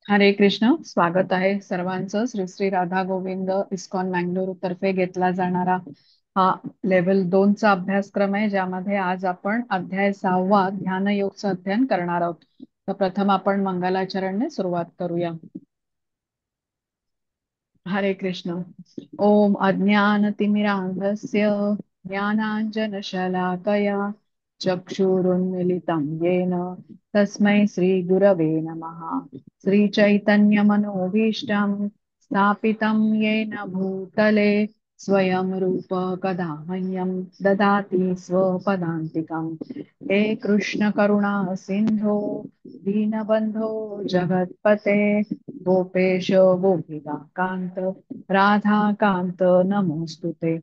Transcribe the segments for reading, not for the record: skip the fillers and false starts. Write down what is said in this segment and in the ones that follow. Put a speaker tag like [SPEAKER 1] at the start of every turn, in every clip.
[SPEAKER 1] हरे कृष्ण. स्वागत आहे सर्वांचं. श्री श्री राधा गोविंद इस्कॉन मँगलोर तर्फे घेतला जाणारा हा लेव्हल 2 चा अभ्यासक्रम आहे, ज्यामध्ये आज आपण अध्याय 6 ध्यान योगचं अध्ययन करणार आहोत. तर प्रथम आपण मंगलाचरणने सुरुवात करूया. हरे कृष्ण. ओम अज्ञान तिमिरांधस्य ज्ञानांजन शलाकया चक्षुरुन्मिलितं येन तस्मै श्री गुरवे नमः. श्री चैतन्य मनोभीष्टं स्थापितं येन भूतले स्वयं रूप कदा मह्यं ददाति स्वपदान्तिकं. हे कृष्ण करुणा सिंधो दीनबंधो जगत्पते गोपेश गोपिका कांत राधाकांत नमोस्तुते.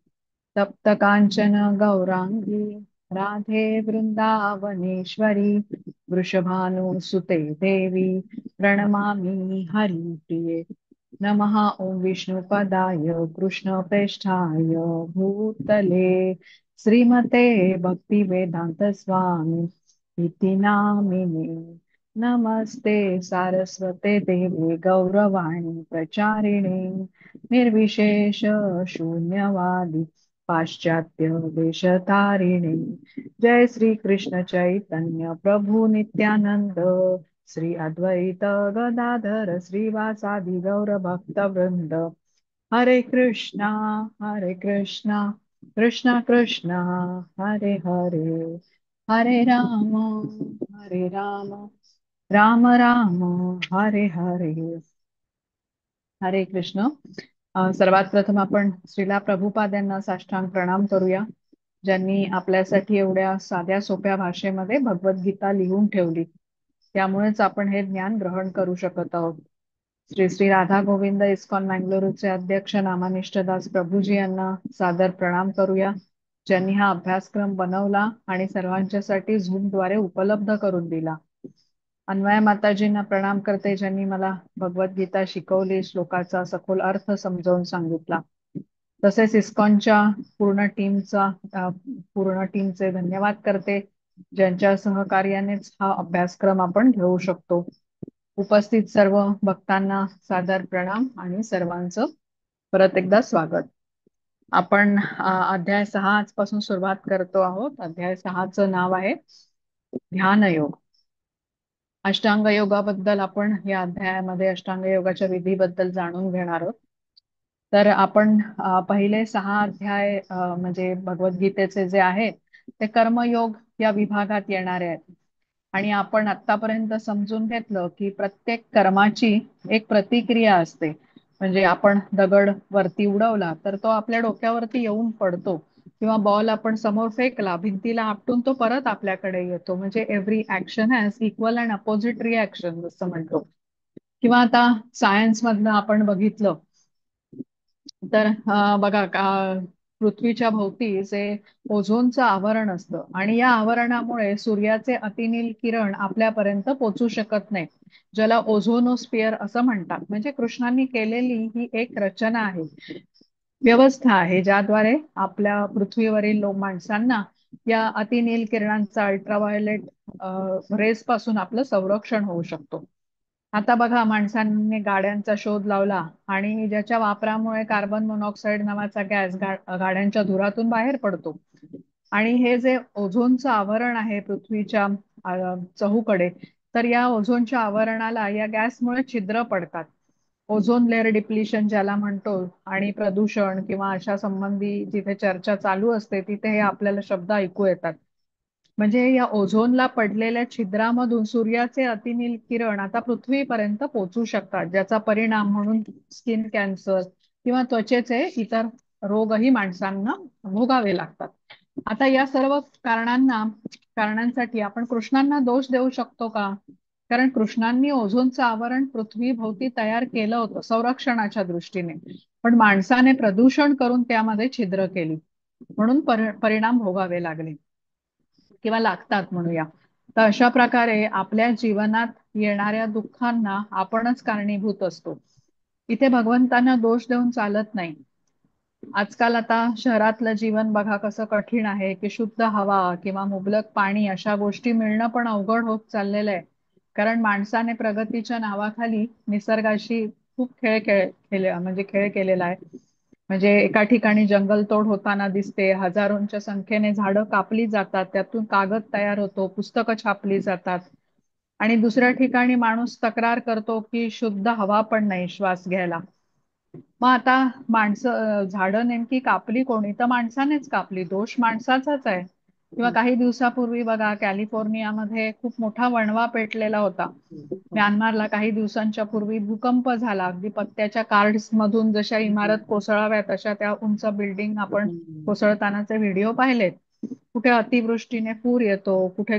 [SPEAKER 1] तप्त कांचन गौरांगी राधे वृंदावनेश्वरी वृषभानुसुते देवी प्रणमामि हरिप्रिये. नमः ओम विष्णुपदाय कृष्ण प्रेष्ठाय भूतले श्रीमते भक्तिवेदांत स्वामी इति नामिने. नमस्ते सारस्वते देवे गौरवाणी प्रचारिणे निर्विशेष शून्यवादी पाश्चात्य देशतारिणे. जय श्री कृष्ण चैतन्य प्रभु नित्यानंद श्री अद्वैत गदाधर श्रीवासादि गौर भक्त वृंद. हरे कृष्णा हरे कृष्णा कृष्णा कृष्णा हरे हरे, हरे राम हरे राम राम राम हरे हरे. हरे कृष्ण. सर्वात प्रथम आपण श्रीला प्रभुपाद यांना साष्टांग प्रणाम करूया, ज्यांनी आपल्यासाठी एवढ्या साध्या सोप्या भाषेमध्ये भगवद्गीता लिहून ठेवली. त्यामुळेच आपण हे ज्ञान ग्रहण करू शकत आहोत. श्री श्री राधा गोविंद इस्कॉन मँगलोरूचे अध्यक्ष नामानिष्ठ दास प्रभुजी यांना सादर प्रणाम करूया, ज्यांनी हा अभ्यासक्रम बनवला आणि सर्वांच्यासाठी झूमद्वारे उपलब्ध करून दिला. अन्वय माताजींना प्रणाम करते, ज्यांनी मला भगवद्गीता शिकवली, श्लोकाचा सखोल अर्थ समजावून सांगितला. तसेच इस्कॉनच्या पूर्ण टीमचे धन्यवाद करते, ज्यांच्या सहकार्यानेच हा अभ्यासक्रम आपण घेऊ शकतो. उपस्थित सर्व भक्तांना सादर प्रणाम आणि सर्वांचं परत एकदा स्वागत. आपण अध्याय 6 आजपासून सुरुवात करतो आहोत. अध्याय 6 नाव आहे ध्यानयोग. अष्टांग योगाबद्दल आपण या अध्यायामध्ये अष्टांग योगाच्या विधीबद्दल जाणून घेणार आहोत. तर आपण पहिले 6 अध्याय म्हणजे भगवद्गीतेचे जे आहेत ते कर्मयोग या विभागात येणारे आहेत. आणि आपण आतापर्यंत समजून घेतलं की प्रत्येक कर्माची एक प्रतिक्रिया असते. म्हणजे आपण दगड वरती उडवला तर तो आपल्या डोक्यावरती येऊन पडतो, किंवा बॉल आपण समोर फेकला, भिंतीला आपटून तो परत आपल्याकडे येतो. म्हणजे every action has equal and opposite reaction जसं म्हणतो. किंवा आता सायन्स मधलं आपण बघितलं तर बघा का पृथ्वीच्या भोवती जे ओझोनचं आवरण असतं आणि या आवरणामुळे सूर्याचे अतिनील किरण आपल्यापर्यंत पोचू शकत नाही, ज्याला ओझोनोस्फिअर असं म्हणतात. म्हणजे कृष्णांनी केलेली ही एक रचना आहे, व्यवस्था आहे, ज्याद्वारे आपल्या पृथ्वीवरील लोक माणसांना या अतिनील किरणांचा अल्ट्राव्हायोलेट रेज पासून आपलं संरक्षण होऊ शकतो. आता बघा, माणसांनी गाड्यांचा शोध लावला आणि ज्याच्या वापरामुळे कार्बन मोनॉक्साईड नावाचा गॅस गाड्यांच्या धुरातून बाहेर पडतो. आणि हे जे ओझोनचं आवरण आहे पृथ्वीच्या चहूकडे, तर या ओझोनच्या आवरणाला या गॅसमुळे छिद्र पडतात. Ozone layer depletion ज्याला म्हणतो, आणि प्रदूषण किंवा अशा संबंधी जिथे चर्चा चालू असते तिथे हे आपल्याला शब्द ऐकू येतात. म्हणजे या ओझोनला पडलेल्या छिद्रामधून सूर्याचे अतिनील किरण आता पृथ्वीपर्यंत पोचू शकतात, ज्याचा परिणाम म्हणून स्किन कॅन्सर किंवा त्वचेचे इतर रोगही माणसांना भोगावे लागतात. आता या सर्व कारणांसाठी आपण कृष्णांना दोष देऊ शकतो का? कारण कृष्णांनी ओझोनचं आवरण पृथ्वीभोवती तयार केलं होतं संरक्षणाच्या दृष्टीने, पण माणसाने प्रदूषण करून त्यामध्ये छिद्र केली, म्हणून परिणाम भोगावे लागले किंवा लागतात म्हणूया. तर अशा प्रकारे आपल्या जीवनात येणाऱ्या दुःखांना आपणच कारणीभूत असतो. इथे भगवंतांना दोष देऊन चालत नाही. आजकाल आता शहरातलं जीवन बघा कसं कठीण आहे की शुद्ध हवा किंवा मुबलक पाणी अशा गोष्टी मिळणं पण अवघड होत चाललेलं आहे. कारण माणसाने प्रगतीच्या नावाखाली निसर्गाशी खूप खेळ खेळ खेळ म्हणजे खेळ केलेला आहे. म्हणजे एका ठिकाणी जंगलतोड होताना दिसते, हजारोंच्या संख्येने झाडं कापली जातात, त्यातून कागद तयार होतो, पुस्तकं छापली जातात. आणि दुसऱ्या ठिकाणी माणूस तक्रार करतो की शुद्ध हवा पण नाही श्वास घ्यायला. मग आता माणसं झाडं नेमकी कापली कोणी, तर माणसानेच कापली, दोष माणसाचाच आहे. किंवा
[SPEAKER 2] हं,
[SPEAKER 1] काही दिवसापूर्वी बघा, कॅलिफोर्नियामध्ये खूप मोठा वणवा पेटलेला होता.
[SPEAKER 2] हं, हो.
[SPEAKER 1] म्यानमारला काही दिवसांच्या पूर्वी भूकंप झाला, अगदी पत्त्याच्या कार्ड्स मधून जशा
[SPEAKER 2] हं,
[SPEAKER 1] इमारत
[SPEAKER 2] हं,
[SPEAKER 1] कोसळाव्या तशा त्या उंच बिल्डिंग आपण
[SPEAKER 2] हं,
[SPEAKER 1] कोसळतानाचे व्हिडिओ पाहिलेत. कुठे अतिवृष्टीने पूर येतो, कुठे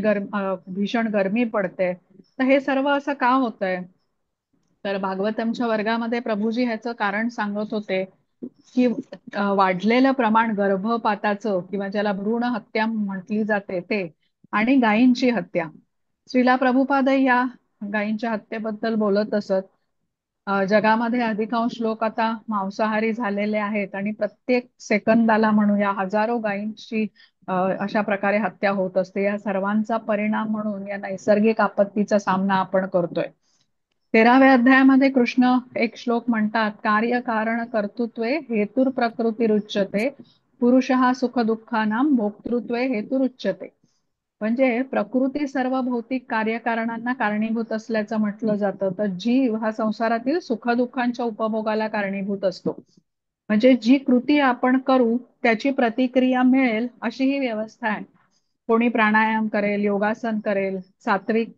[SPEAKER 1] भीषण गरमी पडते. तर हे सर्व असं का होतंय? तर भागवतमच्या वर्गामध्ये प्रभूजी ह्याचं कारण सांगत होते की वाढलेलं प्रमाण गर्भपाताचं किंवा ज्याला भ्रूण हत्या म्हटली जाते ते, आणि गायींची हत्या. श्रीला प्रभुपाद या गायींच्या हत्येबद्दल बोलत असत. जगामध्ये अधिकांश लोक आता मांसाहारी झालेले आहेत आणि प्रत्येक सेकंदाला म्हणूया हजारो गायींची अशा प्रकारे हत्या होत असते. या सर्वांचा परिणाम म्हणून या नैसर्गिक आपत्तीचा सामना आपण करतोय. 13व्या अध्यायामध्ये कृष्ण एक श्लोक म्हणतात, कार्य कारण कर्तृत्वे हेतुर प्रकृतिरुच्यते, पुरुष हा सुख दुःखानां भोक्तृत्वे हेतुरुच्यते. म्हणजे प्रकृती सर्व भौतिक कार्यकारणांना कारणीभूत असल्याचं म्हटलं जातं, तर जीव हा संसारातील सुखदुःखांच्या उपभोगाला कारणीभूत असतो. म्हणजे जी कृती आपण करू त्याची प्रतिक्रिया मिळेल अशी ही व्यवस्था आहे. कोणी प्राणायाम करेल, योगासन करेल, सात्विक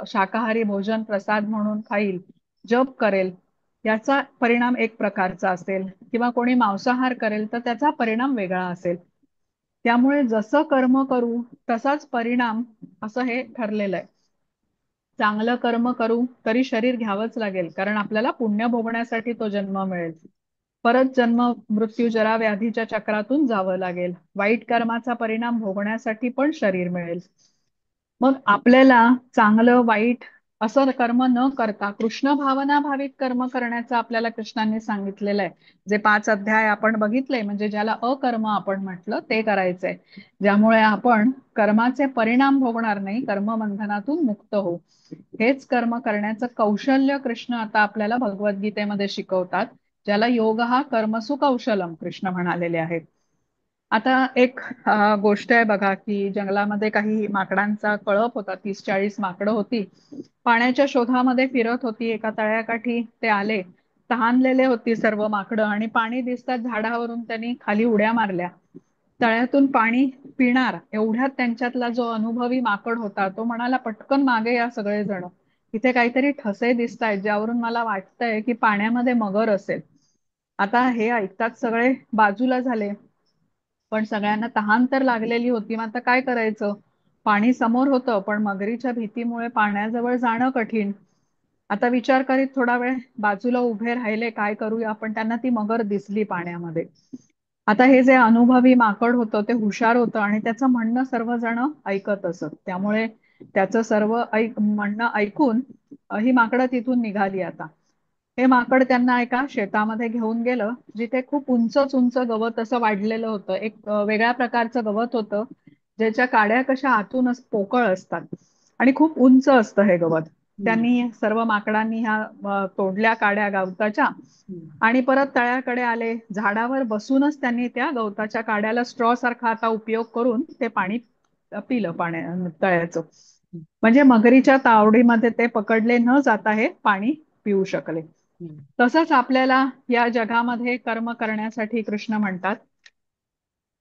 [SPEAKER 1] शाकाहारी भोजन प्रसाद म्हणून खाईल, जप करेल, याचा परिणाम एक प्रकारचा असेल, किंवा कोणी मांसाहार करेल तर त्याचा परिणाम वेगळा असेल. त्यामुळे जसं कर्म करू तसाच परिणाम, असं हे ठरलेलं आहे. चांगलं कर्म करू तरी शरीर घ्यावंच लागेल, कारण आपल्याला पुण्य भोगण्यासाठी तो जन्म मिळेल. परत जन्म मृत्यू जरा व्याधीच्या चक्रातून जावं लागेल. वाईट कर्माचा परिणाम भोगण्यासाठी पण शरीर मिळेल. मग आपल्याला चांगलं वाईट असं कर्म न करता कृष्ण भावना भावित कर्म करण्याचं आपल्याला कृष्णांनी सांगितलेलं आहे. जे 5 अध्याय आपण बघितले, म्हणजे ज्याला अकर्म आपण म्हटलं ते करायचंय, ज्यामुळे आपण कर्माचे परिणाम भोगणार नाही, कर्मबंधनातून मुक्त होऊ. हेच कर्म करण्याचं कौशल्य कृष्ण आता आपल्याला भगवद्गीतेमध्ये शिकवतात, ज्याला योग हा कर्मसु कौशलम कृष्ण म्हणालेले आहेत. आता एक गोष्ट आहे बघा की जंगलामध्ये काही माकडांचा कळप होता, 30-40 माकडं होती, पाण्याच्या शोधामध्ये फिरत होती. एका तळ्याकाठी ते आले, तहानलेले होती सर्व माकडं आणि पाणी दिसतात झाडावरून त्यांनी खाली उड्या मारल्या. तळ्यातून पाणी पिणार एवढ्यात त्यांच्यातला जो अनुभवी माकड होता तो म्हणाला, पटकन मागे या सगळेजण, इथे काहीतरी ठसे दिसतायत ज्यावरून मला वाटतंय की पाण्यामध्ये मगर असेल. आता हे ऐकताच सगळे बाजूला झाले, पण सगळ्यांना तहान तर लागलेली होती. मग आता काय करायचं? पाणी समोर होतं पण मगरीच्या भीतीमुळे पाण्याजवळ जाणं कठीण. आता विचार करीत थोडा वेळ बाजूला उभे राहिले, काय करूया, पण त्यांना ती मगर दिसली पाण्यामध्ये. आता हे जे अनुभवी माकड होतं ते हुशार होतं आणि त्याचं म्हणणं सर्वजण ऐकत असत, त्यामुळे त्याचं सर्व म्हणणं ऐकून ही माकडं तिथून निघाली. आता हे माकड त्यांना एका शेतामध्ये घेऊन गेलं, जिथे खूप उंचच उंच गवत असं वाढलेलं होतं. एक वेगळ्या प्रकारचं गवत होतं ज्याच्या काड्या कशा आतूनच पोकळ असतात आणि खूप उंच असतं हे गवत. त्यांनी सर्व माकडांनी ह्या तोडल्या काड्या गवताच्या आणि परत तळ्याकडे आले. झाडावर बसूनच त्यांनी त्या गवताच्या काड्याला स्ट्रॉ सारखा आता उपयोग करून ते पाणी पिलं, तळ्याचं. म्हणजे मगरीच्या तावडीमध्ये ते पकडले न जाता हे पाणी पिऊ शकले. तसंच आपल्याला या जगामध्ये कर्म करण्यासाठी कृष्ण म्हणतात,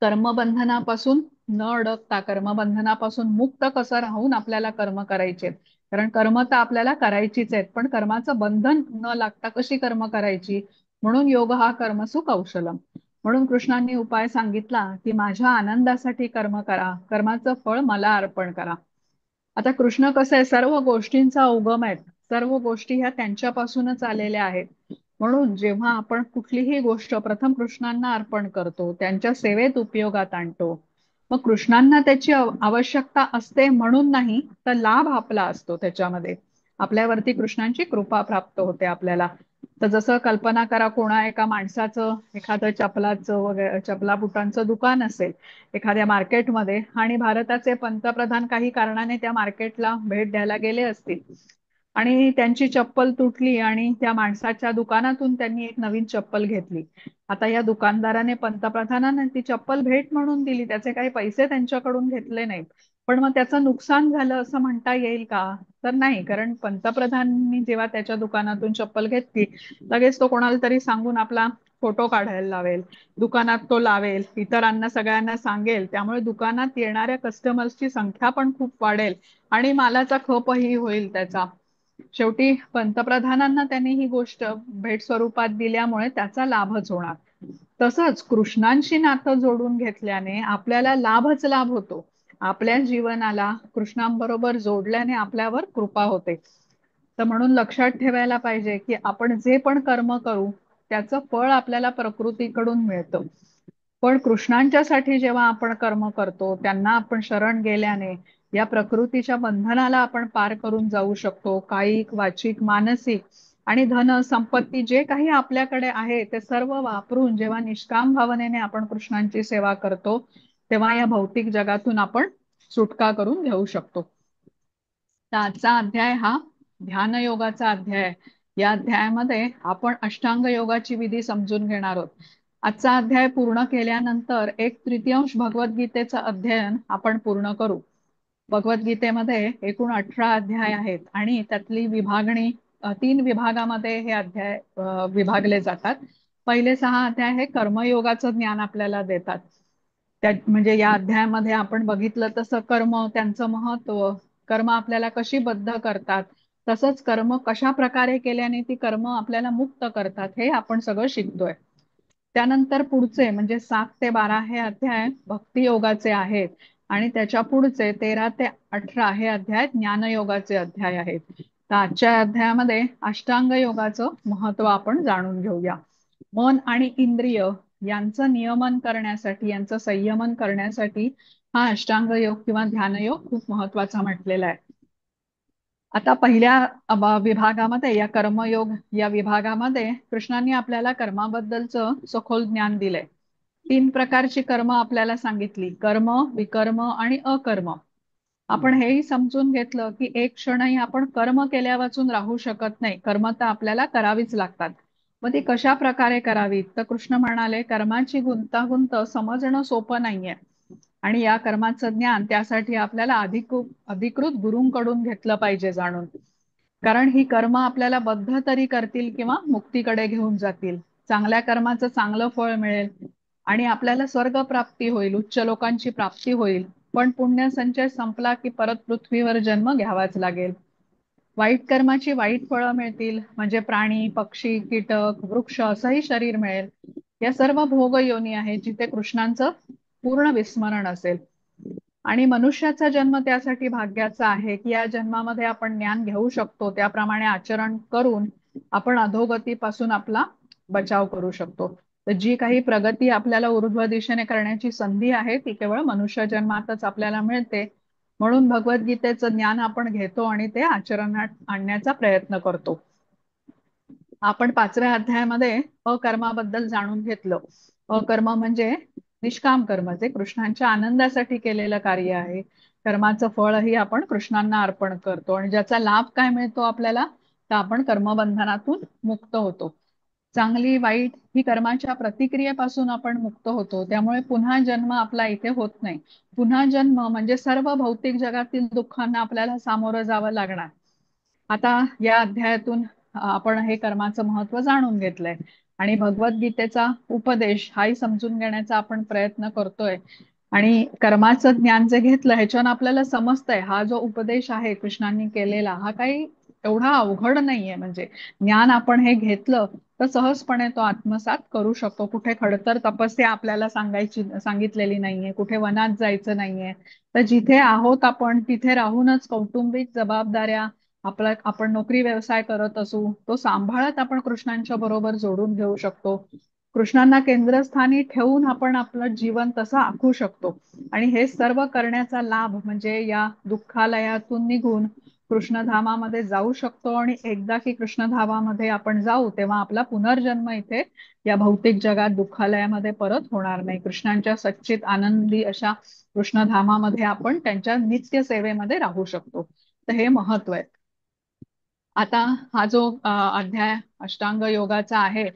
[SPEAKER 1] कर्मबंधनापासून न अडकता, कर्मबंधनापासून मुक्त कसं राहून आपल्याला कर्म करायचे, कारण कर्म तर आपल्याला करायचीच आहेत, पण कर्माचं बंधन न लागता कशी कर्म करायची, म्हणून योग हा कर्मसु कौशलम. म्हणून कृष्णांनी उपाय सांगितला की माझ्या आनंदासाठी कर्म करा, कर्माचं फळ मला अर्पण करा. आता कृष्ण कसं आहे, सर्व गोष्टींचा उगम आहेत, सर्व गोष्टी ह्या त्यांच्यापासूनच आलेल्या आहेत. म्हणून जेव्हा आपण कुठलीही गोष्ट प्रथम कृष्णांना अर्पण करतो, त्यांच्या सेवेत उपयोगात आणतो, मग कृष्णांना त्याची आवश्यकता असते म्हणून नाही, तर लाभ आपला असतो त्याच्यामध्ये, आपल्यावरती कृष्णांची कृपा प्राप्त होते आपल्याला. तर जसं कल्पना करा, कोणा एका माणसाचं एखादं चपलाचं वगैरे चपला बुटांचं दुकान असेल एखाद्या मार्केटमध्ये, आणि भारताचे पंतप्रधान काही कारणाने त्या मार्केटला भेट द्यायला गेले असतील आणि त्यांची चप्पल तुटली आणि त्या माणसाच्या दुकानातून त्यांनी एक नवीन चप्पल घेतली. आता या दुकानदाराने पंतप्रधानांना ती चप्पल भेट म्हणून दिली, त्याचे काही पैसे त्यांच्याकडून घेतले नाहीत. पण मग त्याचं नुकसान झालं असं म्हणता येईल का? तर नाही, कारण पंतप्रधानांनी जेव्हा त्याच्या दुकानातून चप्पल घेतली, लगेच तो कोणाला तरी सांगून आपला फोटो काढायला लावेल, दुकानात तो लावेल, इतरांना सगळ्यांना सांगेल. त्यामुळे दुकानात येणाऱ्या कस्टमर्सची संख्या पण खूप वाढेल आणि मालाचा खपही होईल त्याचा. शेवटी पंतप्रधानांना त्यांनी ही गोष्ट भेट स्वरूपात दिल्यामुळे त्याचा लाभच होणार. तसंच कृष्णांशी नातं जोडून घेतल्याने आपल्याला लाभच लाभ होतो. आपल्या जीवनाला कृष्णांबरोबर जोडल्याने आपल्यावर कृपा होते. तर म्हणून लक्षात ठेवायला पाहिजे की आपण जे पण कर्म करू त्याचं फळ आपल्याला प्रकृतीकडून मिळतं. पण कृष्णांच्यासाठी जेव्हा आपण कर्म करतो, त्यांना आपण शरण गेल्याने या प्रकृतीच्या बंधनाला आपण पार करून जाऊ शकतो. कायिक, वाचिक, मानसिक आणि धन संपत्ती जे काही आपल्याकडे आहे ते सर्व वापरून जेव्हा निष्काम भावनेने आपण कृष्णांची सेवा करतो, तेव्हा या भौतिक जगातून आपण सुटका करून घेऊ शकतो. तर आजचा अध्याय हा ध्यान योगाचा अध्याय आहे. या अध्यायामध्ये आपण अष्टांग योगाची विधी समजून घेणार आहोत. आजचा अध्याय पूर्ण केल्यानंतर 1/3 भगवद्गीतेचं अध्ययन आपण पूर्ण करू. भगवद्गीतेमध्ये एकूण 18 अध्याय आहेत आणि त्यातली विभागणी 3 विभागामध्ये हे अध्याय विभागले जातात. पहिले 6 अध्याय हे कर्मयोगाचं ज्ञान आपल्याला देतात. त्या म्हणजे या अध्यायामध्ये आपण बघितलं तसं कर्म, त्यांचं महत्व, कर्म आपल्याला कशी बद्ध करतात, तसंच कर्म कशा प्रकारे केल्याने ती कर्म आपल्याला मुक्त करतात, हे आपण सगळं शिकतोय. त्यानंतर पुढचे म्हणजे 7 ते 12 हे अध्याय भक्ती योगाचे आहेत आणि त्याच्या पुढचे 13 ते 18 हे अध्याय ज्ञानयोगाचे अध्याय आहेत. तर आजच्या अध्यायामध्ये अष्टांग योगाचं महत्व आपण जाणून घेऊया. मन आणि इंद्रिय यांचं नियमन करण्यासाठी, यांचं संयमन करण्यासाठी हा अष्टांग योग किंवा ध्यानयोग खूप महत्वाचा म्हटलेला आहे. आता पहिल्या विभागामध्ये, या कर्मयोग या विभागामध्ये कृष्णांनी आपल्याला कर्माबद्दलचं सखोल ज्ञान दिलंय. 3 प्रकारची कर्म आपल्याला सांगितली, कर्म, विकर्म आणि अकर्म. आपण हेही समजून घेतलं की एक क्षणही आपण कर्म केल्या वाचून राहू शकत नाही. कर्म तर आपल्याला करावीच लागतात. मग ती कशा प्रकारे करावीत? तर कृष्ण म्हणाले कर्माची गुंतागुंत समजणं सोपं नाहीये आणि या कर्माचं ज्ञान त्यासाठी आपल्याला अधिकृत गुरूंकडून घेतलं पाहिजे जाणून, कारण ही कर्म आपल्याला बद्ध तरी करतील किंवा मुक्तीकडे घेऊन जातील. चांगल्या कर्माचं चांगलं फळ मिळेल आणि आपल्याला स्वर्ग प्राप्ती होईल, उच्च लोकांची प्राप्ती होईल. पण पुण्यसंचय संपला की परत पृथ्वीवर जन्म घ्यावाच लागेल. वाईट कर्माची वाईट फळं मिळतील, म्हणजे प्राणी, पक्षी, कीटक, वृक्ष असंही शरीर मिळेल. या सर्व भोग योनी आहेत जिथे कृष्णांचं पूर्ण विस्मरण असेल. आणि मनुष्याचा जन्म त्यासाठी भाग्याचा आहे की या जन्मामध्ये आपण ज्ञान घेऊ शकतो, त्याप्रमाणे आचरण करून आपण अधोगतीपासून आपला बचाव करू शकतो. तर जी काही प्रगती आपल्याला ऊर्ध्व दिशेने करण्याची संधी आहे ती केवळ मनुष्य जन्मातच आपल्याला मिळते. म्हणून भगवद्गीतेचं ज्ञान आपण घेतो आणि ते आचरणात आणण्याचा प्रयत्न करतो. आपण 5व्या अध्यायामध्ये अकर्माबद्दल जाणून घेतलं. अकर्म म्हणजे निष्काम कर्म, जे कृष्णांच्या आनंदासाठी केलेलं कार्य आहे. कर्माचं फळही आपण कृष्णांना अर्पण करतो आणि ज्याचा लाभ काय मिळतो आपल्याला, तर आपण कर्मबंधनातून मुक्त होतो. चांगली वाईट ही कर्माच्या प्रतिक्रियेपासून आपण मुक्त होतो. त्यामुळे पुन्हा जन्म आपला इथे होत नाही. पुन्हा जन्म म्हणजे सर्व भौतिक जगातील दुःखांना आपल्याला सामोरं जावं लागणार. आता या अध्यायातून आपण हे कर्माचं महत्व जाणून घेतलंय आणि भगवद्गीतेचा उपदेश हाही समजून घेण्याचा आपण प्रयत्न करतोय. आणि कर्माचं ज्ञान जे घेतलं ह्याच्यानं आपल्याला समजतंय हा जो उपदेश आहे कृष्णांनी केलेला हा काही एवढा अवघड नाहीये. म्हणजे ज्ञान आपण हे घेतलं तर सहजपणे तो आत्मसात करू शकतो. कुठे खडतर तपस्या आपल्याला सांगितलेली नाहीये, कुठे वनात जायचं नाहीये. तर जिथे आहोत आपण तिथे राहूनच कौटुंबिक जबाबदाऱ्या, आपला आपण नोकरी व्यवसाय करत असू तो सांभाळत आपण कृष्णांच्या बरोबर जोडून घेऊ शकतो. कृष्णांना केंद्रस्थानी ठेवून आपण आपलं जीवन तसं आखू शकतो. आणि हे सर्व करण्याचा लाभ म्हणजे या दुःखालयातून निघून कृष्णधामामध्ये जाऊ शकतो आणि एकदा की कृष्णधामामध्ये आपण जाऊ तेव्हा आपला पुनर्जन्म इथे या भौतिक जगात दुःखालयामध्ये परत होणार नाही. कृष्णांच्या सच्चित आनंदी अशा कृष्णधामामध्ये आपण त्यांच्या नित्य सेवेमध्ये राहू शकतो. तर हे महत्व आहे. आता हा जो अध्याय अष्टांग योगाचा आहे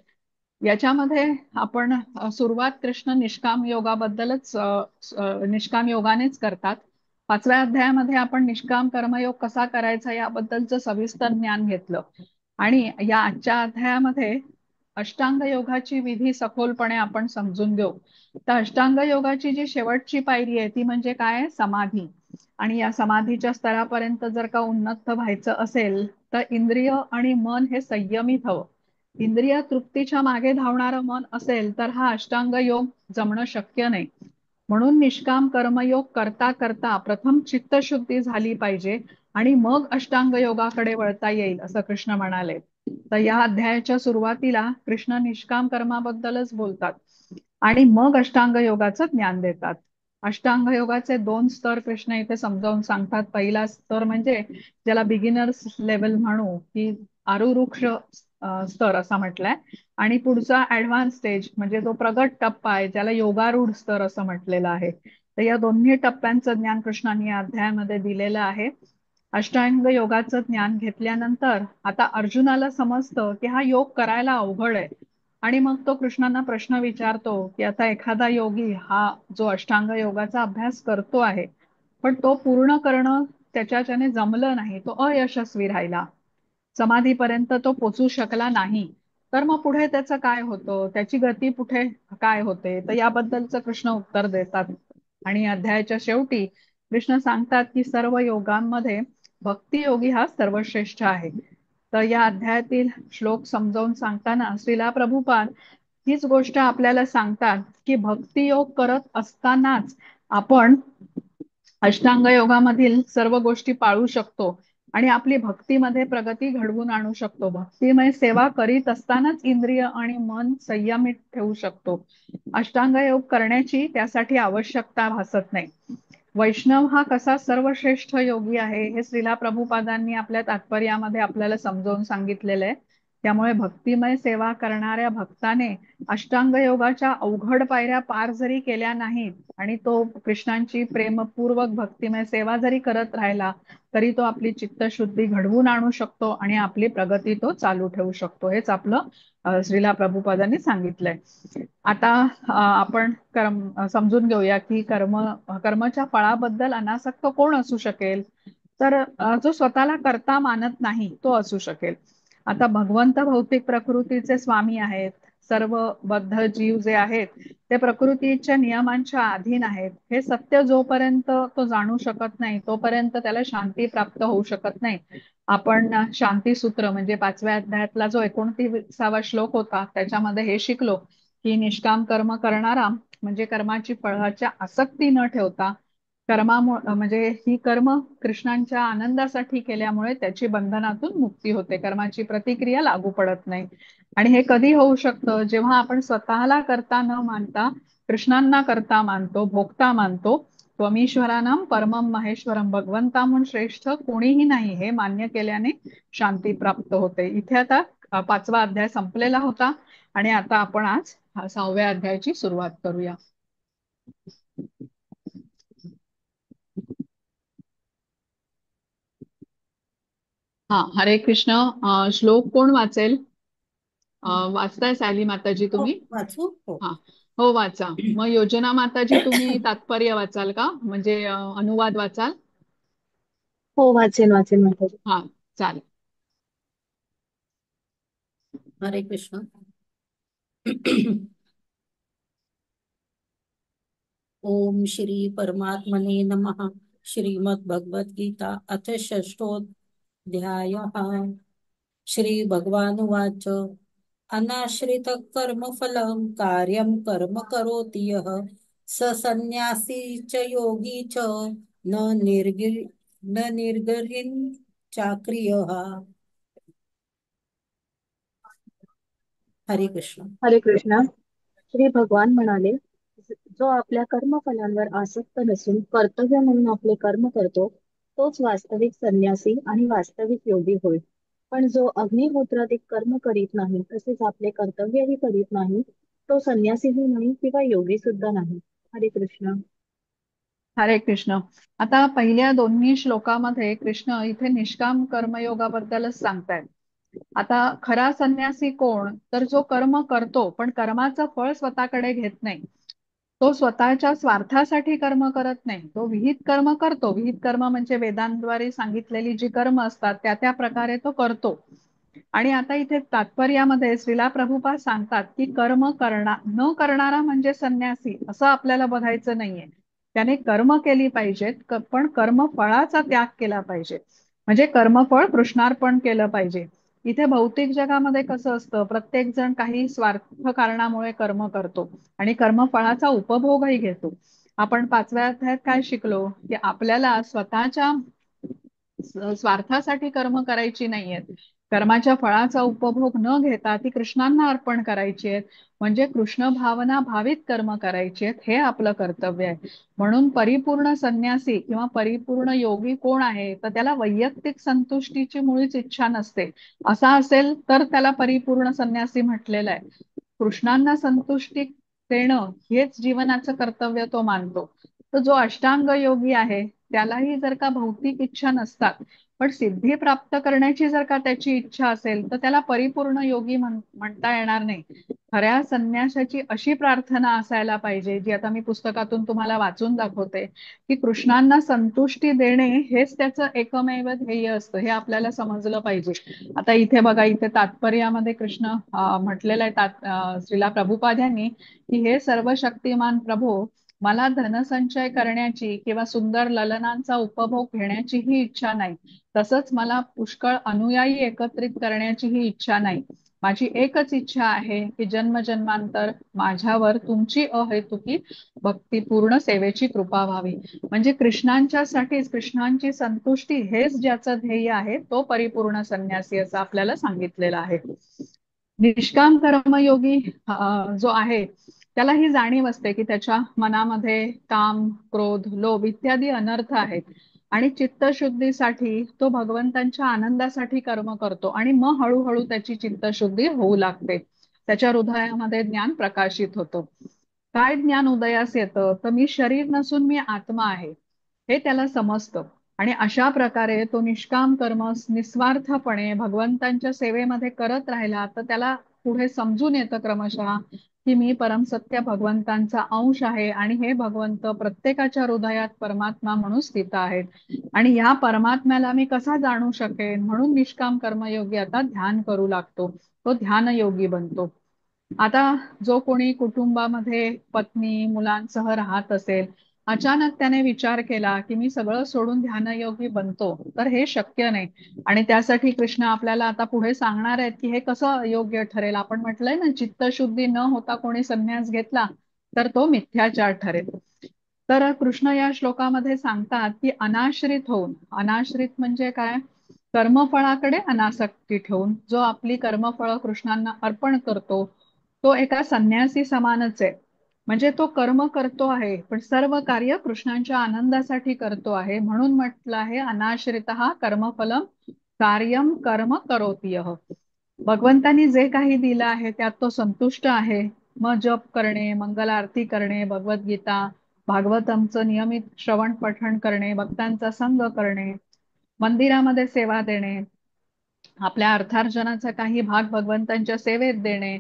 [SPEAKER 1] याच्यामध्ये आपण सुरुवात कृष्ण निष्काम योगाबद्दलच निष्काम योगानेच करतात. 5व्या अध्यायामध्ये आपण निष्काम कर्मयोग कसा करायचा याबद्दलचं सविस्तर ज्ञान घेतलं आणि या आजच्या अध्यायामध्ये अष्टांग योगाची विधी सखोलपणे आपण समजून घेऊ. तर अष्टांग योगाची जी शेवटची पायरी आहे ती म्हणजे काय? समाधी. आणि या समाधीच्या स्तरापर्यंत जर का उन्नत व्हायचं असेल तर इंद्रिय आणि मन हे संयमित हवं. इंद्रिय तृप्तीच्या मागे धावणारं मन असेल तर हा अष्टांग योग जमणं शक्य नाही. म्हणून निष्काम कर्मयोग करता करता प्रथम चित्तशुद्धी झाली पाहिजे आणि मग अष्टांग योगाकडे वळता येईल असं कृष्ण म्हणाले. तर या अध्यायाच्या सुरुवातीला कृष्ण निष्काम कर्माबद्दलच बोलतात आणि मग अष्टांग योगाचं ज्ञान देतात. अष्टांग योगाचे 2 स्तर कृष्ण इथे समजावून सांगतात. पहिला स्तर म्हणजे ज्याला बिगिनर्स लेवल म्हणू की आरुवृक्ष स्तर असा म्हटलंय, आणि पुढचा ऍडव्हान्स स्टेज म्हणजे जो प्रगट टप्पा आहे ज्याला योगारूढ स्तर असं म्हटलेलं आहे. तर या दोन्ही टप्प्यांचं ज्ञान कृष्णांनी या अध्यायामध्ये दिलेलं आहे. अष्टांग योगाचं ज्ञान घेतल्यानंतर आता अर्जुनाला समजतं की हा योग करायला अवघड आहे आणि मग तो कृष्णांना प्रश्न विचारतो की आता एखादा योगी हा जो अष्टांग योगाचा अभ्यास करतो आहे पण तो पूर्ण करणं त्याच्याच्याने जमलं नाही, तो अयशस्वी राहिला, समाधीपर्यंत तो पोचू शकला नाही, तर मग पुढे त्याचं काय होतं, त्याची गती पुढे काय होते, तर याबद्दलचं कृष्ण उत्तर देतात. आणि अध्यायाच्या शेवटी कृष्ण सांगतात की सर्व योगांमध्ये भक्तियोगी हा सर्वश्रेष्ठ आहे. तर या अध्यायातील श्लोक समजावून सांगताना श्रीला प्रभुपाद हीच गोष्ट आपल्याला सांगतात की भक्तियोग करत असतानाच आपण अष्टांग योगामधील सर्व गोष्टी पाळू शकतो आणि आपली भक्तीमध्ये प्रगती घडवून आणू शकतो. भक्तिमय सेवा करीत असतानाच इंद्रिय आणि मन संयमित ठेवू शकतो. अष्टांग योग करण्याची त्यासाठी आवश्यकता भासत नाही. वैष्णव हा कसा सर्वश्रेष्ठ योगी आहे हे श्रीला प्रभुपादांनी आपल्या तात्पर्यामध्ये आपल्याला समजावून सांगितलेलं आहे. त्यामुळे भक्तिमय सेवा करणाऱ्या भक्ताने अष्टांग योगाच्या अवघड पायऱ्या पार जरी केल्या नाहीत आणि तो कृष्णांची प्रेमपूर्वक भक्तिमय सेवा जरी करत राहिला तरी तो आपली चित्तशुद्धी घडवून आणू शकतो आणि आपली प्रगती तो चालू ठेवू शकतो. हेच आपलं श्रीला प्रभुपादांनी सांगितलंय. आता आपण समजून घेऊया की कर्माच्या फळाबद्दल अनासक्त कोण असू शकेल, तर जो स्वतःला कर्ता मानत नाही तो असू शकेल. आता भगवंत भौतिक प्रकृतीचे स्वामी आहेत, सर्व बद्ध जीव जे आहेत ते प्रकृतीच्या नियमांच्या अधीन आहेत. हे सत्य जोपर्यंत तो जाणू शकत नाही तोपर्यंत त्याला शांती प्राप्त होऊ शकत नाही. आपण शांती सूत्र म्हणजे 5व्या अध्यायातला जो 29वा श्लोक होता त्याच्यामध्ये हे शिकलो की निष्काम कर्म करणारा म्हणजे कर्माची फळाच्या आसक्ती न ठेवता कर्मामुळे म्हणजे ही कर्म कृष्णांच्या आनंदासाठी केल्यामुळे त्याची बंधनातून मुक्ती होते, कर्माची प्रतिक्रिया लागू पडत नाही. आणि हे कधी होऊ शकतं, जेव्हा आपण स्वतःला कर्ता न मानता कृष्णांना कर्ता मानतो, भोगता मानतो. त्वमीश्वरानाम परमम महेश्वरम, भगवंता म्हणून श्रेष्ठ कोणीही नाही हे मान्य केल्याने शांती प्राप्त होते. इथे आता 5वा अध्याय संपलेला होता आणि आता आपण आज 6व्या अध्यायाची सुरुवात करूया. हरे कृष्ण. श्लोक कोण वाचेल? वाचताय सायली माताजी तुम्ही?
[SPEAKER 2] हो, वाचू? हो.
[SPEAKER 1] हो वाचा. मग योजना माताजी तुम्ही तात्पर्य वाचाल का, म्हणजे अनुवाद वाचाल?
[SPEAKER 3] हो वाचेन, वाचेन माताजी.
[SPEAKER 1] चालेल.
[SPEAKER 2] हरे कृष्ण. ओम श्री परमात्मने नमः. श्रीमद् भगवद गीता अथ षष्ठोऽध्यायः. श्री भगवानुवाच. अनाश्रित कर्मफलं कार्यं कर्म करोति यः स संन्यासी च योगी च न निर्गिरिं चाक्रियः. हरे कृष्ण.
[SPEAKER 3] हरे कृष्ण. श्री भगवान म्हणाले, जो आपल्या कर्मफलांवर आसक्त नसून कर्तव्य म्हणून आपले कर्म करतो तोच वास्तविक संन्यासी आणि वास्तविक योगी होय. पण जो अग्निहोत्राधिक कर्म करीत नाही तसेच आपले कर्तव्यही करीत नाही तो संन्यासीही नाही किंवा योगी सुद्धा नाही. हरे कृष्ण.
[SPEAKER 1] हरे कृष्ण. आता पहिल्या दोन्ही श्लोकामध्ये कृष्ण इथे निष्काम कर्मयोगाबद्दलच सांगतायत. आता खरा संन्यासी कोण, तर जो कर्म करतो पण कर्माचं फळ स्वतःकडे घेत नाही, तो स्वतःच्या स्वार्थासाठी कर्म करत नाही, तो विहित कर्म करतो. विहित कर्म म्हणजे वेदांद्वारे सांगितलेली जी कर्म असतात त्या त्या प्रकारे तो करतो. आणि आता इथे तात्पर्यामध्ये श्रीला प्रभुपाद सांगतात की कर्म न करणारा म्हणजे संन्यासी असं आपल्याला बघायचं नाहीये. त्याने कर्म केली पाहिजेत, पण कर्मफळाचा त्याग केला पाहिजे, म्हणजे कर्मफळ कृष्णार्पण केलं पाहिजे. इथे भौतिक जगामध्ये कसं असतं, प्रत्येक जण काही स्वार्थ कारणामुळे कर्म करतो आणि कर्मफळाचा उपभोगही घेतो. आपण 5व्या अध्यायात काय शिकलो की आपल्याला स्वतःच्या स्वार्थासाठी कर्म करायची नाहीयेत, कर्माच्या फळाचा उपभोग न घेता ती कृष्णांना अर्पण करायची आहेत, म्हणजे कृष्ण भावना भावित कर्म करायची आहेत, हे आपलं कर्तव्य आहे. म्हणून परिपूर्ण संन्यासी किंवा परिपूर्ण योगी कोण आहे, तर त्याला वैयक्तिक संतुष्टीची मुळीच इच्छा नसते, असा असेल तर त्याला परिपूर्ण संन्यासी म्हटलेलं आहे. कृष्णांना संतुष्टी देणं हेच जीवनाचं कर्तव्य तो मानतो. तर जो अष्टांग योगी आहे त्यालाही जर का भौतिक इच्छा नसतात पण सिद्धी प्राप्त करण्याची जर का त्याची इच्छा असेल तर त्याला परिपूर्ण योगी म्हणता येणार नाही. खऱ्या संन्यासाची अशी प्रार्थना असायला पाहिजे, जी आता मी पुस्तकातून तुम्हाला वाचून दाखवते, की कृष्णांना संतुष्टी देणे हेच त्याचं एकमेव ध्येय असतं, हे आपल्याला समजलं पाहिजे. आता इथे बघा, इथे तात्पर्यामध्ये कृष्ण म्हटलेलं आहे श्रीला प्रभुपाद यांनी की हे सर्वशक्तिमान प्रभो, मला धनसंचय करण्याची किंवा सुंदर ललनांचा उपभोग घेण्याचीही इच्छा नाही, तसंच मला पुष्कळ अनुयायी एकत्रित करण्याचीही इच्छा नाही. माझी एकच इच्छा आहे की जन्मजन्मांतर माझ्यावर तुमची अहेतुकी भक्तिपूर्ण सेवेची कृपा व्हावी. म्हणजे कृष्णांच्यासाठीच, कृष्णांची संतुष्टी हेच ज्याचं ध्येय आहे तो परिपूर्ण संन्यासी असं आपल्याला सांगितलेलं आहे. निष्काम कर्मयोगी जो आहे त्याला ही जाणीव असते की त्याच्या मनामध्ये काम, क्रोध, लोभ इत्यादी अनर्थ आहेत आणि चित्तशुद्धीसाठी तो भगवंतांच्या आनंदासाठी कर्म करतो आणि मग हळूहळू त्याची चित्तशुद्धी होऊ लागते, त्याच्या हृदयामध्ये ज्ञान प्रकाशित होतं. काय ज्ञान उदयास येतं, तर मी शरीर नसून मी आत्मा आहे हे त्याला समजतं. आणि अशा प्रकारे तो निष्काम कर्म निस्वार्थपणे भगवंतांच्या सेवेमध्ये करत राहिला तर त्याला पुढे समजून येतं क्रमशः की मी परमसत्य भगवंतांचा अंश आहे आणि हे भगवंत प्रत्येकाच्या हृदयात परमात्मा म्हणून स्थित आहेत आणि या परमात्म्याला मी कसा जाणू शकेन, म्हणून निष्काम कर्मयोगी आता ध्यान करू लागतो, तो ध्यानयोगी बनतो. आता जो कोणी कुटुंबामध्ये पत्नी मुलांसह राहत असेल, अचानक त्याने विचार केला की मी सगळं सोडून ध्यानयोगी बनतो, तर हे शक्य नाही. आणि त्यासाठी कृष्ण आपल्याला आता पुढे सांगणार आहेत की हे कसं योग्य ठरेल. आपण म्हटलंय ना, चित्तशुद्धी न होता कोणी संन्यास घेतला तर तो मिथ्याचार ठरेल. तर कृष्ण या श्लोकामध्ये सांगतात की अनाश्रित होऊन, अनाश्रित म्हणजे काय, कर्मफळाकडे अनासक्ती ठेवून जो आपली कर्मफळं कृष्णांना अर्पण करतो तो एका संन्यासी समानच आहे. म्हणजे तो कर्म करतो आहे पण सर्व कार्य कृष्णांच्या आनंदासाठी करतो आहे, म्हणून म्हटलं आहे अनाश्रितः कर्मफलम कार्यम कर्म करोति यः. भगवंतांनी जे काही दिलं आहे त्यात तो संतुष्ट आहे. मग जप करणे, मंगल आरती करणे, भगवद्गीता भागवतमचं नियमित श्रवण पठण करणे, भक्तांचा संग करणे, मंदिरामध्ये सेवा देणे, आपल्या अर्थार्जनाचा काही भाग भगवंतांच्या सेवेत देणे,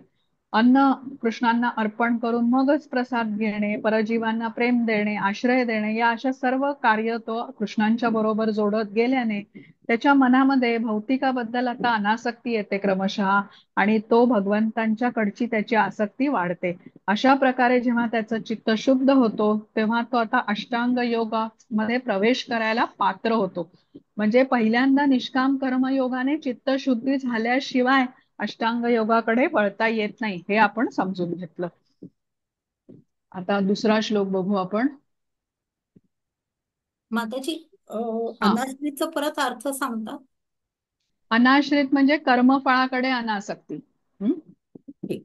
[SPEAKER 1] अन्न कृष्णांना अर्पण करून मगच प्रसाद घेणे, परजीवांना प्रेम देणे, आश्रय देणे, या अशा सर्व कार्य तो कृष्णांच्या बरोबर जोडत गेल्याने त्याच्या मनामध्ये भौतिकाबद्दल आता अनासक्ती येते क्रमशः आणि तो भगवंतांच्या कडची त्याची आसक्ती वाढते. अशा प्रकारे जेव्हा त्याचं चित्त शुद्ध होतो तेव्हा तो आता अष्टांग योगामध्ये प्रवेश करायला पात्र होतो. म्हणजे पहिल्यांदा निष्काम कर्मयोगाने चित्तशुद्धी झाल्याशिवाय अष्टांग योगाकडे वळता येत नाही, हे आपण समजून घेतलं. आता दुसरा श्लोक बघू आपण.
[SPEAKER 2] माताजी,
[SPEAKER 1] हा.
[SPEAKER 2] अनाश्रितचा परत अर्थ सांगता?
[SPEAKER 1] अनाश्रित म्हणजे कर्मफळाकडे अनासक्ती.
[SPEAKER 2] ठीक.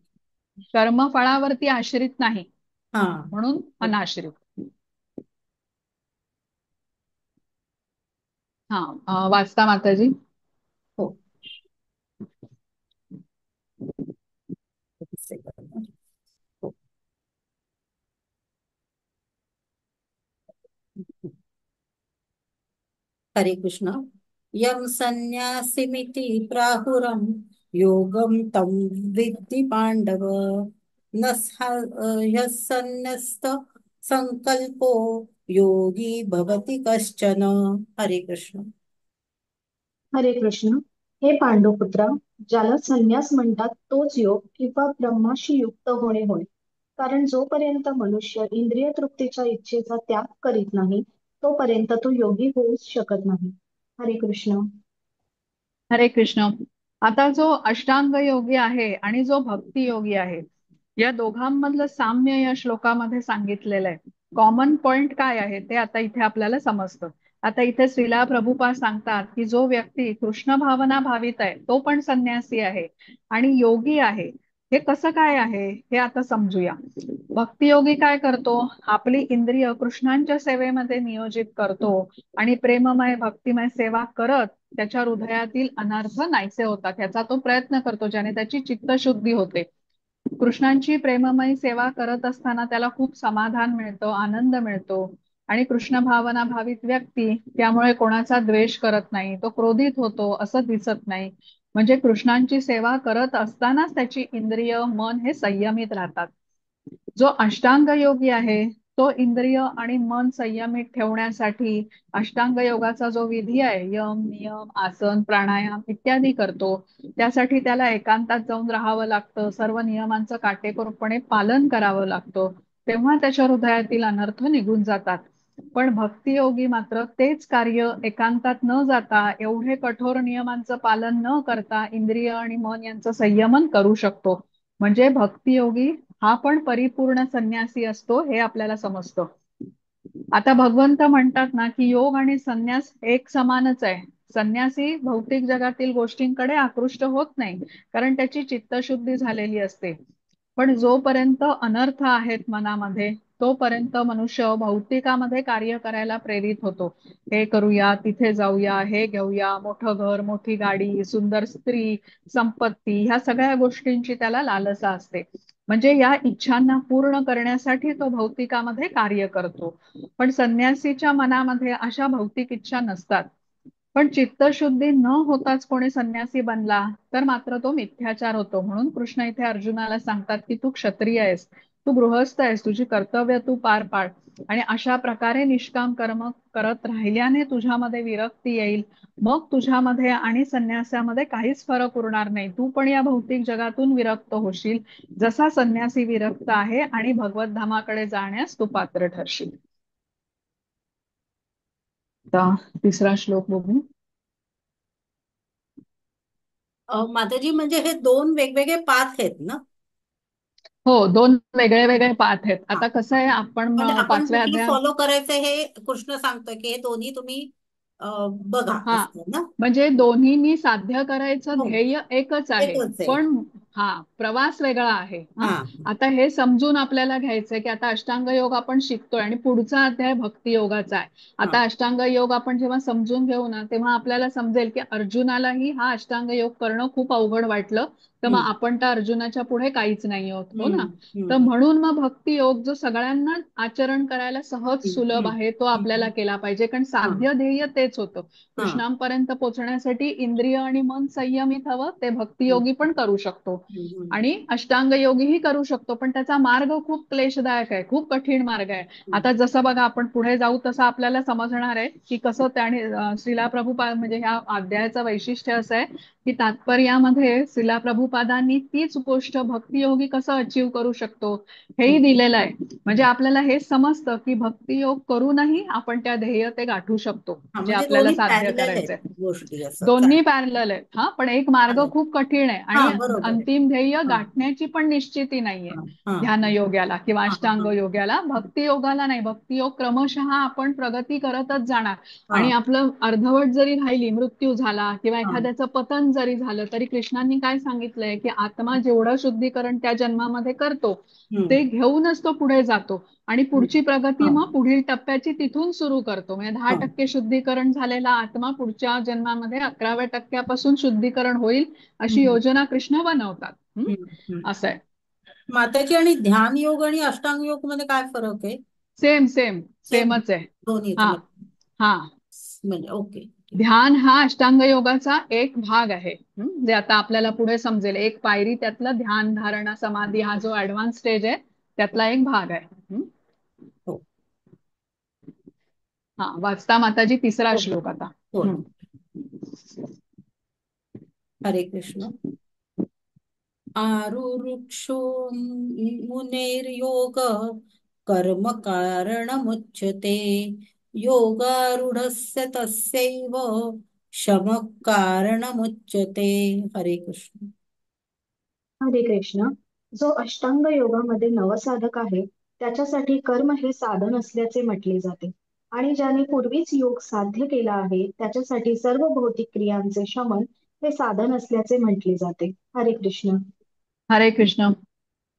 [SPEAKER 1] कर्मफळावरती आश्रित नाही
[SPEAKER 2] हा.
[SPEAKER 1] म्हणून अनाश्रित. हा, वाचता माताजी?
[SPEAKER 2] हो. एक सेकंद. हो. हरे कृष्ण. यम संन्यासिमिति प्राहुरं योगं तं विद्धि पाण्डव। न ह्यः सन्न्यस्त संकल्पो योगी भवति कश्चन। हरे कृष्ण.
[SPEAKER 3] हरे कृष्ण. हे पांडुपुत्रा, ज्याला संन्यास म्हणतात तोच योग किंवा ब्रह्माशी युक्त होणे होय. कारण जोपर्यंत मनुष्य इंद्रिय तृप्तीच्या इच्छेचा त्याग करीत नाही तोपर्यंत तो योगी होऊच शकत नाही. हरे कृष्ण.
[SPEAKER 1] हरे कृष्ण. आता जो अष्टांग योगी आहे आणि जो भक्ती योगी आहे या दोघांमधलं साम्य या श्लोकामध्ये सांगितलेलं आहे. कॉमन पॉइंट काय आहे ते आता इथे आपल्याला समजतं. आता इथे श्रीला प्रभुपाद सांगतात की जो व्यक्ती कृष्ण भावना भावित आहे तो पण संन्यासी आहे आणि योगी आहे. हे कसं काय आहे हे आता समजूया. भक्तियोगी काय करतो, आपली इंद्रिय कृष्णांच्या सेवेमध्ये नियोजित करतो आणि प्रेममय भक्तिमय सेवा करत त्याच्या हृदयातील अनर्थ नाहीसे होतात ह्याचा तो प्रयत्न करतो, ज्याने त्याची चित्तशुद्धी होते. कृष्णांची प्रेममयी सेवा करत असताना त्याला खूप समाधान मिळतं, आनंद मिळतो. आणि कृष्ण भावना भावित व्यक्ती त्यामुळे कोणाचा द्वेष करत नाही, तो क्रोधित होतो असं दिसत नाही. म्हणजे कृष्णांची सेवा करत असतानाच त्याची इंद्रिय मन हे संयमित राहतात. जो अष्टांग योगी आहे तो इंद्रिय आणि मन संयमित ठेवण्यासाठी अष्टांग योगाचा जो विधी आहे, यम नियम आसन प्राणायाम इत्यादी करतो. त्यासाठी त्याला एकांतात जाऊन राहावं लागतं, सर्व नियमांचं काटेकोरपणे पालन करावं लागतं, तेव्हा त्याच्या हृदयातील अनर्थ निघून जातात. पण भक्तियोगी मात्र तेच कार्य एकांतात न जाता, एवढे कठोर नियमांचं पालन न करता इंद्रिय आणि मन यांचं संयमन करू शकतो. म्हणजे भक्तियोगी हा पण परिपूर्ण संन्यासी असतो हे आपल्याला समजतं. आता भगवंत म्हणतात ना की योग आणि संन्यास एक समानच आहे. संन्यासी भौतिक जगातील गोष्टींकडे आकृष्ट होत नाही कारण त्याची चित्तशुद्धी झालेली असते. पण जोपर्यंत अनर्थ आहेत मनामध्ये तोपर्यंत मनुष्य भौतिकामध्ये कार्य करायला प्रेरित होतो. हे करूया, तिथे जाऊया, हे घेऊया, मोठं घर, मोठी गाडी, सुंदर स्त्री, संपत्ती, ह्या सगळ्या गोष्टींची त्याला लालसा असते. म्हणजे या इच्छांना पूर्ण करण्यासाठी तो भौतिकामध्ये कार्य करतो. पण संन्यासीच्या मनामध्ये अशा भौतिक इच्छा नसतात. पण चित्तशुद्धी न होताच कोणी संन्यासी बनला तर मात्र तो मिथ्याचार होतो. म्हणून कृष्ण इथे अर्जुनाला सांगतात की तू क्षत्रिय आहेस, तू गृहस्थ आहेस, तुझी कर्तव्य तू पार पाड आणि अशा प्रकारे निष्काम कर्म करत राहिल्याने तुझ्यामध्ये विरक्ती येईल. मग तुझ्यामध्ये आणि संन्यासामध्ये काहीच फरक उरणार नाही. तू पण या भौतिक जगातून विरक्त होशील जसा संन्यासी विरक्त आहे आणि भगवत धामाकडे जाण्यास तू पात्र ठरशील. आता तिसरा श्लोक बघू.
[SPEAKER 2] माताजी, म्हणजे हे दोन वेगवेगळे पाथ आहेत ना?
[SPEAKER 1] हो, दोन वेगळे वेगळे पाथ आहेत.
[SPEAKER 2] हा.
[SPEAKER 1] आता कसं आहे, आपण
[SPEAKER 2] म्हणजे आपण
[SPEAKER 1] पाचव्या
[SPEAKER 2] कुठलं
[SPEAKER 1] अध्यायात
[SPEAKER 2] फॉलो करायचं हे कृष्ण सांगतोय की हे दोन्ही तुम्ही बघा
[SPEAKER 1] हा,
[SPEAKER 2] असं ना?
[SPEAKER 1] म्हणजे दोन्हींनी साध्य करायचं
[SPEAKER 2] हो,
[SPEAKER 1] ध्येय एकच आहे,
[SPEAKER 2] एकच आहे.
[SPEAKER 1] पण हा प्रवास वेगळा आहे. हा,
[SPEAKER 2] हा.
[SPEAKER 1] आता हे समजून आपल्याला घ्यायचंय की आता अष्टांग योग आपण शिकतोय आणि पुढचा अध्याय भक्ती योगाचा आहे.
[SPEAKER 2] हा.
[SPEAKER 1] आता अष्टांग योग आपण जेव्हा समजून घेऊ ना तेव्हा आपल्याला समजेल की अर्जुनालाही हा अष्टांग योग करणं खूप अवघड वाटलं, तर मग
[SPEAKER 2] हम्म
[SPEAKER 1] आपण तर अर्जुनाच्या पुढे काहीच नाही आहोत, हो ना.
[SPEAKER 2] हम्म
[SPEAKER 1] तर
[SPEAKER 2] हम्म
[SPEAKER 1] म्हणून मग भक्ती योग जो सगळ्यांना आचरण करायला सहज
[SPEAKER 2] हम्म
[SPEAKER 1] सुलभ
[SPEAKER 2] हम्म
[SPEAKER 1] आहे तो आपल्याला
[SPEAKER 2] हम्म.
[SPEAKER 1] केला पाहिजे, कारण
[SPEAKER 2] हा
[SPEAKER 1] साध्य ध्येय तेच होतं.
[SPEAKER 2] हा.
[SPEAKER 1] कृष्णांपर्यंत पोहोचण्यासाठी इंद्रिय आणि मन संयमित हवं, ते
[SPEAKER 2] हम्म
[SPEAKER 1] भक्तियोगी पण करू शकतो
[SPEAKER 2] हम्म हम्म
[SPEAKER 1] आणि अष्टांग योगीही करू शकतो, पण त्याचा मार्ग खूप क्लेशदायक आहे, खूप कठीण मार्ग आहे.
[SPEAKER 2] हम्म
[SPEAKER 1] आता जसं बघा आपण पुढे जाऊ तसं आपल्याला समजणार आहे की कसं त्याने श्रीला प्रभुपाद म्हणजे ह्या अध्यायाचं वैशिष्ट्य असं आहे की तात्पर्यामध्ये श्रीला प्रभुपादांनी तीच गोष्ट भक्तियोगी कसं अचीव्ह करू शकतो हेही
[SPEAKER 2] हम्म
[SPEAKER 1] दिलेलं आहे. म्हणजे
[SPEAKER 2] हम्म.
[SPEAKER 1] आपल्याला हे समजतं की भक्तियोग करूनही आपण त्या ध्येय ते गाठू शकतो
[SPEAKER 2] हा,
[SPEAKER 1] जे
[SPEAKER 2] म्हणजे
[SPEAKER 1] आपल्याला
[SPEAKER 2] दोन्ही
[SPEAKER 1] साध्य
[SPEAKER 2] पॅरलल आहेत
[SPEAKER 1] करायचंय.
[SPEAKER 2] गोष्टी असं
[SPEAKER 1] दोन्ही
[SPEAKER 2] चालेल.
[SPEAKER 1] पॅरलल आहेत हा, पण एक मार्ग
[SPEAKER 2] चालेल.
[SPEAKER 1] खूप कठीण आहे
[SPEAKER 2] हा,
[SPEAKER 1] आणि
[SPEAKER 2] बरोबर आहे.
[SPEAKER 1] अंतिम ध्येय
[SPEAKER 2] हा
[SPEAKER 1] गाठण्याची पण निश्चिती नाहीये.
[SPEAKER 2] हा हा
[SPEAKER 1] ध्यान योग्याला किंवा
[SPEAKER 2] हा
[SPEAKER 1] अष्टांग
[SPEAKER 2] हा
[SPEAKER 1] योग्याला, भक्ती योगाला नाही. भक्ती योग क्रमशः आपण प्रगती करतच जाणार
[SPEAKER 2] हा
[SPEAKER 1] आणि आपलं अर्धवट जरी राहिली, मृत्यू झाला किंवा
[SPEAKER 2] हा
[SPEAKER 1] एखाद्याचं पतन जरी झालं तरी कृष्णांनी काय सांगितलंय की आत्मा जेवढं शुद्धीकरण त्या जन्मामध्ये करतो
[SPEAKER 2] हम्म.
[SPEAKER 1] ते घेऊनच तो पुढे जातो आणि
[SPEAKER 2] हम्म.
[SPEAKER 1] पुढची प्रगती
[SPEAKER 2] हा.
[SPEAKER 1] मग पुढील टप्प्याची तिथून सुरू करतो. म्हणजे दहा
[SPEAKER 2] हा.
[SPEAKER 1] टक्के शुद्धीकरण झालेला आत्मा पुढच्या जन्मामध्ये 11व्या टक्क्यापासून शुद्धीकरण होईल अशी
[SPEAKER 2] हम्म.
[SPEAKER 1] योजना कृष्ण बनवतात. हम्म?
[SPEAKER 2] हम्म. हम्म.
[SPEAKER 1] असं आहे.
[SPEAKER 2] माताजी, आणि ध्यान योग आणि अष्टांग योग मध्ये काय फरक आहे?
[SPEAKER 1] Same same.
[SPEAKER 2] Same.
[SPEAKER 1] सेमच आहे.
[SPEAKER 2] दोन्हीच
[SPEAKER 1] हा हा.
[SPEAKER 2] म्हणजे? ओके, ठीक.
[SPEAKER 1] ध्यान हा अष्टांग योगाचा एक भाग आहे. जे आता आपल्याला पुढे समजेल, एक पायरी त्यातलं ध्यान धारणा समाधी हा जो ऍडव्हान्स स्टेज आहे त्यातला एक भाग आहे. हम्म?
[SPEAKER 2] हो.
[SPEAKER 1] हा, वाचता माताजी तिसरा
[SPEAKER 2] हो.
[SPEAKER 1] श्लोक आता.
[SPEAKER 2] हो.
[SPEAKER 1] हम्म.
[SPEAKER 2] हरे कृष्ण. आरुरुक्षो मुनेर्योग कर्म कारणमुच्यते, योगारूढस्य तस्यैव शमः कारणमुच्यते. हरे कृष्ण.
[SPEAKER 3] हरे कृष्ण. जो अष्टांग योगामध्ये नवसाधक आहे त्याच्यासाठी कर्म हे साधन असल्याचे म्हटले जाते आणि ज्याने पूर्वीच योग साध्य केला आहे त्याच्यासाठी सर्व भौतिक क्रियांचे शमन हे साधन असल्याचे म्हटले जाते. हरे कृष्ण.
[SPEAKER 1] हरे कृष्ण.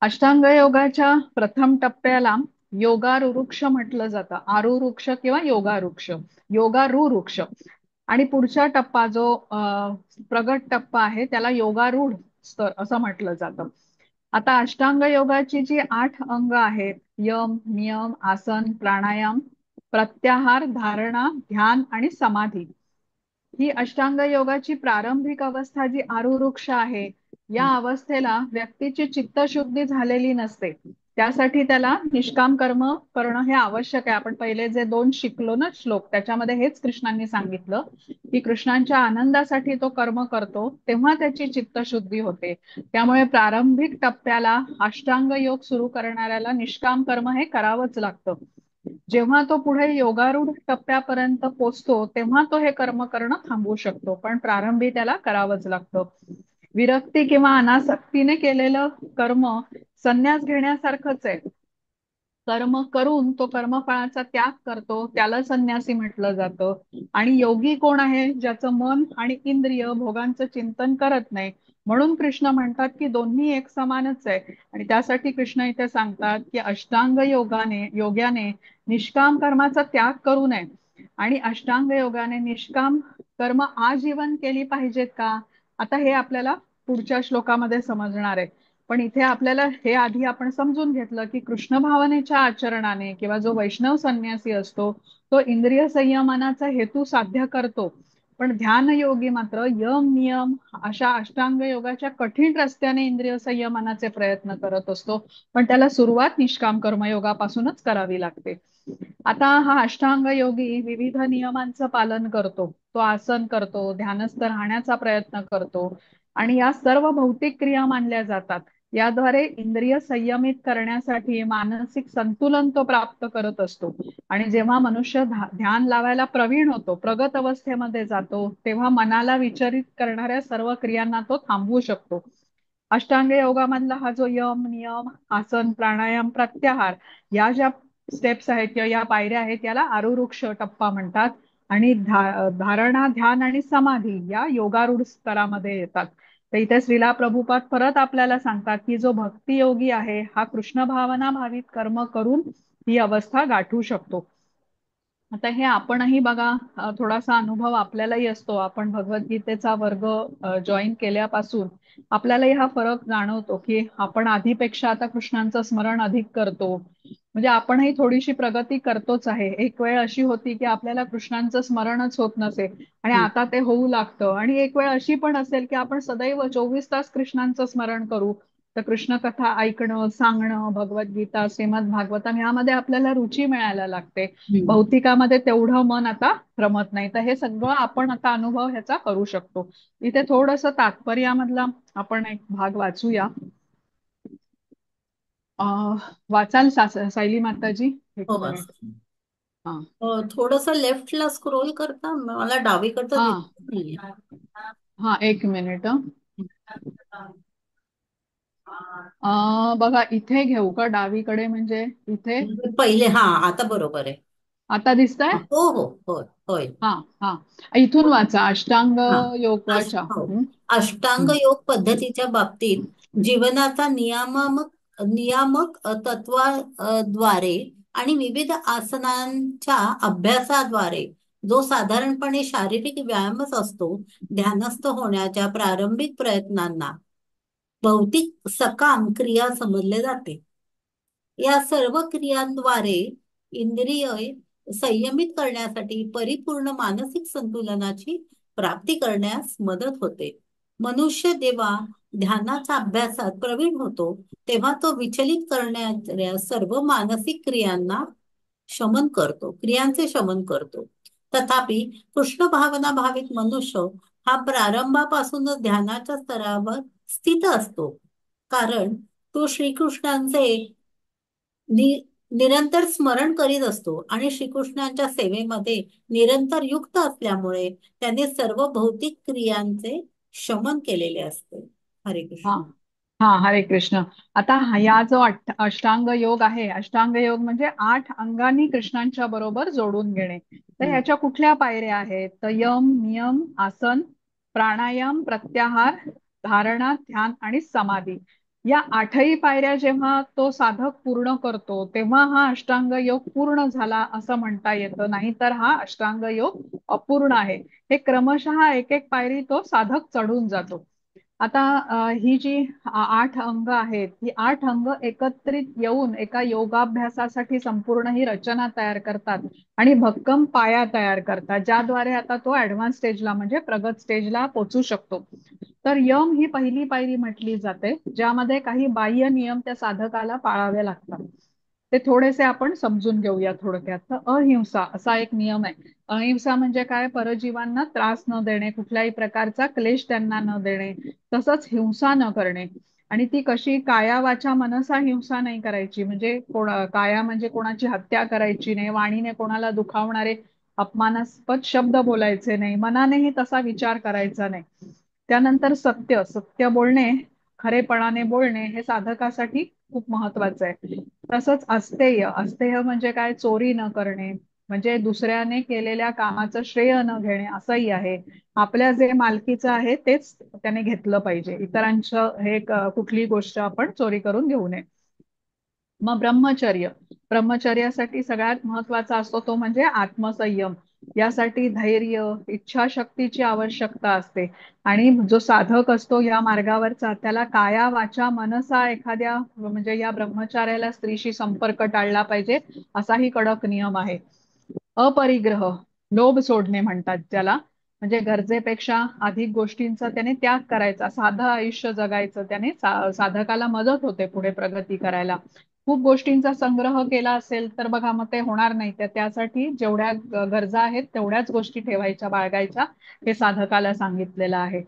[SPEAKER 1] अष्टांग योगाच्या प्रथम टप्प्याला योगारुरुक्ष म्हटलं जातं, आरुरुक्ष किंवा योगारुक्ष, योगारुरुक्ष. आणि पुढचा टप्पा जो प्रगट टप्पा आहे त्याला योगारूढ स्तर असं म्हटलं जातं. आता अष्टांग योगाची जी 8 अंग आहेत, यम, नियम, आसन, प्राणायाम, प्रत्याहार, धारणा, ध्यान आणि समाधी, ही अष्टांग योगाची प्रारंभिक अवस्था जी आरुरुक्ष आहे या अवस्थेला व्यक्तीची चित्तशुद्धी झालेली नसते, त्यासाठी त्याला निष्काम कर्म करणं हे आवश्यक आहे. आपण पहिले जे 2 शिकलो ना श्लोक, त्याच्यामध्ये हेच कृष्णांनी सांगितलं की कृष्णांच्या आनंदासाठी तो कर्म करतो तेव्हा त्याची चित्तशुद्धी होते. त्यामुळे प्रारंभिक टप्प्याला अष्टांग योग सुरू करणाऱ्याला निष्काम कर्म हे करावंच लागतं. जेव्हा तो पुढे योगारूढ टप्प्यापर्यंत पोचतो तेव्हा तो हे कर्म करणं थांबवू शकतो, पण प्रारंभी त्याला करावंच लागतं. विरक्ती किंवा अनासक्तीने केलेलं कर्म संन्यास घेण्यासारखंच आहे. कर्म करून तो कर्मफळाचा त्याग करतो, त्याला संन्यासी म्हटलं जातं. आणि योगी कोण आहे? ज्याचं मन आणि इंद्रिय भोगांचं चिंतन करत नाही. म्हणून कृष्ण म्हणतात की दोन्ही एक समानच आहे. आणि त्यासाठी कृष्ण इथे सांगतात की अष्टांग योग्याने निष्काम कर्माचा त्याग करू नये आणि अष्टांग योगाने निष्काम कर्म आजीवन केली पाहिजेत का? आता हे आपल्याला पुढच्या श्लोकामध्ये समजणार आहे. पण इथे आपल्याला हे आधी आपण समजून घेतलं की कृष्ण भावनेच्या आचरणाने किंवा जो वैष्णव संन्यासी असतो तो इंद्रिय संयमनाचा हेतू साध्य करतो, पण ध्यान योगी मात्र यम नियम अशा अष्टांग योगाच्या कठीण रस्त्याने इंद्रिय संयमनाचे प्रयत्न करत असतो, पण त्याला सुरुवात निष्काम कर्मयोगापासूनच करावी लागते. आता हा अष्टांग योगी विविध नियमांचं पालन करतो, तो आसन करतो, ध्यानस्थ राहण्याचा प्रयत्न करतो आणि या सर्व भौतिक क्रिया मानल्या जातात. याद्वारे इंद्रिय संयमित करण्यासाठी मानसिक संतुलन तो प्राप्त करत असतो. आणि जेव्हा मनुष्य ध्यान लावायला प्रवीण होतो, प्रगत अवस्थेमध्ये जातो, तेव्हा मनाला विचलित करणाऱ्या सर्व क्रियांना तो थांबवू शकतो. अष्टांग योगामधला हा जो यम, नियम, आसन, प्राणायाम, प्रत्याहार या ज्या स्टेप्स आहेत किंवा या पायऱ्या आहेत याला आरुरुक्ष टप्पा म्हणतात. आणि धारणा, ध्यान आणि समाधी या योगारूढ स्तरामध्ये येतात. तर इथे श्रीला प्रभुपाद परत आपल्याला सांगतात की जो भक्तियोगी आहे हा कृष्ण भावना भावित कर्म करून ही अवस्था गाठू शकतो. आता हे आपणही बघा, थोडासा अनुभव आपल्यालाही असतो. आपण भगवद्गीतेचा वर्ग जॉईन केल्यापासून आपल्यालाही हा फरक जाणवतो की आपण आधीपेक्षा आता कृष्णांचं स्मरण अधिक करतो, म्हणजे आपणही थोडीशी प्रगती करतोच आहे. एक वेळ अशी होती की आपल्याला कृष्णांचं स्मरणच होत नसे आणि आता ते होऊ लागतं. आणि एक वेळ अशी पण असेल की आपण सदैव 24 तास कृष्णांचं स्मरण करू, तर कृष्ण कथा ऐकणं, सांगणं, भगवद्गीता, श्रीमद भागवतम यामध्ये आपल्याला रुची मिळायला लागते. भौतिकामध्ये तेवढं मन आता रमत नाही. तर हे सगळं आपण आता अनुभव ह्याचा करू शकतो. इथे थोडंसं तात्पर्यामधला आपण एक भाग वाचूया. वाचाल सायली माताजी? एक
[SPEAKER 2] हो,
[SPEAKER 1] मिनिट.
[SPEAKER 2] वाच.
[SPEAKER 1] हा.
[SPEAKER 2] थोडंसं लेफ्टला स्क्रोल करता, मला डावीकडचं
[SPEAKER 1] हा.
[SPEAKER 2] दिसत नाहीये.
[SPEAKER 1] हा, एक मिनिट. बघा इथे घेऊ का डावीकडे, म्हणजे इथे
[SPEAKER 2] पहिले, हा आता बरोबर आहे.
[SPEAKER 1] आता दिसतंय?
[SPEAKER 2] हो हो, होय होय.
[SPEAKER 1] हा हा, इथून वाचा, अष्टांग
[SPEAKER 2] हा.
[SPEAKER 1] योगाच्या.
[SPEAKER 2] हो.
[SPEAKER 1] हं,
[SPEAKER 2] अष्टांग
[SPEAKER 1] हं.
[SPEAKER 2] योग पद्धतीच्या बाबतीत जीवनाचा नियामक नियामक तत्वाद्वारे आणि विविध आसनांच्या अभ्यासाद्वारे, जो साधारणपणे शारीरिक व्यायामच असतो, ध्यानस्थ होण्याच्या प्रारंभिक प्रयत्नांना भौतिक सकाम क्रिया समजले जाते. या सर्व क्रियांद्वारे इंद्रिय संयमित करण्यासाठी परिपूर्ण मानसिक संतुलनाची प्राप्ती करण्यास मदत होते. मनुष्य जेव्हा ध्यानाच्या अभ्यासात प्रवीण होतो तेव्हा तो विचलित करणाऱ्या सर्व मानसिक क्रियांना शमन करतो, क्रियांचे शमन करतो. तथापि कृष्ण भावना भावित मनुष्य हा प्रारंभापासूनच ध्यानाच्या स्तरावर स्थित असतो, कारण तो श्रीकृष्णांचे निरंतर स्मरण करीत असतो आणि श्रीकृष्णांच्या सेवेमध्ये निरंतर युक्त असल्यामुळे त्याने सर्व भौतिक क्रियांचे शमन केलेले असते. हरे
[SPEAKER 1] हा
[SPEAKER 2] कृष्ण.
[SPEAKER 1] हा, हरे कृष्ण. आता या जो अष्टांग योग आहे, अष्टांग योग म्हणजे 8 अंगांनी कृष्णांच्या बरोबर जोडून घेणे. तर ह्याच्या कुठल्या पायऱ्या आहेत? तर यम, नियम, आसन, प्राणायाम, प्रत्याहार, धारणा, ध्यान आणि समाधी. या 8ही पायऱ्या जेव्हा तो साधक पूर्ण करतो तेव्हा हा अष्टांग योग पूर्ण झाला असं म्हणता येतं, नाहीतर हा अष्टांग योग अपूर्ण आहे. हे क्रमशः एक एक पायरी तो साधक चढून जातो. आता ही जी 8 अंग आहेत, ही 8 अंग एकत्रित येऊन एका योगाभ्यासासाठी संपूर्ण ही रचना तयार करतात आणि भक्कम पाया तयार करतात, ज्याद्वारे आता तो ऍडव्हान्स स्टेजला म्हणजे प्रगत स्टेजला पोचू शकतो. तर यम ही पहिली पायरी म्हटली जाते, ज्यामध्ये काही बाह्य नियम त्या साधकाला पाळावे लागतात. ते थोडेसे आपण समजून घेऊया थोडक्यात. तर अहिंसा असा एक नियम आहे. अहिंसा म्हणजे काय? परजीवांना त्रास न देणे, कुठल्याही प्रकारचा क्लेश त्यांना न देणे, तसंच हिंसा न करणे. आणि ती कशी? काया वाचा मनसा हिंसा नाही करायची, म्हणजे काया म्हणजे कोणाची हत्या करायची नाही, वाणीने कोणाला दुखावणारे अपमानास्पद शब्द बोलायचे नाही, मनानेही तसा विचार करायचा नाही. त्यानंतर सत्य, सत्य बोलणे, खरेपणाने बोलणे हे साधकासाठी खूप महत्वाचं आहे. तसंच अस्तेय, अस्तेय म्हणजे काय? चोरी न करणे, म्हणजे दुसऱ्याने केलेल्या कामाचं श्रेय न घेणे असंही आहे. आपल्या जे मालकीचं आहे तेच त्याने घेतलं पाहिजे, इतरांचं हे कुठली गोष्ट आपण चोरी करून घेऊ नये. मग ब्रह्मचर्य, ब्रह्मचर्यासाठी सगळ्यात महत्वाचा असतो तो म्हणजे आत्मसंयम. यासाठी धैर्य, इच्छाशक्तीची आवश्यकता असते. आणि जो साधक असतो या मार्गावरचा, त्याला काया वाचा मनसा एखाद्या म्हणजे या ब्रह्मचार्याला स्त्रीशी संपर्क टाळला पाहिजे, असाही कडक नियम आहे. अपरिग्रह, लोभ सोडणे म्हणतात त्याला, म्हणजे गरजेपेक्षा अधिक गोष्टींचा त्याने त्याग करायचा, साधं आयुष्य जगायचं, त्याने साधकाला मदत होते पुढे प्रगती करायला. खूप गोष्टींचा संग्रह केला असेल तर बघा मग ते होणार नाही, तर त्यासाठी जेवढ्या गरजा आहेत तेवढ्याच गोष्टी ठेवायच्या, बाळगायच्या, हे साधकाला सांगितलेलं आहे.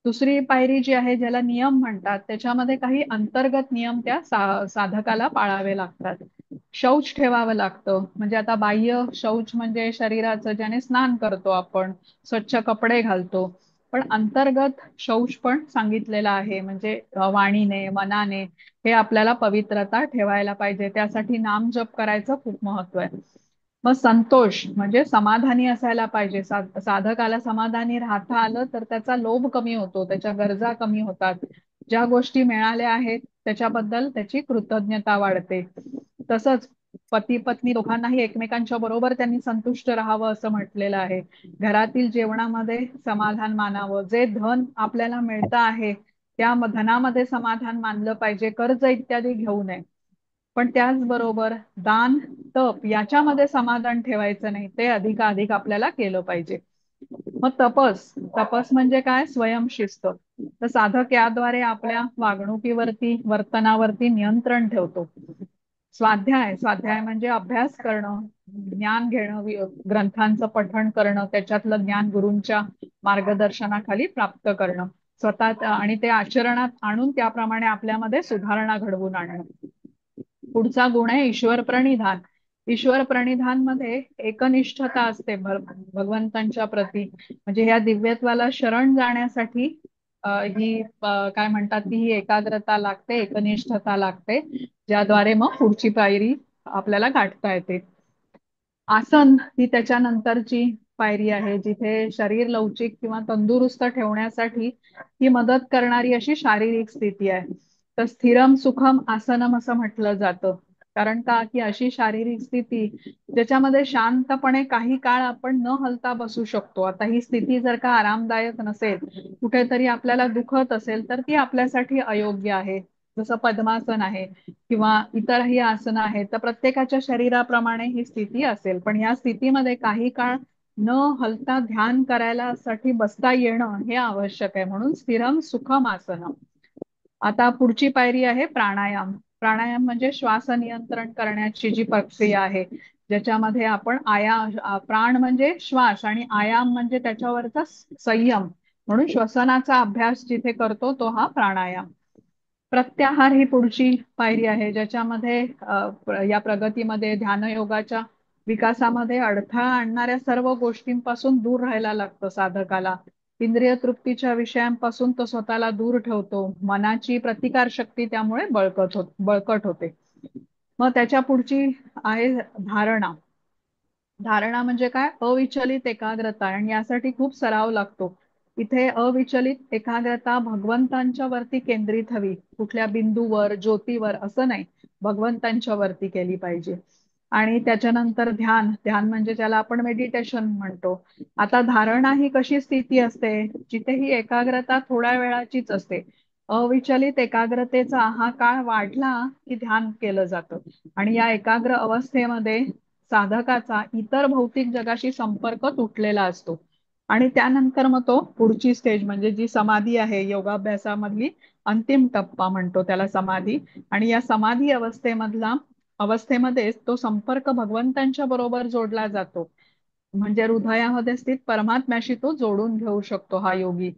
[SPEAKER 1] दुसरी पायरी जी आहे ज्याला नियम म्हणतात, त्याच्यामध्ये काही अंतर्गत नियम त्या साधकाला पाळावे लागतात. शौच ठेवावं लागतं, म्हणजे आता बाह्य शौच म्हणजे शरीराचं ज्याने स्नान करतो आपण, स्वच्छ कपडे घालतो, पण अंतर्गत शौच पण सांगितलेलं आहे, म्हणजे वाणीने, मनाने हे आपल्याला पवित्रता ठेवायला पाहिजे. त्यासाठी नामजप करायचं खूप महत्व आहे. मग संतोष म्हणजे समाधानी असायला पाहिजे. साधकाला समाधानी राहता आलं तर त्याचा लोभ कमी होतो, त्याच्या गरजा कमी होतात, ज्या गोष्टी मिळाल्या आहेत त्याच्याबद्दल त्याची कृतज्ञता वाढते. तसंच पती पत्नी दोघांनाही एकमेकांच्या बरोबर त्यांनी संतुष्ट राहावं असं म्हटलेलं आहे. घरातील जेवणामध्ये समाधान मानावं, जे धन आपल्याला मिळतं आहे त्या धनामध्ये समाधान मानलं पाहिजे, कर्ज इत्यादी घेऊ नये. पण त्याचबरोबर दान तप याच्यामध्ये समाधान ठेवायचं नाही, ते अधिकाधिक आपल्याला केलं पाहिजे. मग तपस, तपस म्हणजे काय? स्वयंशिस्त. तर साधक याद्वारे आपल्या वागणुकीवरती, वर्तनावरती नियंत्रण ठेवतो. स्वाध्याय, स्वाध्याय म्हणजे अभ्यास करणं, ज्ञान घेणं, ग्रंथांचं पठण करणं, त्याच्यातलं ज्ञान गुरूंच्या मार्गदर्शनाखाली प्राप्त करणं, स्वतः आणि ते आचरणात आणून त्याप्रमाणे आपल्यामध्ये सुधारणा घडवून आणणं. पुढचा गुण आहे ईश्वर प्रणिधान. ईश्वर प्रणिधान मध्ये एकनिष्ठता असते भगवंतांच्या प्रती, म्हणजे ह्या दिव्यत्वाला शरण जाण्यासाठी ही काय म्हणतात ती ही एकाग्रता लागते, एकनिष्ठता लागते, ज्याद्वारे मग पुढची पायरी आपल्याला गाठता येते. आसन ही त्याच्यानंतरची पायरी आहे, जिथे शरीर लवचिक किंवा तंदुरुस्त ठेवण्यासाठी ही मदत करणारी अशी शारीरिक स्थिती आहे. तर स्थिरम सुखम आसनम असं म्हटलं जातं. कारण का की अशी शारीरिक स्थिती ज्याच्यामध्ये शांतपणे काही काळ आपण न हलता बसू शकतो. आता ही स्थिती जर का आरामदायक नसेल, कुठेतरी आपल्याला दुखत असेल, तर ती आपल्यासाठी अयोग्य आहे. जसं पद्मासन आहे किंवा इतरही आसन आहेत, तर प्रत्येकाच्या शरीराप्रमाणे ही स्थिती असेल, पण या स्थितीमध्ये काही काळ न हलता ध्यान करायला साठी बसता येणं हे आवश्यक आहे. म्हणून स्थिरम सुखम आसनम. आता पुढची पायरी आहे प्राणायाम. प्राणायाम म्हणजे श्वास नियंत्रण करण्याची जी प्रक्रिया आहे, ज्याच्यामध्ये आपण प्राण म्हणजे श्वास आणि आयाम म्हणजे त्याच्यावरचा संयम, म्हणून श्वसनाचा अभ्यास जिथे करतो तो हा प्राणायाम. प्रत्याहार ही पुढची पायरी आहे, ज्याच्यामध्ये या प्रगतीमध्ये ध्यानयोगाच्या विकासामध्ये अडथळा आणणाऱ्या सर्व गोष्टींपासून दूर राहायला लागतं साधकाला. इंद्रिय तृप्तीच्या विषयांपासून तो स्वतःला दूर ठेवतो. मनाची प्रतिकार शक्ती त्यामुळे बळकट होते. मग त्याच्या पुढची आहे धारणा. धारणा म्हणजे काय? अविचलित एकाग्रता, आणि यासाठी खूप सराव लागतो. इथे अविचलित एकाग्रता भगवंतांच्या वरती केंद्रित हवी, कुठल्या बिंदूवर, ज्योतीवर असं नाही, भगवंतांच्या वरती केली पाहिजे. आणि त्याच्यानंतर ध्यान. ध्यान म्हणजे ज्याला आपण मेडिटेशन म्हणतो. आता धारणा ही कशी स्थिती असते, जिथे ही एकाग्रता थोड्या वेळाचीच असते. अविचलित एकाग्रतेचा हा काळ वाढला की ध्यान केलं जातं. आणि या एकाग्र अवस्थेमध्ये साधकाचा इतर भौतिक जगाशी संपर्क तुटलेला असतो. आणि त्यानंतर मग तो पुढची स्टेज म्हणजे जी समाधी आहे, योगाभ्यासामधली अंतिम टप्पा म्हणतो त्याला समाधी. आणि या समाधी अवस्थेमध्येच तो संपर्क भगवंतांच्या बरोबर जोडला जातो. म्हणजे हृदयामध्ये स्थित परमात्म्याशी तो जोडून घेऊ शकतो हा योगी.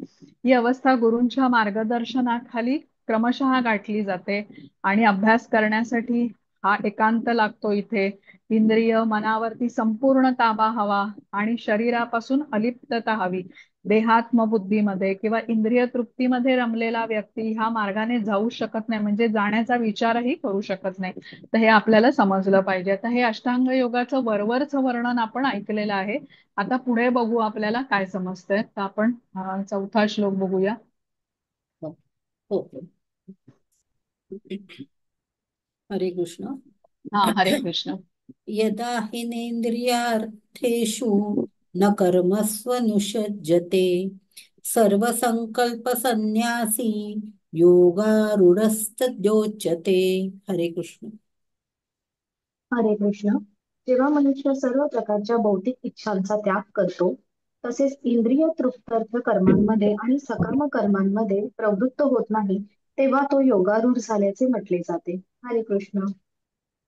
[SPEAKER 1] ही अवस्था गुरूंच्या मार्गदर्शनाखाली क्रमशः गाठली जाते. आणि अभ्यास करण्यासाठी हा एकांत लागतो. इथे इंद्रिय मनावरती संपूर्ण ताबा हवा आणि शरीरापासून अलिप्तता हवी. देहात्म बुद्धीमध्ये किंवा इंद्रिय तृप्तीमध्ये रमलेला व्यक्ती ह्या मार्गाने जाऊ शकत नाही, म्हणजे जाण्याचा विचारही करू शकत नाही. तर हे आपल्याला समजलं पाहिजे. आता हे अष्टांग योगाचं वरवरचं वर्णन आपण ऐकलेलं आहे. आता पुढे बघू आपल्याला काय समजतंय. तर आपण चौथा श्लोक बघूया.
[SPEAKER 2] हो, हरे कृष्ण.
[SPEAKER 1] हा, हरे कृष्ण.
[SPEAKER 2] यदा हिनेन्द्रियार्थेषु न कर्मस्वनुषज्जते सर्वसंकल्प संन्यासी योगारूढस्तद्योच्यते. हरे कृष्ण.
[SPEAKER 3] हरे कृष्ण. जेव्हा मनुष्य सर्व प्रकारच्या भौतिक इच्छांचा त्याग करतो, तसेच इंद्रिय तृप्त्यर्थ कर्मांमध्ये आणि सकाम कर्मांमध्ये प्रवृत्त होत नाही, तेव्हा तो योगारूढ झाल्याचे म्हटले जाते. हरे कृष्ण.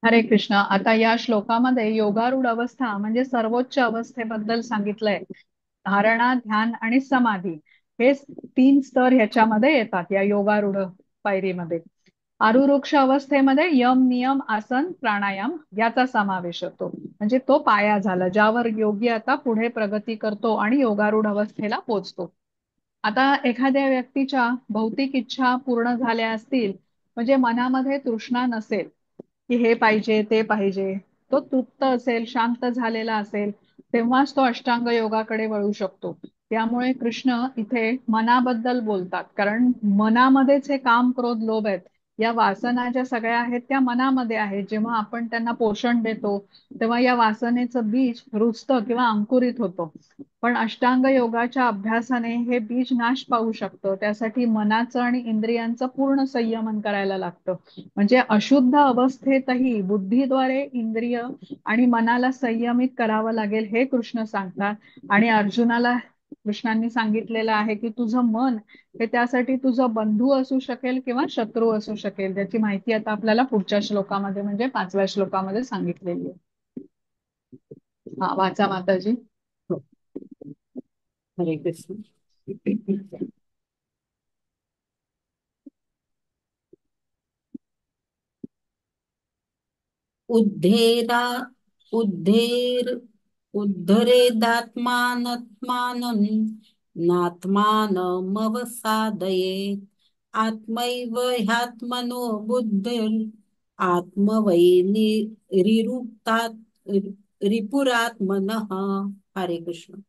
[SPEAKER 1] हरे कृष्ण. आता या श्लोकामध्ये योगारूढ अवस्था म्हणजे सर्वोच्च अवस्थेबद्दल सांगितलंय. धारणा, ध्यान आणि समाधी हे तीन स्तर ह्याच्यामध्ये येतात या योगारूढ पायरीमध्ये. आरुरुक्ष अवस्थेमध्ये यम, नियम, आसन, प्राणायाम याचा समावेश होतो. म्हणजे तो पाया झाला ज्यावर योगी आता पुढे प्रगती करतो आणि योगारूढ अवस्थेला पोचतो. आता एखाद्या व्यक्तीच्या भौतिक इच्छा पूर्ण झाल्या असतील, म्हणजे मनामध्ये तृष्णा नसेल की हे पाहिजे ते पाहिजे, तो तृप्त असेल, शांत झालेला असेल, तेव्हाच तो अष्टांग योगाकडे वळू शकतो. त्यामुळे कृष्ण इथे मनाबद्दल बोलतात, कारण मनामध्येच हे काम, क्रोध, लोभ आहेत. या वासना ज्या सगळ्या आहेत त्या मनामध्ये आहेत. जेव्हा आपण त्यांना पोषण देतो तेव्हा या वासनेचं बीज रुजतं किंवा अंकुरित होतं. पण अष्टांग योगाच्या अभ्यासाने हे बीज नाश पावू शकतं. त्यासाठी मनाचं आणि इंद्रियांचं पूर्ण संयमन करायला लागतं. म्हणजे अशुद्ध अवस्थेतही बुद्धीद्वारे इंद्रिय आणि मनाला संयमित करावं लागेल हे कृष्ण सांगतात. आणि अर्जुनाला कृष्णांनी सांगितलेलं आहे की तुझं मन हे त्यासाठी तुझं बंधू असू शकेल किंवा शत्रू असू शकेल, त्याची माहिती आता आपल्याला पुढच्या श्लोकामध्ये म्हणजे 5व्या श्लोकामध्ये सांगितलेली आहे. हा, वाचा माताजी.
[SPEAKER 2] हरे कृष्ण. उद्धेर उद्धरेदात्मानात्मानं नात्मानमवसादयेत् आत्मैव ह्यात्मनो बुद्धिर् आत्मवैरिरुक्ता रिपुरात्मनः. हरे कृष्ण.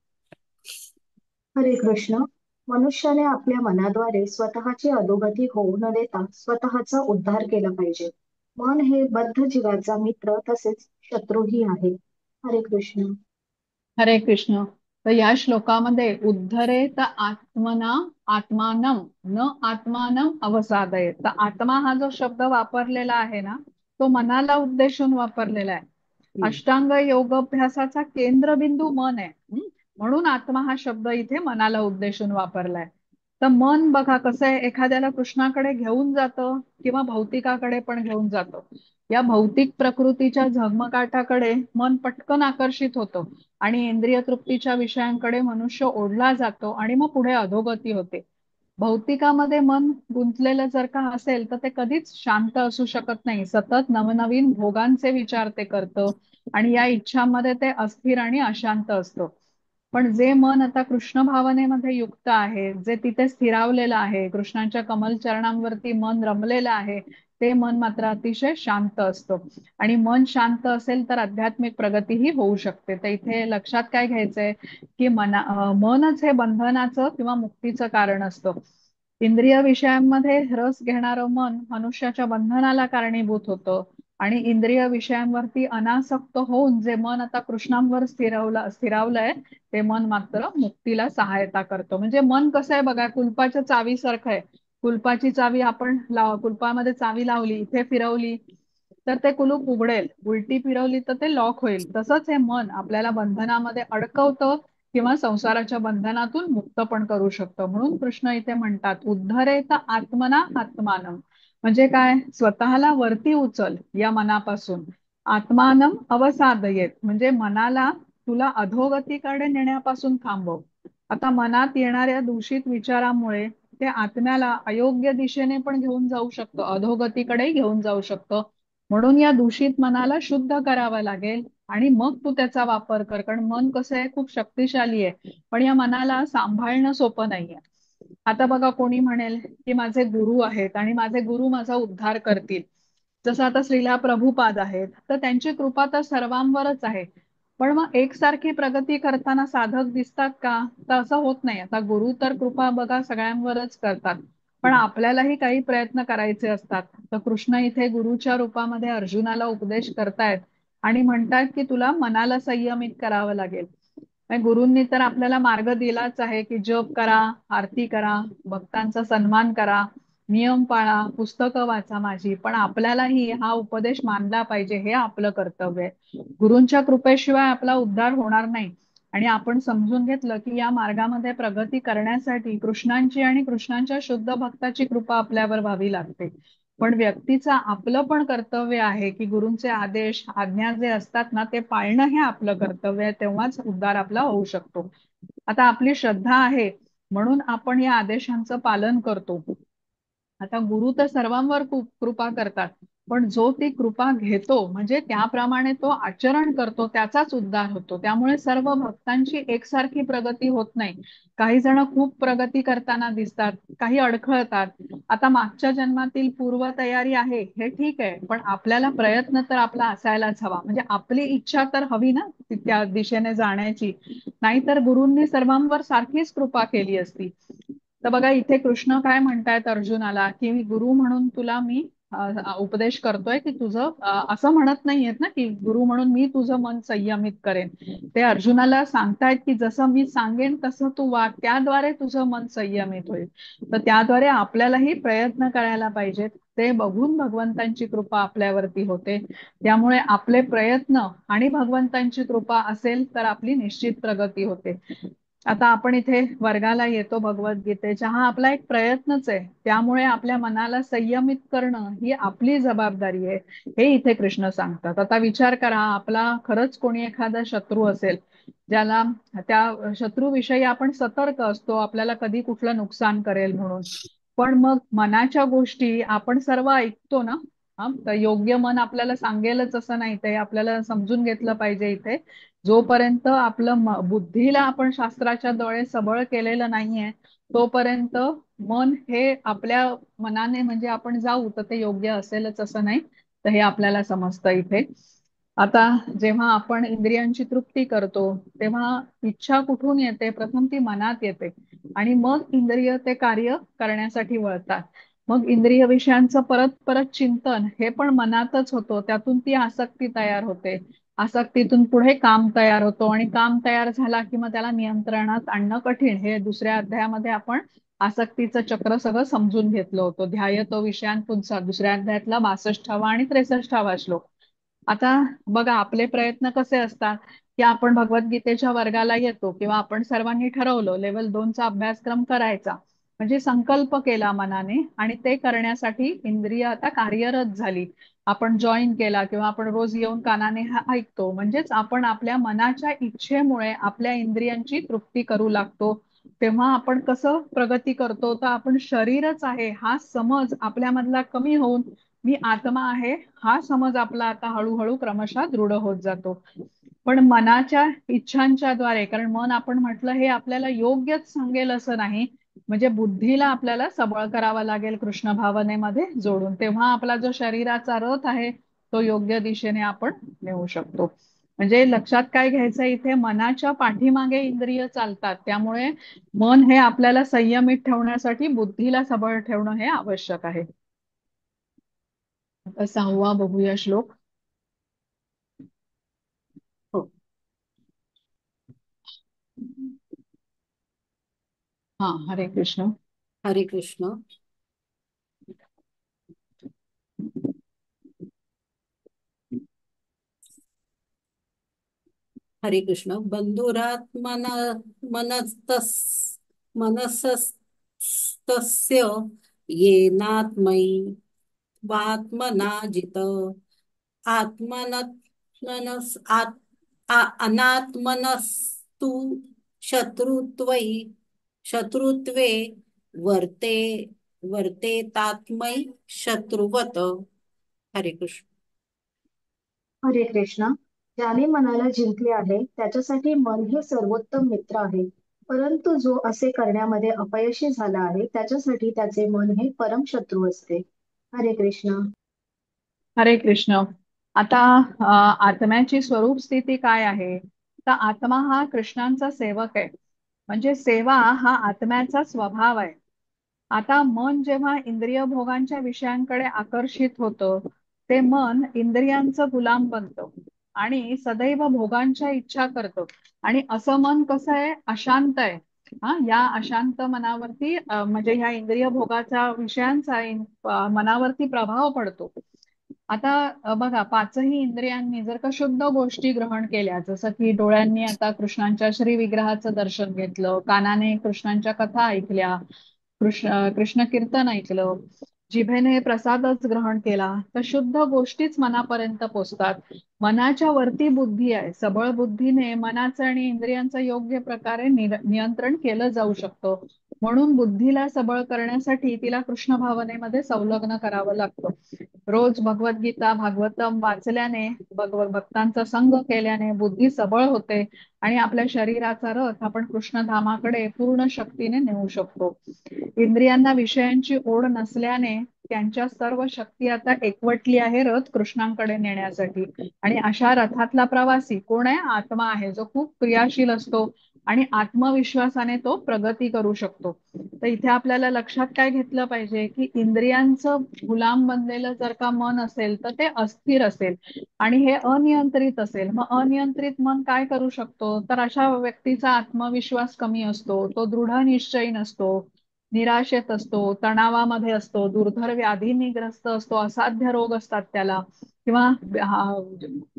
[SPEAKER 3] हरे कृष्ण. मनुष्याने आपल्या मनाद्वारे स्वतःची अधोगती होऊ न देता स्वतःचा उद्धार केला पाहिजे. मन हे बद्ध जीवाचा मित्र तसेच शत्रूही आहे. हरे कृष्ण.
[SPEAKER 1] हरे कृष्ण. तर या श्लोकामध्ये उद्धरेत आत्मना आत्मानम न आत्मानम अवसादयेत. तर आत्मा हा जो शब्द वापरलेला आहे ना, तो मनाला उद्देशून वापरलेला आहे. अष्टांग योगाभ्यासाचा केंद्रबिंदू मन आहे, म्हणून आत्मा हा शब्द इथे मनाला उद्देशून वापरलाय. तर मन बघा कसं आहे, एखाद्याला कृष्णाकडे घेऊन जातं किंवा भौतिकाकडे पण घेऊन जातं. या भौतिक प्रकृतीच्या झगमगाटाकडे मन पटकन आकर्षित होतं आणि इंद्रिय तृप्तीच्या विषयांकडे मनुष्य ओढला जातो आणि मग पुढे अधोगती होते. भौतिकामध्ये मन गुंतलेलं जर का असेल तर ते कधीच शांत असू शकत नाही. सतत नवनवीन भोगांचे विचार ते करतं आणि या इच्छांमध्ये ते अस्थिर आणि अशांत असतं. पण जे मन आता कृष्ण भावनेमध्ये युक्त आहे, जे तिथे स्थिरावलेलं आहे, कृष्णांच्या कमल चरणांवरती मन रमलेलं आहे, ते मन मात्र अतिशय शांत असतं. आणि मन शांत असेल तर आध्यात्मिक प्रगतीही होऊ शकते. तर इथे लक्षात काय घ्यायचंय की मनच हे बंधनाचं किंवा मुक्तीचं कारण असतं. इंद्रिय विषयांमध्ये रस घेणारं मन मनुष्याच्या बंधनाला कारणीभूत होतं आणि इंद्रिय विषयांवरती अनासक्त होऊन जे मन आता कृष्णांवर स्थिरावलंय ते मन मात्र मुक्तीला सहायता करतं. म्हणजे मन कसं आहे बघा, कुलपाच्या चावीसारखं आहे. कुलपाची चावी आपण कुलपामध्ये चावी लावली, इथे फिरवली तर ते कुलूप उघडेल, उलटी फिरवली तर ते लॉक होईल. तसंच हे मन आपल्याला बंधनामध्ये अडकवतं किंवा संसाराच्या बंधनातून मुक्त पण करू शकतं. म्हणून कृष्ण इथे म्हणतात उद्धरेत आत्मना आत्मानम, म्हणजे काय, स्वतःला वरती उचल या मनापासून. आत्मानम अवसादयेत म्हणजे मनाला तुला अधोगतीकडे नेण्यापासून थांबव. आता मनात येणाऱ्या दूषित विचारामुळे ते आत्म्याला अयोग्य दिशेने पण घेऊन जाऊ शकतं, अधोगतीकडेही घेऊन जाऊ शकतं. म्हणून या दूषित मनाला शुद्ध करावं लागेल आणि मग तू त्याचा वापर कर. कारण मन कसं आहे, खूप शक्तिशाली आहे, पण या मनाला सांभाळणं सोपं नाहीये. आता बघा, कोणी म्हणेल की माझे गुरु आहेत आणि माझे गुरु माझा उद्धार करतील. जसं आता श्रीला प्रभुपाद आहेत, तर त्यांची कृपा तर सर्वांवरच आहे, पण मग एकसारखी प्रगती करताना साधक दिसतात का? तर असं होत नाही. आता गुरु तर कृपा बघा सगळ्यांवरच करतात, पण आपल्यालाही काही प्रयत्न करायचे असतात. तर कृष्ण इथे गुरुच्या रूपामध्ये अर्जुनाला उपदेश करतायत आणि म्हणतायत की तुला मनाला संयमित करावं लागेल. म्हणजे गुरूंनी तर आपल्याला मार्ग दिलाच आहे की जप करा, आरती करा, भक्तांचा सन्मान करा, नियम पाळा, पुस्तकं वाचा माझी, पण आपल्यालाही हा उपदेश मानला पाहिजे, हे आपलं कर्तव्य आहे. गुरूंच्या कृपेशिवाय आपला उद्धार होणार नाही. आणि आपण समजून घेतलं की या मार्गामध्ये प्रगती करण्यासाठी कृष्णांची आणि कृष्णांच्या शुद्ध भक्ताची कृपा आपल्यावर व्हावी लागते. पण व्यक्तीचा आपलं पण कर्तव्य आहे की गुरूंचे आदेश आज्ञा जे असतात ना ते पाळणं हे आपलं कर्तव्य आहे, तेव्हाच उद्धार आपला होऊ शकतो. आता आपली श्रद्धा आहे म्हणून आपण या आदेशांचं पालन करतो. आता गुरु तर सर्वांवर कृपा करतात, पण जो ती कृपा घेतो म्हणजे त्याप्रमाणे तो आचरण करतो त्याचाच उद्धार होतो. त्यामुळे सर्व भक्तांची एकसारखी प्रगती होत नाही. काही जण खूप प्रगती करताना दिसतात, काही अडखळतात. आता मागच्या जन्मातील पूर्वतयारी आहे हे ठीक आहे, पण आपल्याला प्रयत्न तर आपला असायलाच हवा. म्हणजे आपली इच्छा तर हवी ना त्या दिशेने जाण्याची, नाहीतर गुरूंनी सर्वांवर सारखीच कृपा केली असती. तर बघा इथे कृष्ण काय म्हणतायत अर्जुनाला की मी गुरु म्हणून तुला मी उपदेश करतोय की तुझं, असं म्हणत नाहीयेत ना की गुरु म्हणून मी तुझं मन संयमित करेन. ते अर्जुनाला सांगतायत की जसं मी सांगेन तसं तू वाग, त्याद्वारे तुझं मन संयमित होईल. तर त्याद्वारे आपल्यालाही प्रयत्न करायला पाहिजेत. ते बघून भगवंतांची कृपा आपल्यावरती होते. त्यामुळे आपले प्रयत्न आणि भगवंतांची कृपा असेल तर आपली निश्चित प्रगती होते. आता आपण इथे वर्गाला येतो भगवद्गीतेच्या, हा आपला एक प्रयत्नच आहे. त्यामुळे आपल्या मनाला संयमित करणं ही आपली जबाबदारी आहे, हे इथे कृष्ण सांगतात. आता विचार करा, आपला खरंच कोणी एखादा शत्रू असेल, ज्याला त्या शत्रूविषयी आपण सतर्क असतो, आपल्याला कधी कुठलं नुकसान करेल म्हणून, पण मग मनाच्या गोष्टी आपण सर्व ऐकतो ना. हा, तर योग्य मन आपल्याला सांगेलच असं नाही, ते आपल्याला समजून घेतलं पाहिजे. इथे जोपर्यंत आपलं बुद्धीला आपण शास्त्राच्या डोळे सबळ केलेलं नाहीये तोपर्यंत मन हे आपल्या मनाने म्हणजे आपण जाऊ तर ते योग्य असेलच असं नाही. तर हे आपल्याला समजतं इथे. आता जेव्हा आपण इंद्रियांची तृप्ती करतो तेव्हा इच्छा कुठून येते? प्रथम ती मनात येते आणि मग इंद्रिय ते कार्य करण्यासाठी वळतात. मग इंद्रिय विषयांचं परत परत चिंतन हे पण मनातच होतं, त्यातून ती आसक्ती तयार होते, आसक्तीतून पुढे काम तयार होतो आणि काम तयार झाला की मग त्याला नियंत्रणात आणणं कठीण. हे दुसऱ्या अध्यायामध्ये आपण आसक्तीचं चक्र सगळं समजून घेतलं होतं. ध्यायतो विषयान पुंसा, दुसऱ्या अध्यायातला 62वा आणि 63वा श्लोक. आता बघा आपले प्रयत्न कसे असतात की आपण भगवद्गीतेच्या वर्गाला येतो किंवा आपण सर्वांनी ठरवलं लेवल 2चा अभ्यासक्रम करायचा, म्हणजे संकल्प केला मनाने आणि ते करण्यासाठी इंद्रिय आता कार्यरत झाली, आपण जॉईन केला किंवा आपण रोज येऊन कानाने हा ऐकतो, म्हणजेच आपण आपल्या मनाच्या इच्छेमुळे आपल्या इंद्रियांची तृप्ती करू लागतो. तेव्हा आपण कसं प्रगती करतो, तर आपण शरीरच आहे हा समज आपल्यामधला कमी होऊन मी आत्मा आहे हा समज आपला आता हळूहळू क्रमशः दृढ होत जातो. पण मनाच्या इच्छांच्या द्वारे, कारण मन आपण म्हटलं हे आपल्याला योग्यच सांगेल असं नाही, म्हणजे बुद्धीला आपल्याला सबळ करावं लागेल कृष्ण भावनेमध्ये जोडून, तेव्हा आपला जो शरीराचा रथ आहे तो योग्य दिशेने आपण नेऊ शकतो. म्हणजे लक्षात काय घ्यायचं इथे, मनाच्या पाठीमागे इंद्रिय चालतात, त्यामुळे मन हे आपल्याला संयमित ठेवण्यासाठी बुद्धीला सबळ ठेवणं हे आवश्यक आहे. आता 6वा बघूया श्लोक.
[SPEAKER 2] हो.
[SPEAKER 1] हा, हरे कृष्ण.
[SPEAKER 2] हरे कृष्ण. हरे कृष्ण. बंधुरात्मन मनस्तस मनसस्तस्य येनात्मैवात्मना जित आत्मनस अनात्मनस्तु शत्रुत्वै शत्रुत्वे वर्ते वर्तेतात्मै शत्रुवत. हरे कृष्ण.
[SPEAKER 3] हरे कृष्ण. ज्याने मनाला जिंकले आहे त्याच्यासाठी मन हे सर्वोत्तम मित्र आहे, परंतु जो असे करण्यामध्ये अपयशी झाला आहे त्याच्यासाठी त्याचे मन हे परम शत्रू असते. हरे कृष्ण.
[SPEAKER 1] हरे कृष्ण. आता आत्म्याची स्वरूप स्थिती काय आहे, तर आत्मा हा कृष्णांचा सेवक आहे, म्हणजे सेवा हा आत्म्याचा स्वभाव आहे. आता मन जेव्हा इंद्रिय भोगांच्या विषयांकडे आकर्षित होतं ते मन इंद्रियांचं गुलाम बनतं आणि सदैव भोगांच्या इच्छा करतं. आणि असं मन कसं आहे, अशांत आहे. हा, या अशांत मनावरती म्हणजे ह्या इंद्रिय भोगाचा विषयांचा मनावरती प्रभाव पडतो. आता बघा, पाचही इंद्रियांनी जर का शुद्ध गोष्टी ग्रहण केल्या, जसं की डोळ्यांनी आता कृष्णांच्या श्री विग्रहाचं दर्शन घेतलं, कानाने कृष्णांच्या कथा ऐकल्या, कृष्ण कीर्तन ऐकलं, जिभेने प्रसादच ग्रहण केला, तर शुद्ध गोष्टीच मनापर्यंत पोचतात. मनाच्या वरती बुद्धी आहे, सबळ बुद्धीने मनाचं आणि इंद्रियांचं योग्य प्रकारे नियंत्रण केलं जाऊ शकतं. म्हणून बुद्धीला सबळ करण्यासाठी तिला कृष्ण भावनेमध्ये संलग्न करावं लागतं. रोज भगवद्गीता भागवतम वाचल्याने, भक्तांचा संग केल्याने बुद्धी सबळ होते आणि आपल्या शरीराचा रथ आपण कृष्णधामाकडे पूर्ण शक्तीने नेऊ शकतो. इंद्रियांना विषयांची ओढ नसल्याने त्यांच्या सर्व शक्ती आता एकवटली आहे रथ कृष्णांकडे नेण्यासाठी. आणि अशा रथातला प्रवासी कोण आहे? आत्मा आहे, जो खूप क्रियाशील असतो आणि आत्मविश्वासाने तो प्रगती करू शकतो. तर इथे आपल्याला लक्षात काय घेतलं पाहिजे की इंद्रियांचं गुलाम बनलेलं जर का मन असेल तर ते अस्थिर असेल आणि हे अनियंत्रित असेल. मग अनियंत्रित मन काय करू शकतो? तर अशा व्यक्तीचा आत्मविश्वास कमी असतो, तो दृढ निश्चयी नसतो, निराशेत असतो, तणावामध्ये असतो, दुर्धर व्याधींनी ग्रस्त असतो, असाध्य रोग असतात त्याला, किंवा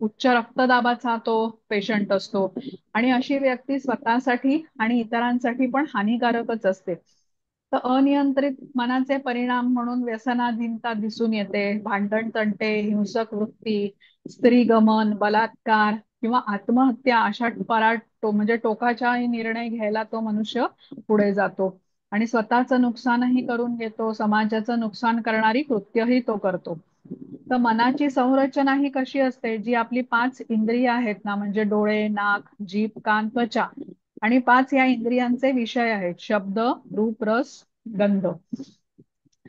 [SPEAKER 1] उच्च रक्तदाबाचा तो पेशंट असतो. आणि अशी व्यक्ती स्वतःसाठी आणि इतरांसाठी पण हानिकारकच असते. तर अनियंत्रित मनाचे परिणाम म्हणून व्यसनाधीनता दिसून येते, भांडण तंटे, हिंसक वृत्ती, स्त्रीगमन, बलात्कार किंवा आत्महत्या अशा म्हणजे टोकाचा निर्णय घ्यायला तो मनुष्य पुढे जातो आणि स्वतःचं नुकसानही करून घेतो, समाजाचं नुकसान करणारी कृत्यही तो करतो. तर मनाची संरचना ही कशी असते, जी आपली 5 इंद्रिय आहेत ना, म्हणजे डोळे, नाक, जीभ, कान, त्वचा, आणि 5 या इंद्रियांचे विषय आहेत शब्द, रूप, रस, गंध.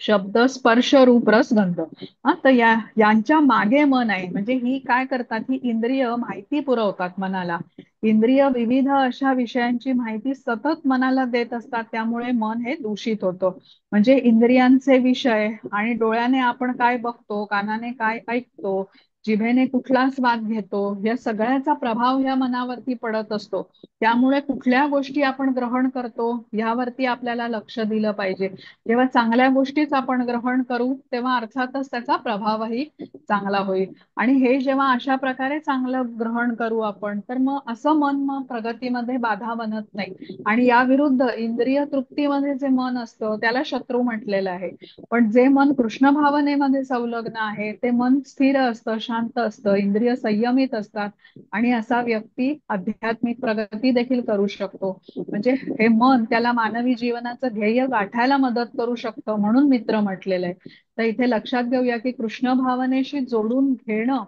[SPEAKER 1] शब्द, स्पर्श, रूप, रस, गंध. हा, तर यांच्या मागे मन आहे. म्हणजे ही काय करतात, ही इंद्रिय माहिती पुरवतात मनाला. इंद्रिय विविध अशा विषयांची माहिती सतत मनाला देत असतात, त्यामुळे मन हे दूषित होतं. म्हणजे इंद्रियांचे विषय आणि डोळ्याने आपण काय बघतो, कानाने काय ऐकतो, जिभेने कुठला स्वाद घेतो, या सगळ्याचा प्रभाव ह्या मनावरती पडत असतो. त्यामुळे कुठल्या गोष्टी आपण ग्रहण करतो यावरती आपल्याला लक्ष दिलं पाहिजे. जेव्हा चांगल्या गोष्टीच आपण ग्रहण करू तेव्हा अर्थातच त्याचा प्रभावही चांगला होईल. आणि हे जेव्हा अशा प्रकारे चांगलं ग्रहण करू आपण, तर मग असं मन मग प्रगतीमध्ये बाधा बनत नाही. आणि या विरुद्ध इंद्रिय तृप्तीमध्ये जे मन असतं त्याला शत्रू म्हटलेलं आहे. पण जे मन कृष्ण भावनेमध्ये संलग्न आहे ते मन स्थिर असतं, शांत असतं, इंद्रिय संयमित असतात आणि असा व्यक्ती आध्यात्मिक प्रगती देखील करू शकतो. म्हणजे हे मन त्याला मानवी जीवनाचं ध्येय गाठायला मदत करू शकतं, म्हणून मित्र म्हटलेलं आहे. तर इथे लक्षात घेऊया की कृष्ण भावनेशी जोडून घेणं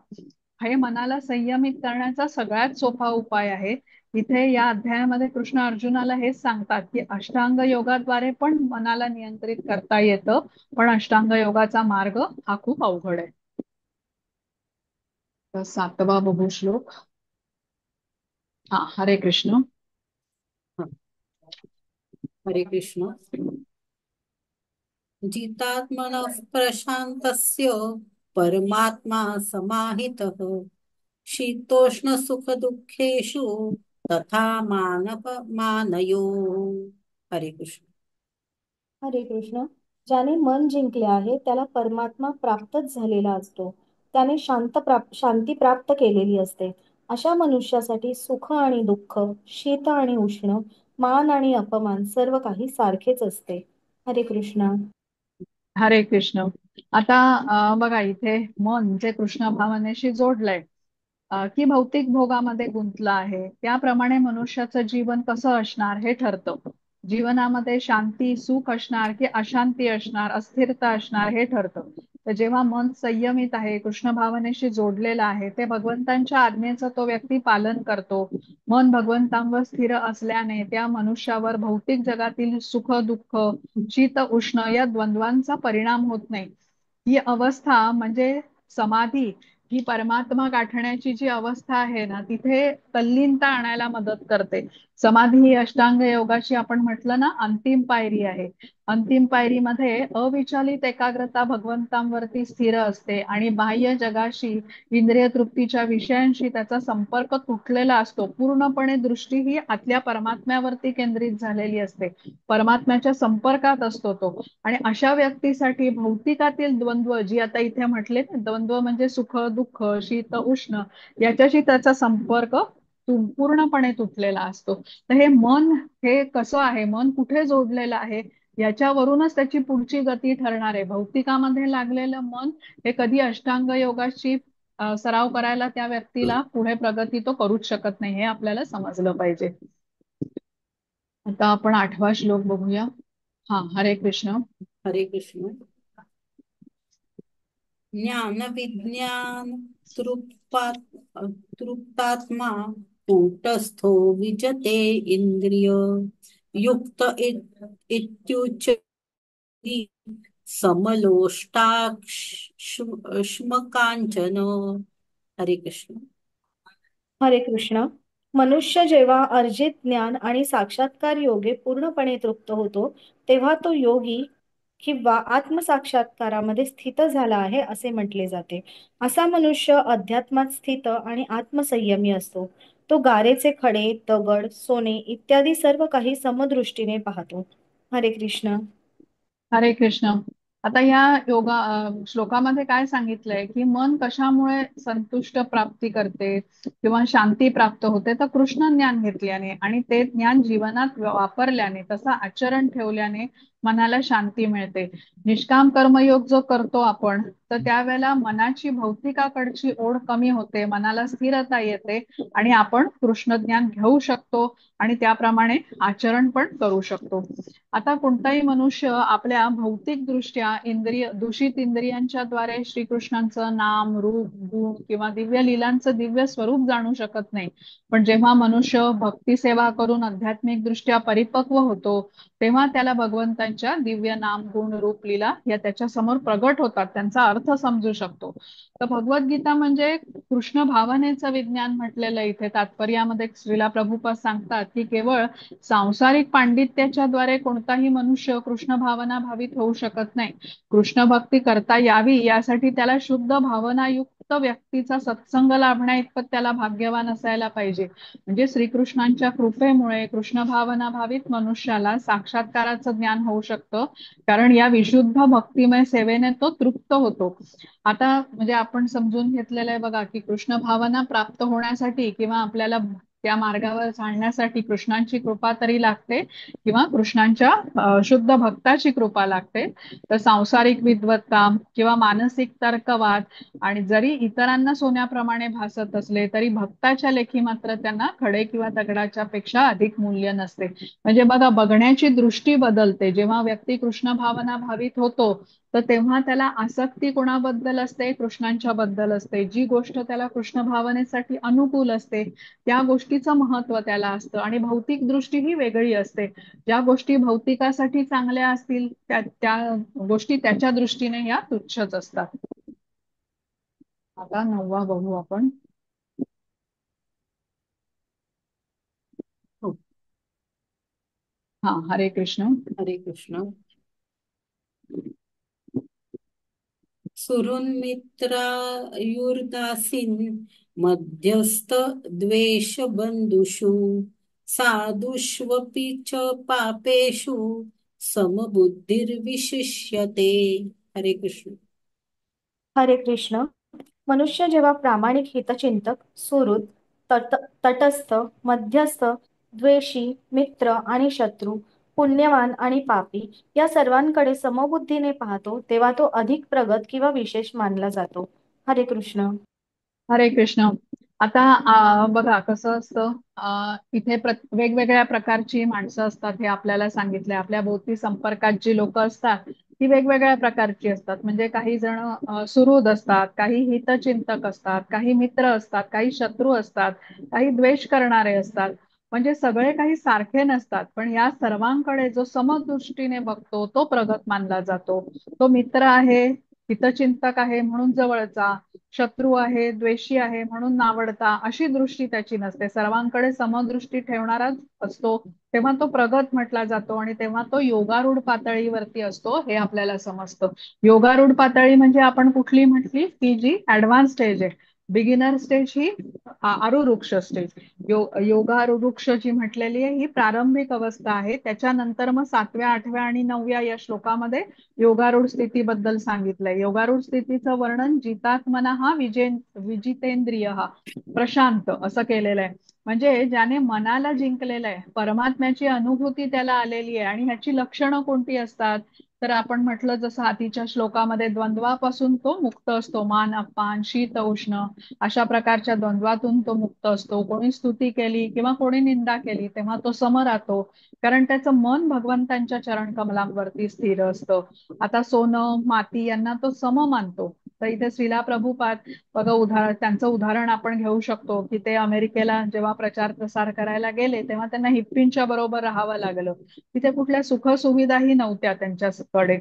[SPEAKER 1] हे मनाला संयमित करण्याचा सगळ्यात सोपा उपाय आहे. इथे या अध्यायामध्ये कृष्ण अर्जुनाला हेच सांगतात की अष्टांग योगाद्वारे पण मनाला नियंत्रित करता येतं, पण अष्टांग योगाचा मार्ग हा खूप अवघड आहे. तर सातवा बघू श्लोक. हा, हरे कृष्ण.
[SPEAKER 2] हरे कृष्ण. जितात्मनः प्रशांतस्य परमात्मा समाहितः शीतोष्ण सुख दुःखेषु तथा मानपमानयोः. हरे कृष्ण.
[SPEAKER 4] हरे कृष्ण. ज्याने मन जिंकले आहे त्याला परमात्मा प्राप्तच झालेला असतो. त्याने शांती प्राप्त केलेली असते. अशा मनुष्यासाठी सुख आणि दुःख, शीत आणि उष्ण, मान आणि अपमान सर्व काही सारखेच असते. हरे कृष्ण.
[SPEAKER 1] हरे कृष्ण. आता बघा, इथे मन जे कृष्ण भावनेशी जोडलंय की भौतिक भोगामध्ये गुंतलं आहे, त्याप्रमाणे मनुष्याचं जीवन कसं असणार हे ठरतं. जीवनामध्ये शांती सुख असणार की अशांती असणार, अस्थिरता असणार हे ठरतं. तर जेव्हा मन संयमित आहे, कृष्ण भावनेशी जोडलेलं आहे, ते भगवंतांच्या आज्ञेचं तो व्यक्ती पालन करतो. मन भगवंतांवर स्थिर असल्याने त्या मनुष्यावर भौतिक जगातील सुख दुःख, शीत उष्ण या द्वंद्वांचा परिणाम होत नाही. ही अवस्था म्हणजे समाधी, ही परमात्मा गाठण्याची जी अवस्था आहे ना, तिथे तल्लीनता आणायला मदत करते. समाधी ही अष्टांग योगाची आपण म्हटलं ना अंतिम पायरी आहे. अंतिम पायरीमध्ये अविचलित एकाग्रता भगवंतांवरती स्थिर असते आणि बाह्य जगाशी, इंद्रिय तृप्तीच्या विषयांशी त्याचा संपर्क तुटलेला असतो. पूर्णपणे दृष्टी ही आतल्या परमात्म्यावरती केंद्रित झालेली असते, परमात्म्याच्या संपर्कात असतो तो. आणि अशा व्यक्तीसाठी भौतिकातील द्वंद्व, जी आता इथे म्हटले ना, द्वंद्व म्हणजे सुख दुःख, शीत उष्ण, याच्याशी त्याचा संपर्क पूर्णपणे तुटलेला असतो. तर हे मन हे कसं आहे, मन कुठे जोडलेलं आहे याच्यावरूनच त्याची पुढची गती ठरणार आहे. भौतिकामध्ये लागलेलं मन हे कधी अष्टांग योगाशी सराव करायला त्या व्यक्तीला पुढे प्रगती तो करूच शकत नाही, हे आपल्याला समजलं पाहिजे. आता आपण आठवा श्लोक बघूया. हा, हरे कृष्ण.
[SPEAKER 2] हरे कृष्ण. ज्ञान विज्ञान तृप्तात्मा कूटस्थो विजते इंद्रिय युक्त इत्युच्यते समलोष्टाश्मकांचन. हरे कृष्ण.
[SPEAKER 4] हरे कृष्ण. मनुष्य जेव्हा अर्जित ज्ञान आणि साक्षात्कार योगे पूर्णपणे तृप्त होतो तेव्हा तो योगी किंवा आत्मसाक्षात्कारामध्ये स्थित झाला आहे असे म्हटले जाते. असा मनुष्य अध्यात्मात स्थित आणि आत्मसंयमी असतो. तो गारेचे खडे, दगड, सोने इत्यादी सर्व काही समदृष्टीने पाहतो. हरे कृष्ण.
[SPEAKER 1] हरे कृष्ण. आता या योगा श्लोकामध्ये काय सांगितलंय की मन कशामुळे संतुष्ट प्राप्ती करते किंवा शांती प्राप्त होते, तर कृष्ण ज्ञान घेतल्याने आणि ते ज्ञान जीवनात वापरल्याने, तसं आचरण ठेवल्याने मनाला शांती मिळते. निष्काम कर्मयोग जो करतो आपण, तर त्यावेळेला मनाची भौतिकाकडची ओढ कमी होते, मनाला स्थिरता येते आणि आपण कृष्ण ज्ञान घेऊ शकतो आणि त्याप्रमाणे आचरण पण करू शकतो. आता कोणताही मनुष्य आपल्या भौतिक दृष्ट्या इंद्रिय दूषित इंद्रियांच्या द्वारे श्रीकृष्णांचं नाम, रूप, गुण किंवा दिव्य लीलांचं दिव्य स्वरूप जाणू शकत नाही. पण जेव्हा मनुष्य भक्ती सेवा करून आध्यात्मिक दृष्ट्या परिपक्व होतो तेव्हा त्याला भगवंतांची भगवंतांच्या दिव्य नाम गुण रूप लीला या त्याच्या समोर प्रगट होतात, त्यांचा अर्थ समजू शकतो. तर भगवद्गीता म्हणजे कृष्ण भावनेचं विज्ञान म्हटलेलं इथे तात्पर्यामध्ये श्रीला प्रभुपाद सांगतात की केवळ सांसारिक पांडित्याच्या द्वारे कोणताही मनुष्य कृष्ण भावना भावित होऊ शकत नाही. कृष्ण भक्ती करता यावी यासाठी त्याला शुद्ध भावनायुक्त व्यक्तीचा सत्संग लाभण्या इतपत त्याला भाग्यवान असायला पाहिजे. म्हणजे श्रीकृष्णांच्या कृपेमुळे कृष्ण भावना भावित मनुष्याला साक्षात्काराचं ज्ञान होऊ शकतं, कारण या विशुद्ध भक्तिमय सेवेने तो तृप्त होतो. आता म्हणजे आपण समजून घेतलेलं आहे बघा की कृष्ण भावना प्राप्त होण्यासाठी किंवा आपल्याला त्या मार्गावर चालण्यासाठी कृष्णांची कृपा तरी लागते किंवा कृष्णांच्या शुद्ध भक्ताची कृपा लागते. तर सांसारिक विद्वत्ता किंवा मानसिक तर्कवाद आणि जरी इतरांना सोन्याप्रमाणे भासत असले तरी भक्ताच्या लेखी मात्र त्यांना खडे किंवा दगडाच्या पेक्षा अधिक मूल्य नसते. म्हणजे बघा, बघण्याची दृष्टी बदलते. जेव्हा व्यक्ती कृष्ण भावना भावित होतो तर तेव्हा त्याला आसक्ती कोणाबद्दल असते? कृष्णांच्या बद्दल असते. जी गोष्ट त्याला कृष्ण भावनेसाठी अनुकूल असते त्या गोष्टीचं महत्व त्याला असतं. आणि भौतिक दृष्टी ही वेगळी असते. ज्या गोष्टी भौतिकासाठी चांगल्या असतील त्या त्या गोष्टी त्याच्या दृष्टीने या तुच्छच असतात. आता 9वा बघू आपण.
[SPEAKER 2] हो.
[SPEAKER 1] हा, हरे कृष्ण.
[SPEAKER 2] हरे कृष्ण. सुहृन्मित्रायुर्दासीन मध्यस्थ द्वेषबंधुषु साधुष्वपि च पापेषु समबुद्धिर्विशिष्यते. हरे कृष्ण.
[SPEAKER 4] हरे कृष्ण. मनुष्य जेव्हा प्रामाणिक हितचिंतक, सुहृद, तटस्थ, मध्यस्थ, द्वेषी, मित्र आणि शत्रू, पुण्यवान आणि पापी या सर्वांकडे समबुद्धीने पाहतो तेव्हा तो अधिक प्रगत किंवा विशेष मानला जातो. हरे कृष्ण.
[SPEAKER 1] हरे कृष्ण. आता बघा कसं असतं, इथे वेगवेगळ्या प्रकारची माणसं असतात हे आपल्याला सांगितलंय. आपल्या भोवती संपर्कात जी लोक असतात ती वेगवेगळ्या प्रकारची असतात. म्हणजे काही जण सुहृद असतात, काही हितचिंतक असतात, काही मित्र असतात, काही शत्रू असतात, काही द्वेष करणारे असतात. म्हणजे सगळे काही सारखे नसतात, पण या सर्वांकडे जो समदृष्टीने बघतो तो प्रगत मानला जातो. तो मित्र आहे, हितचिंतक आहे म्हणून जवळचा, शत्रू आहे, द्वेषी आहे म्हणून नावडता, अशी दृष्टी त्याची नसते. सर्वांकडे समदृष्टी ठेवणाराच असतो तेव्हा तो प्रगत म्हटला जातो आणि तेव्हा तो योगारूढ पातळीवरती असतो हे आपल्याला समजतं. योगारूढ पातळी म्हणजे आपण कुठली म्हटली? ती जी ऍडव्हान्स स्टेज आहे. बिगिनर स्टेज ही आरुवृक्ष स्टेज. योगारुवृक्ष जी म्हटलेली आहे ही प्रारंभिक अवस्था आहे. त्याच्यानंतर मग 7व्या 8व्या आणि 9व्या या श्लोकामध्ये योगारूढ स्थितीबद्दल सांगितलंय. योगारूढ स्थितीचं वर्णन जितात्मना हा विजितेंद्रिय हा प्रशांत असं केलेलं आहे. म्हणजे ज्याने मनाला जिंकलेलं आहे, परमात्म्याची अनुभूती त्याला आलेली आहे. आणि ह्याची लक्षणं कोणती असतात? तर आपण म्हटलं जसं आधीच्या श्लोकामध्ये द्वंद्वापासून तो मुक्त असतो, मान अपमान शीत उष्ण अशा प्रकारच्या द्वंद्वातून तो मुक्त असतो. कोणी स्तुती केली किंवा कोणी निंदा केली तेव्हा तो सम राहतो, कारण त्याचं मन भगवंतांच्या चरण कमलांवरती स्थिर असतं. आता सोनं माती यांना तो सम मानतो. तर इथे श्रीला प्रभुपाद बघा, त्यांचं उदाहरण आपण घेऊ शकतो की ते अमेरिकेला जेव्हा प्रचार प्रसार करायला गेले तेव्हा त्यांना हिप्पींच्या बरोबर राहावं लागलं. तिथे कुठल्या सुखसुविधाही नव्हत्या त्यांच्याकडे,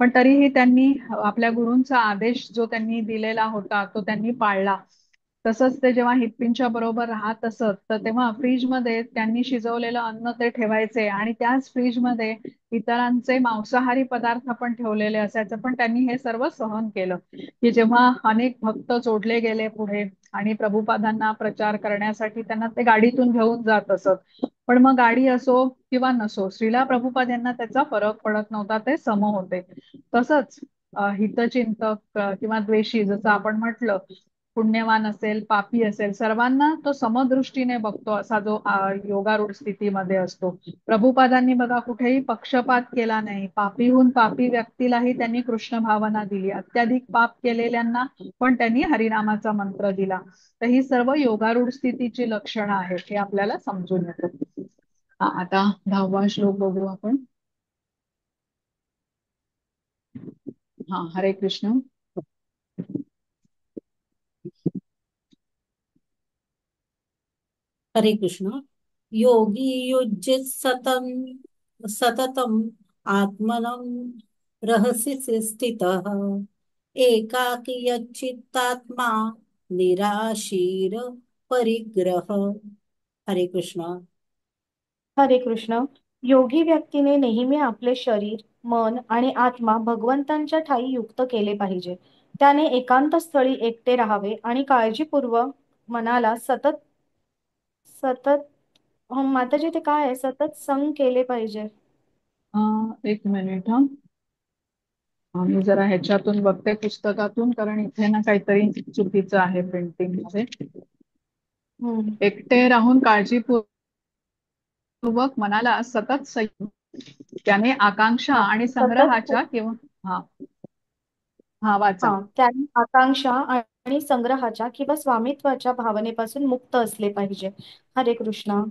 [SPEAKER 1] पण तरीही त्यांनी आपल्या गुरूंचा आदेश जो त्यांनी दिलेला होता तो त्यांनी पाळला. तसंच ते जेव्हा हिप्पींच्या बरोबर राहत असत तर तेव्हा फ्रीजमध्ये त्यांनी शिजवलेलं अन्न ते ठेवायचे आणि त्याच फ्रीजमध्ये इतरांचे मांसाहारी पदार्थ पण ठेवलेले असायचे. पण त्यांनी हे सर्व सहन केलं. की जेव्हा अनेक भक्त जोडले गेले पुढे आणि प्रभुपादांना प्रचार करण्यासाठी त्यांना ते गाडीतून घेऊन जात असत, पण मग गाडी असो किंवा नसो श्रीला प्रभुपाद यांना त्याचा फरक पडत नव्हता, ते सम होते. तसंच हितचिंतक किंवा द्वेषी जसं आपण म्हटलं, पुण्यवान असेल पापी असेल सर्वांना तो समदृष्टीने बघतो असा जो योगारूढ स्थितीमध्ये असतो. प्रभुपादांनी बघा कुठेही पक्षपात केला नाही. पापीहून पापी व्यक्तीलाही त्यांनी कृष्ण भावना दिली, अत्याधिक पाप केलेल्यांना पण त्यांनी हरिनामाचा मंत्र दिला. तर ही सर्व योगारूढ स्थितीची लक्षणं आहेत हे आपल्याला समजून येतं. आता 10वा श्लोक बघू आपण. हा, हरे कृष्ण.
[SPEAKER 2] हरे कृष्ण. योगी युज्येत सततम सततम आत्मनं रहसि स्थितः एकाकी यच्चित्तात्मा निराशीर परिग्रह. हरे कृष्ण.
[SPEAKER 4] हरे कृष्ण. योगी व्यक्तीने नेहमी आपले शरीर, मन आणि आत्मा भगवंतांच्या ठायी युक्त केले पाहिजे. त्याने एकांत स्थळी एकटे राहावे आणि काळजीपूर्वक मनाला सतत सतत माताजी, ते काय आहे, सतत संग केले पाहिजे.
[SPEAKER 1] एक मिनिट हा. मी जरा ह्याच्यातून बघते पुस्तकातून, कारण इथे ना काहीतरी चुकीचं आहे प्रिंटिंग मध्ये.
[SPEAKER 4] हम्म.
[SPEAKER 1] एकटे राहून काळजीपूर्वक मनाला सतत संयम, त्याने आकांक्षा
[SPEAKER 4] हा,
[SPEAKER 1] आणि
[SPEAKER 4] सतत.
[SPEAKER 1] संग्रहाच्या किंवा, हा हा वाचा.
[SPEAKER 4] हा, त्याने आकांक्षा आणि संग्रहाच्या किंवा स्वामित्वाच्या भावनेपासून मुक्त असले पाहिजे. हरे कृष्ण.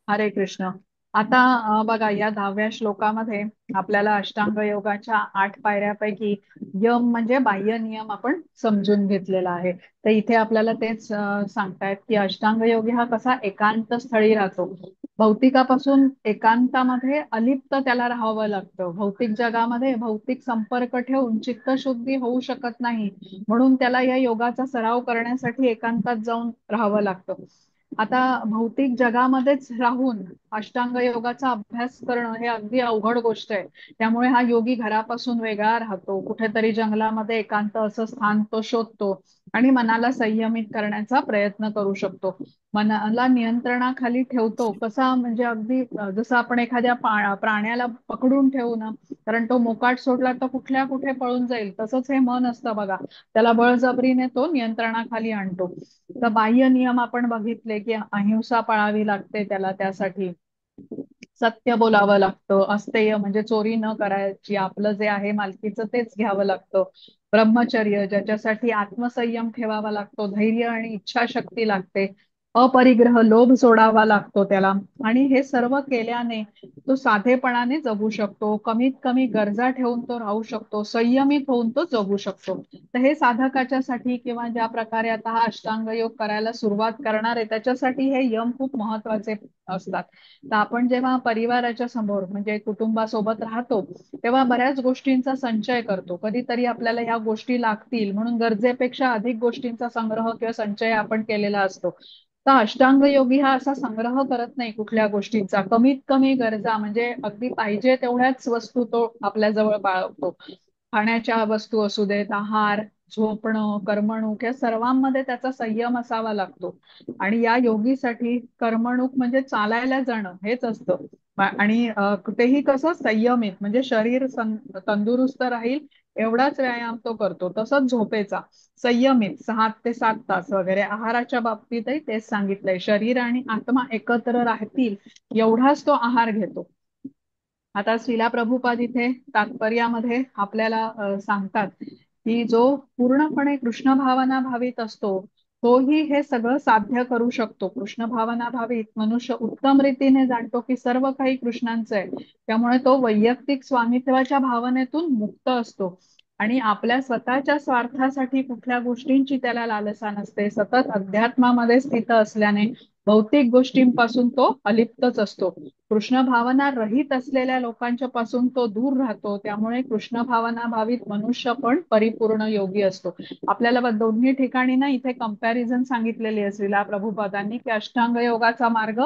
[SPEAKER 1] हरे कृष्ण. आता बघा, या 10व्या श्लोकामध्ये आपल्याला अष्टांग योगाच्या 8 पायऱ्यापैकी यम म्हणजे बाह्य नियम आपण समजून घेतलेला आहे. तर इथे आपल्याला तेच सांगतायत की अष्टांग योगी हा कसा एकांत स्थळी राहतो. भौतिकापासून एकांतामध्ये अलिप्त त्याला राहावं लागतं. भौतिक जगामध्ये भौतिक संपर्क ठेवून चित्तशुद्धी होऊ शकत नाही, म्हणून त्याला या योगाचा सराव करण्यासाठी एकांतात जाऊन राहावं लागतं. आता भौतिक जगामध्येच राहून अष्टांग योगाचा अभ्यास करणं हे अगदी अवघड गोष्ट आहे. त्यामुळे हा योगी घरापासून वेगळा राहतो, कुठेतरी जंगलामध्ये एकांत असं स्थान तो शोधतो आणि मनाला संयमित करण्याचा प्रयत्न करू शकतो. मनाला नियंत्रणाखाली ठेवतो कसा, म्हणजे अगदी जसं आपण एखाद्या प्राण्याला पकडून ठेवू ना, कारण तो मोकाट सोडला तर कुठल्या कुठे पळून जाईल, तसंच हे मन असतं बघा, त्याला बळजबरीने तो नियंत्रणाखाली आणतो. तर बाह्य नियम आपण बघितले की अहिंसा पाळावी लागते त्याला, त्यासाठी सत्य बोलावं लागतं, अस्तेय म्हणजे चोरी न करायची, आपलं जे आहे मालकीचं तेच घ्यावं लागतं, ब्रह्मचर्य ज्याच्यासाठी आत्मसंयम ठेवावा लागतो, धैर्य आणि इच्छाशक्ती लागते, अपरिग्रह लोभ सोडावा लागतो त्याला. आणि हे सर्व केल्याने तो साधेपणाने जगू शकतो, कमीत कमी गरजा ठेवून तो राहू शकतो, संयमित होऊन तो जगू शकतो. तर हे साधकाच्या साठी किंवा ज्या प्रकारे आता हा अष्टांग योग करायला सुरुवात करणार आहे त्याच्यासाठी हे यम खूप महत्वाचे असतात. तर आपण जेव्हा परिवाराच्या समोर म्हणजे कुटुंबासोबत राहतो तेव्हा बऱ्याच गोष्टींचा संचय करतो. कधीतरी आपल्याला ह्या गोष्टी लागतील म्हणून गरजेपेक्षा अधिक गोष्टींचा संग्रह किंवा संचय आपण केलेला असतो. तर अष्टांग योगी हा असा संग्रह करत नाही कुठल्या गोष्टींचा, कमीत कमी गरजा म्हणजे अगदी पाहिजे तेवढ्याच वस्तू तो आपल्या जवळ बाळगतो. खाण्याच्या वस्तू असू देत, आहार, झोपणं, करमणूक या सर्वांमध्ये त्याचा संयम असावा लागतो. आणि या योगीसाठी करमणूक म्हणजे चालायला जाणं हेच असतं. आणि तेही कसं संयमित, म्हणजे शरीर तंदुरुस्त राहील एवढाच व्यायाम तो करतो. तसंच झोपेचा संयमित 6 ते 7 तास वगैरे. आहाराच्या बाबतीतही तेच सांगितलंय, शरीर आणि आत्मा एकत्र राहतील एवढाच तो आहार घेतो. आता श्रीला प्रभुपाद इथे तात्पर्यामध्ये आपल्याला सांगतात की जो पूर्णपणे कृष्ण भावना भावित असतो तोही हे सगळं साध्य करू शकतो. कृष्ण भावना भावित मनुष्य उत्तम रीतीने जाणतो की सर्व काही कृष्णांचं आहे, त्यामुळे तो वैयक्तिक स्वामित्वाच्या भावनेतून मुक्त असतो आणि आपल्या स्वतःच्या स्वार्थासाठी कुठल्या गोष्टींची त्याला लालसा नसते. सतत अध्यात्मामध्ये स्थित असल्याने भौतिक गोष्टींपासून तो अलिप्तच असतो. कृष्ण भावना रहित असलेल्या लोकांच्या पासून तो दूर राहतो, त्यामुळे कृष्ण भावना भावित मनुष्य पण परिपूर्ण योगी असतो. आपल्याला दोन्ही ठिकाणी ना इथे कम्पॅरिझन सांगितलेली आहे श्रीला प्रभुपादांनी की अष्टांग योगाचा मार्ग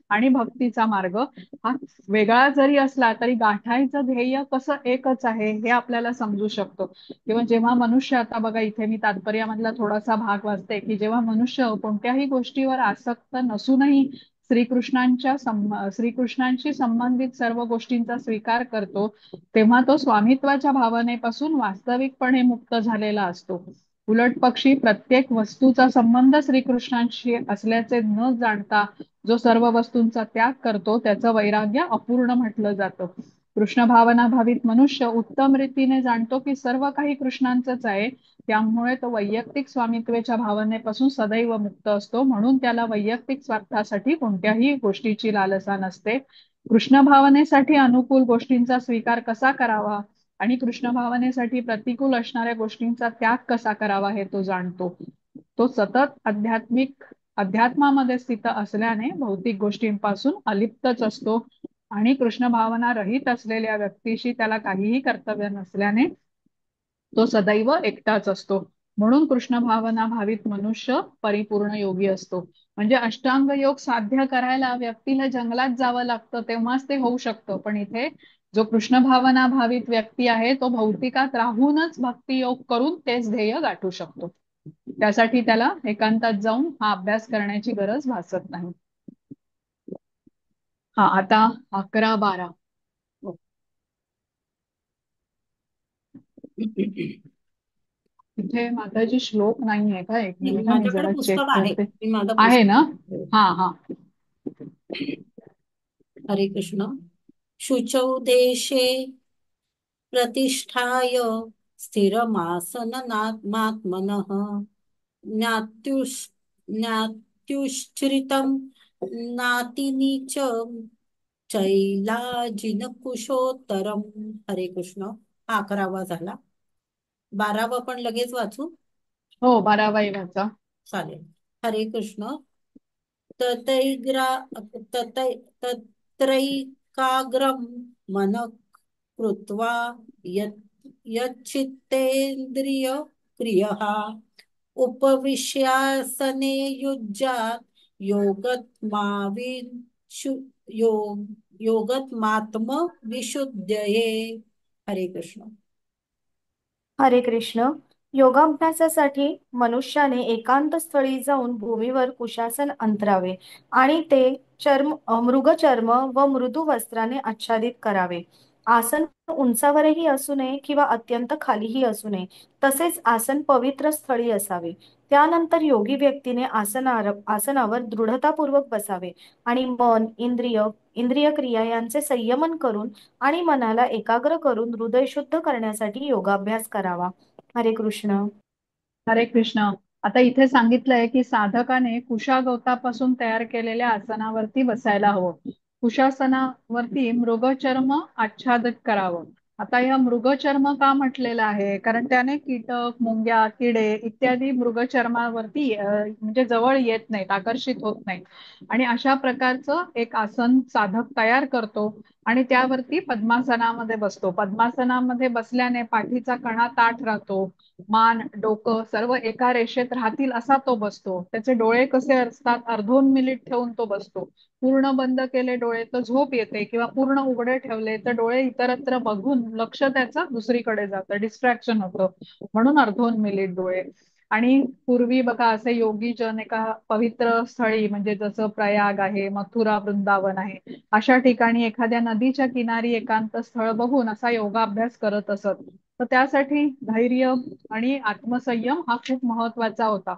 [SPEAKER 1] आणि भक्तीचा मार्ग हा वेगळा जरी असला तरी गाठायचं ध्येय कसं एकच आहे हे आपल्याला समजू शकतो. किंवा जेव्हा मनुष्य, आता बघा इथे मी तात्पर्यामधला थोडासा भाग वाचते की जेव्हा मनुष्य कोणत्याही गोष्टीवर आसक्त नसूनही श्रीकृष्णांशी संबंधित सर्व गोष्टींचा स्वीकार करतो तेव्हा तो स्वामित्वाच्या भावनेपासून वास्तविकपणे मुक्त झालेला असतो. उलट पक्षी प्रत्येक वस्तूचा संबंध श्रीकृष्णांशी असल्याचे न जाणता जो सर्व वस्तूंचा त्याग करतो त्याचं वैराग्य अपूर्ण म्हटलं जातं. कृष्ण भावना भावित मनुष्य उत्तम रीतीने जाणतो की सर्व काही कृष्णांचंच आहे, त्यामुळे तो वैयक्तिक स्वामित्वाच्या भावनेपासून सदैव मुक्त असतो, म्हणून त्याला वैयक्तिक स्वार्थासाठी कोणत्याही गोष्टीची लालसा नसते. कृष्ण भावनेसाठी अनुकूल गोष्टींचा स्वीकार कसा करावा आणि कृष्ण भावनेसाठी प्रतिकूल असणाऱ्या गोष्टींचा त्याग कसा करावा हे तो जाणतो. तो सतत अध्यात्मामध्ये स्थित असल्याने भौतिक गोष्टींपासून अलिप्तच असतो. आणि कृष्ण भावना रहित असलेल्या व्यक्तीशी त्याला काहीही कर्तव्य नसल्याने तो सदैव एकटाच असतो. म्हणून कृष्ण भावना भावित मनुष्य परिपूर्ण योगी असतो. म्हणजे अष्टांग योग साध्य करायला व्यक्तीला जंगलात जावं लागतं तेव्हाच ते होऊ शकतं, पण इथे जो कृष्ण भावना भावित व्यक्ती आहे तो भौतिकात राहूनच भक्ती योग करून तेच ध्येय गाठू शकतो. त्यासाठी त्याला एकांतात जाऊन हा अभ्यास करण्याची गरज भासत नाही. हा, आता 11-12. इथे माताजी श्लोक नाहीये का? एक मिनिट हा, मी
[SPEAKER 2] माझ्याकडे
[SPEAKER 1] जरा चेक
[SPEAKER 2] पुस्तक आहे,
[SPEAKER 1] करते.
[SPEAKER 2] मी माझं
[SPEAKER 1] आहे ना?
[SPEAKER 2] पुस्तक.
[SPEAKER 1] हा हा.
[SPEAKER 2] हरे कृष्ण. शुचौ देशे प्रतिष्ठाय स्थिरमासनमात्मनः ज्ञात्युश्रितं नातिनीच चैलाजिनकुशोत्तरम. हरे कृष्ण. हा 11वा झाला. 12वा पण लगेच वाचू.
[SPEAKER 1] हो, 12वा वाचा.
[SPEAKER 2] चालेल. हरे कृष्ण. ततैग्रा ततै तत्रैकाग्रं मन कृत्वा यत् यच्चित्तेन्द्रिय क्रियः उपविश्यासने युज्यात् योगत्माविशु योग योगत्मात्म विशुद्धये. हरे कृष्ण.
[SPEAKER 4] हरे कृष्ण. योगाभ्यासासाठी मनुष्याने एकांत स्थळी जाऊन भूमीवर कुशासन अंथरावे आणि ते चर्म मृगचर्म व मृदू वस्त्राने आच्छादित करावे. आसन उंचावरही असू नये किंवा अत्यंत खालीही असू नये. तसेच आसन पवित्र स्थळी असावे. त्यानंतर योगी व्यक्तीने आसनावर दृढतापूर्वक बसावे आणि मन, इंद्रिय, इंद्रिय क्रिया यांचे संयमन करून आणि मनाला एकाग्र करून हृदय शुद्ध करण्यासाठी योगाभ्यास करावा. हरे कृष्ण.
[SPEAKER 1] हरे कृष्ण. आता इथे सांगितलंय की साधकाने कुशागवतापासून तयार केलेल्या आसनावरती बसायला हवं. कुशासनावरती मृगचर्म आच्छादित करावं. आता ह्या मृगचर्म का म्हटलेलं आहे? कारण त्याने कीटक, मुंग्या, किडे इत्यादी मृगचर्मावरती म्हणजे जवळ येत नाहीत, आकर्षित होत नाहीत. आणि अशा प्रकारचं एक आसन साधक तयार करतो आणि त्यावरती पद्मासनामध्ये बसतो. पद्मासनामध्ये बसल्याने पाठीचा कणा ताठ राहतो, मान, डोकं सर्व एका रेषेत राहतील असा तो बसतो. त्याचे डोळे कसे असतात? अर्धोन्मिलित ठेवून तो बसतो. पूर्ण बंद केले डोळे तर झोप येते, किंवा पूर्ण उघडे ठेवले तर डोळे इतरत्र बघून लक्ष त्याचं दुसरीकडे जातं, डिस्ट्रॅक्शन होतं, म्हणून अर्धोन्मिलित डोळे. आणि पूर्वी बघा असे योगीजन एका पवित्र स्थळी, म्हणजे जसं प्रयाग आहे, मथुरा वृंदावन आहे, अशा ठिकाणी एखाद्या नदीच्या किनारी एकांत स्थळ बघून असा योगाभ्यास करत असत. तर त्यासाठी धैर्य आणि आत्मसंयम हा खूप महत्वाचा होता.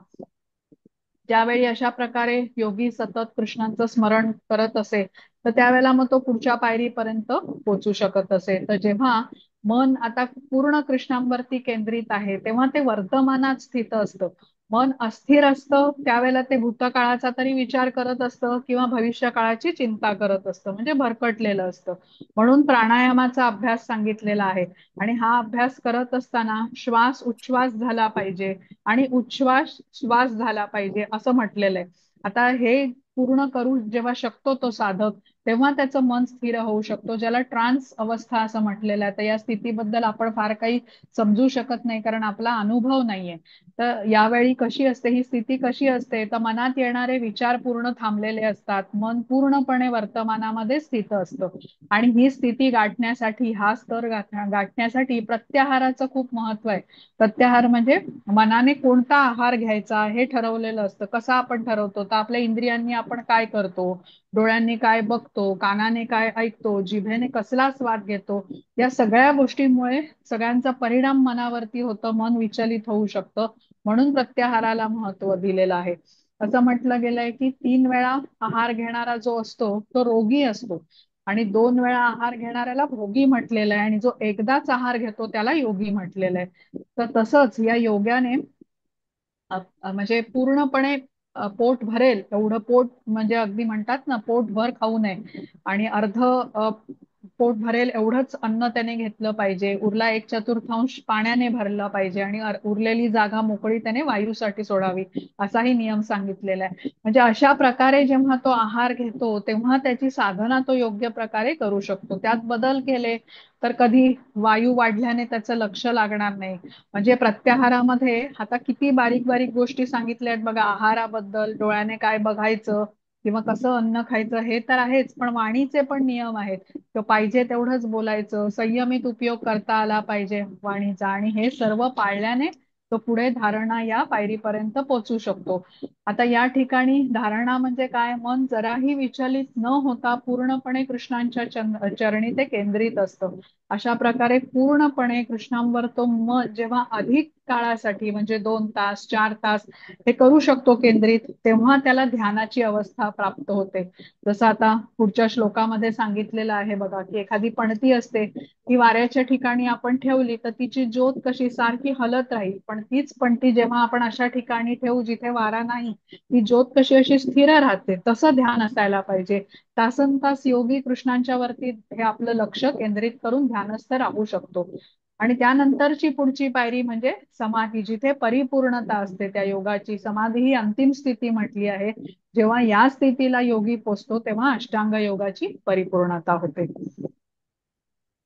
[SPEAKER 1] ज्यावेळी अशा प्रकारे योगी सतत कृष्णांचं स्मरण करत असे तर त्यावेळेला मग तो पुढच्या पायरीपर्यंत पोहोचू शकत असे. तर जेव्हा मन आता पूर्ण कृष्णांवरती केंद्रित आहे तेव्हा ते वर्तमानात स्थित असतं. मन अस्थिर असतं त्यावेळेला ते भूतकाळाचा तरी विचार करत असतं किंवा भविष्यकाळाची चिंता करत असतं, म्हणजे भरकटलेलं असतं. म्हणून प्राणायामाचा अभ्यास सांगितलेला आहे. आणि हा अभ्यास करत असताना श्वास उच्छ्वास झाला पाहिजे आणि उच्छ्वास श्वास झाला पाहिजे असं म्हटलेलं आहे. आता हे पूर्ण करू जेव्हा शकतो तो साधक तेव्हा त्याचं मन स्थिर होऊ शकतो, ज्याला ट्रान्स अवस्था असं म्हटलेलं आहे. तर या स्थितीबद्दल आपण फार काही समजू शकत नाही कारण आपला अनुभव नाहीये. तर यावेळी कशी असते ही स्थिती, कशी असते तर मनात येणारे विचार पूर्ण थांबलेले असतात, मन पूर्णपणे वर्तमानामध्ये स्थित असतं. आणि ही स्थिती गाठण्यासाठी, हा स्तर गाठण्यासाठी प्रत्याहाराचं खूप महत्व आहे. प्रत्याहार म्हणजे मनाने कोणता आहार घ्यायचा हे ठरवलेलं असतं. कसा आपण ठरवतो तर आपल्या इंद्रियांनी आपण काय करतो, डोळ्यांनी काय बघतो, कानाने काय ऐकतो, जिभेने कसला स्वाद घेतो, या सगळ्या गोष्टींमुळे सगळ्यांचा परिणाम मनावरती होतो, मन विचलित होऊ शकतं. म्हणून प्रत्याहाराला महत्व दिलेलं आहे. असं म्हटलं गेलंय की 3 वेळा आहार घेणारा जो असतो तो रोगी असतो आणि 2 वेळा आहार घेणाऱ्याला भोगी म्हटलेलं आहे आणि जो एकदाच आहार घेतो त्याला योगी म्हटलेलं आहे. तर तसंच या योग्याने म्हणजे पूर्णपणे पोट भरेल एवढं पोट, म्हणजे अगदी म्हणतात ना पोटभर खाऊ नये आणि अर्ध पोट भरेल एवढंच अन्न त्याने घेतलं पाहिजे, उरला 1/4 पाण्याने भरला पाहिजे आणि उरलेली जागा मोकळी त्याने वायूसाठी सोडावी, असाही नियम सांगितलेला आहे. म्हणजे अशा प्रकारे जेव्हा तो आहार घेतो तेव्हा त्याची साधना तो योग्य प्रकारे करू शकतो. त्यात बदल केले तर कधी वायू वाढल्याने त्याचं लक्ष लागणार नाही. म्हणजे प्रत्याहारामध्ये आता किती बारीक बारीक गोष्टी सांगितल्या आहेत बघा, आहाराबद्दल, डोळ्याने काय बघायचं किंवा कसं अन्न खायचं हे तर आहेच, पण वाणीचे पण नियम आहेत. तो पाहिजे तेवढंच बोलायचं, संयमित उपयोग करता आला पाहिजे वाणीचा, आणि हे सर्व पाळल्याने तो पुढे धारणा या पायरीपर्यंत पोहोचू शकतो. आता या ठिकाणी धारणा म्हणजे काय, मन जराही विचलित न होता पूर्णपणे कृष्णांच्या चरणी ते केंद्रित असतं. अशा प्रकारे पूर्णपणे कृष्णांवर तो मन जेव्हा अधिक काळासाठी म्हणजे 2 तास 4 तास हे करू शकतो केंद्रित, तेव्हा त्याला ध्यानाची अवस्था प्राप्त होते. जसं आता पुढच्या श्लोकामध्ये सांगितलेलं आहे बघा की एखादी पणती असते ती वाऱ्याच्या ठिकाणी आपण ठेवली तर तिची ज्योत कशी सारखी हलत राहील, पण तीच पणती जेव्हा आपण अशा ठिकाणी ठेवू जिथे वारा नाही, ती ज्योत कशी अशी स्थिर राहते, तसं ध्यान असायला पाहिजे. तासन तास योगी कृष्णांच्या वरती हे आपलं लक्ष केंद्रित करून ध्यानस्थ राहू शकतो. आणि त्यानंतरची पुढची पायरी म्हणजे समाधी, जिथे परिपूर्णता असते त्या योगाची. समाधी ही अंतिम स्थिती म्हटली आहे. जेव्हा या स्थितीला योगी पोचतो तेव्हा अष्टांग योगाची परिपूर्णता होते.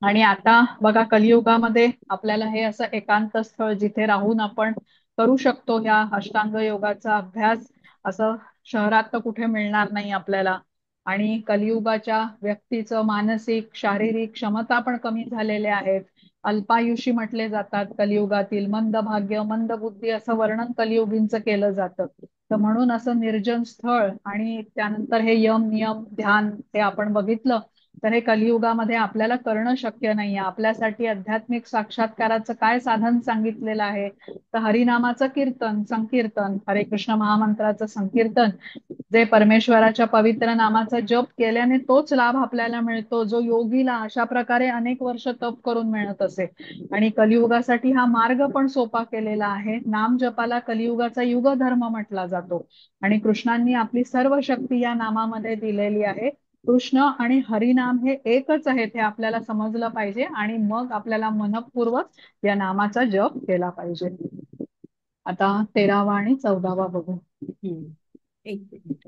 [SPEAKER 1] आणि आता बघा कलियुगामध्ये आपल्याला हे असं एकांत स्थळ जिथे राहून आपण करू शकतो ह्या अष्टांग योगाचा अभ्यास, असं शहरात तर कुठे मिळणार नाही आपल्याला. आणि कलियुगाच्या व्यक्तीचं मानसिक शारीरिक क्षमता पण कमी झालेल्या आहेत. अल्पायुषी म्हटले जातात कलियुगातील, मंदभाग्य मंदबुद्धी असं वर्णन कलियुगींचं केलं जातं. तर म्हणून असं निर्जन स्थळ आणि त्यानंतर हे यम नियम ध्यान हे आपण बघितलं तर हे कलियुगामध्ये आपल्याला करणं शक्य नाहीये. आपल्यासाठी आध्यात्मिक साक्षात्काराचं काय साधन सांगितलेलं आहे तर हरिनामाचं कीर्तन, संकीर्तन, हरे कृष्ण महामंत्राचं संकीर्तन, जे परमेश्वराच्या पवित्र नामाचा जप केल्याने तोच लाभ आपल्याला मिळतो जो योगीला अशा प्रकारे अनेक वर्ष तप करून मिळत असे. आणि कलियुगासाठी हा मार्ग पण सोपा केलेला आहे. नाम जपाला कलियुगाचा युगधर्म म्हटला जातो आणि कृष्णांनी आपली सर्व शक्ती या नामामध्ये दिलेली आहे. कृष्ण आणि हरिनाम हे एकच आहेत हे आपल्याला समजलं पाहिजे आणि मग आपल्याला मनपूर्वक या नामाचा जप केला पाहिजे. आता 13वा आणि 14वा बघू.
[SPEAKER 2] एक मिनिट.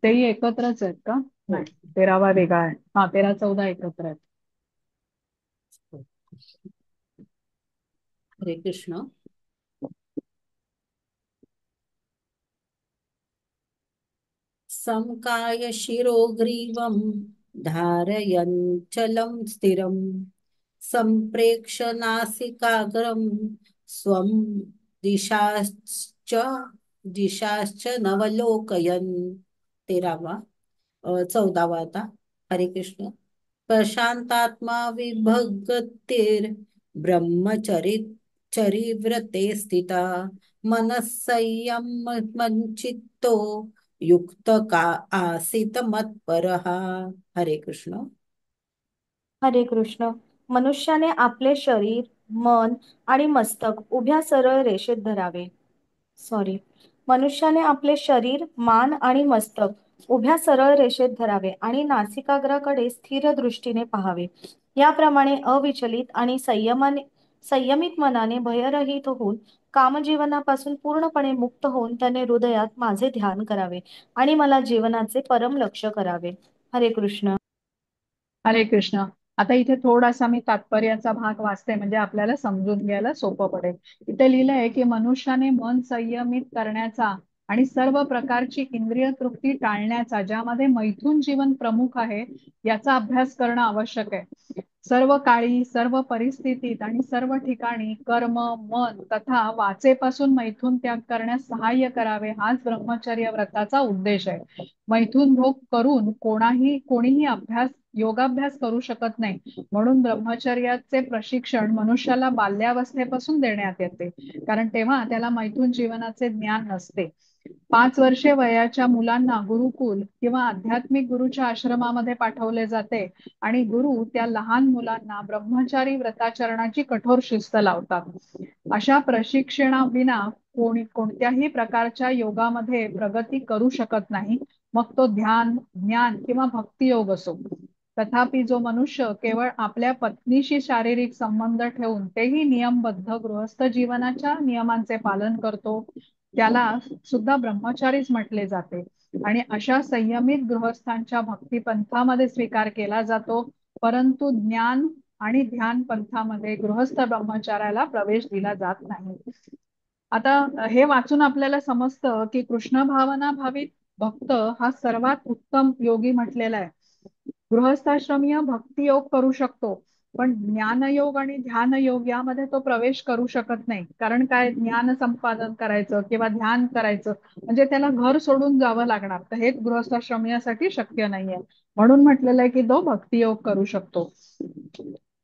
[SPEAKER 1] तेही एकत्रच आहेत का? नाही, 13वा वेगळा आहे. हा, 13 14 एकत्र आहेत.
[SPEAKER 2] हरे कृष्ण. समकाय शिरोग्रीवं धारयञ्चलं स्थिरं संप्रेक्ष नासिकाग्रं स्वं दिशाश्च दिशाश्च नवलोकयन्. 13वा 14वा आता. हरे कृष्ण. प्रशांतात्मा विभगतिर ब्रह्मचरित चरिव्रते स्थिता मनस्संयम मंचित्तो युक्त का आसित मत्परः. हरे कृष्ण.
[SPEAKER 4] हरे कृष्ण. मनुष्याने आपले शरीर, मन आणि मस्तक उभ्या सरळ रेषेत धरावे. सॉरी मनुष्याने आपले शरीर, मान आणि मस्तक उभ्या सरळ रेषेत धरावे आणि नासिकाग्राकडे स्थिर दृष्टीने पाहावे. याप्रमाणे अविचलित आणि संयमित मनाने भयरहित होऊन कामजीवनापासून पूर्णपणे मुक्त होऊन त्याने हृदयात माझे ध्यान करावे आणि मला जीवनाचे परम लक्ष्य करावे. हरे कृष्ण.
[SPEAKER 1] हरे कृष्ण. आता इथे थोडासा मी तात्पर्याचा भाग वाचते म्हणजे आपल्याला समजून घ्यायला सोपं पडेल. इथे लिहिलंय की मनुष्याने मन संयमित करण्याचा आणि सर्व प्रकारची इंद्रिय तृप्ती टाळण्याचा, ज्यामध्ये मैथुन जीवन प्रमुख आहे, याचा अभ्यास करणं आवश्यक आहे. सर्व काळी, सर्व परिस्थितीत आणि सर्व ठिकाणी कर्म, मन तथा वाचेपासून मैथुन त्याग करण्यास सहाय्य करावे हाच ब्रह्मचर्य व्रताचा उद्देश आहे. मैथुन भोग करून कोणीही योगाभ्यास करू शकत नाही, म्हणून ब्रह्मचर्याचे प्रशिक्षण मनुष्याला बाल्यावस्थेपासून देण्यात येते, कारण तेव्हा त्याला मैथुन जीवनाचे ज्ञान नसते. 5 वर्षे वयाच्या मुलांना गुरुकुल किंवा आध्यात्मिक गुरुच्या आश्रमामध्ये पाठवले जाते आणि गुरु त्या लहान मुलांना ब्रह्मचारी व्रताचरणाची कठोर शिस्त लावतात. अशा प्रशिक्षणाविना कोणत्याही प्रकारच्या योगामध्ये प्रगती करू शकत नाही, मग तो ध्यान, ज्ञान किंवा भक्तियोग असो. तथापि जो मनुष्य केवळ आपल्या पत्नीशी शारीरिक संबंध ठेवून तेही नियमबद्ध गृहस्थ जीवनाच्या नियमांचे पालन करतो त्याला सुद्धा ब्रह्मचारीच म्हटले जाते. आणि अशा संयमित गृहस्थांच्या भक्ती पंथामध्ये स्वीकार केला जातो, परंतु ज्ञान आणि ध्यान पंथामध्ये गृहस्थ ब्रह्मचाराला प्रवेश दिला जात नाही. आता हे वाचून आपल्याला समजतं की कृष्ण भावना भावित भक्त हा सर्वात उत्तम योगी म्हटलेला आहे. गृहस्थाश्रमीय भक्ती योग करू शकतो, पण ज्ञानयोग आणि ध्यानयोग यामध्ये तो प्रवेश करू शकत नाही. कारण काय, ज्ञान संपादन करायचं किंवा ध्यान करायचं म्हणजे त्याला घर सोडून जावं लागणार, तर हे गृहस्थाश्रमीयासाठी शक्य नाहीये. म्हणून म्हटलेलं आहे की तो भक्तियोग करू शकतो.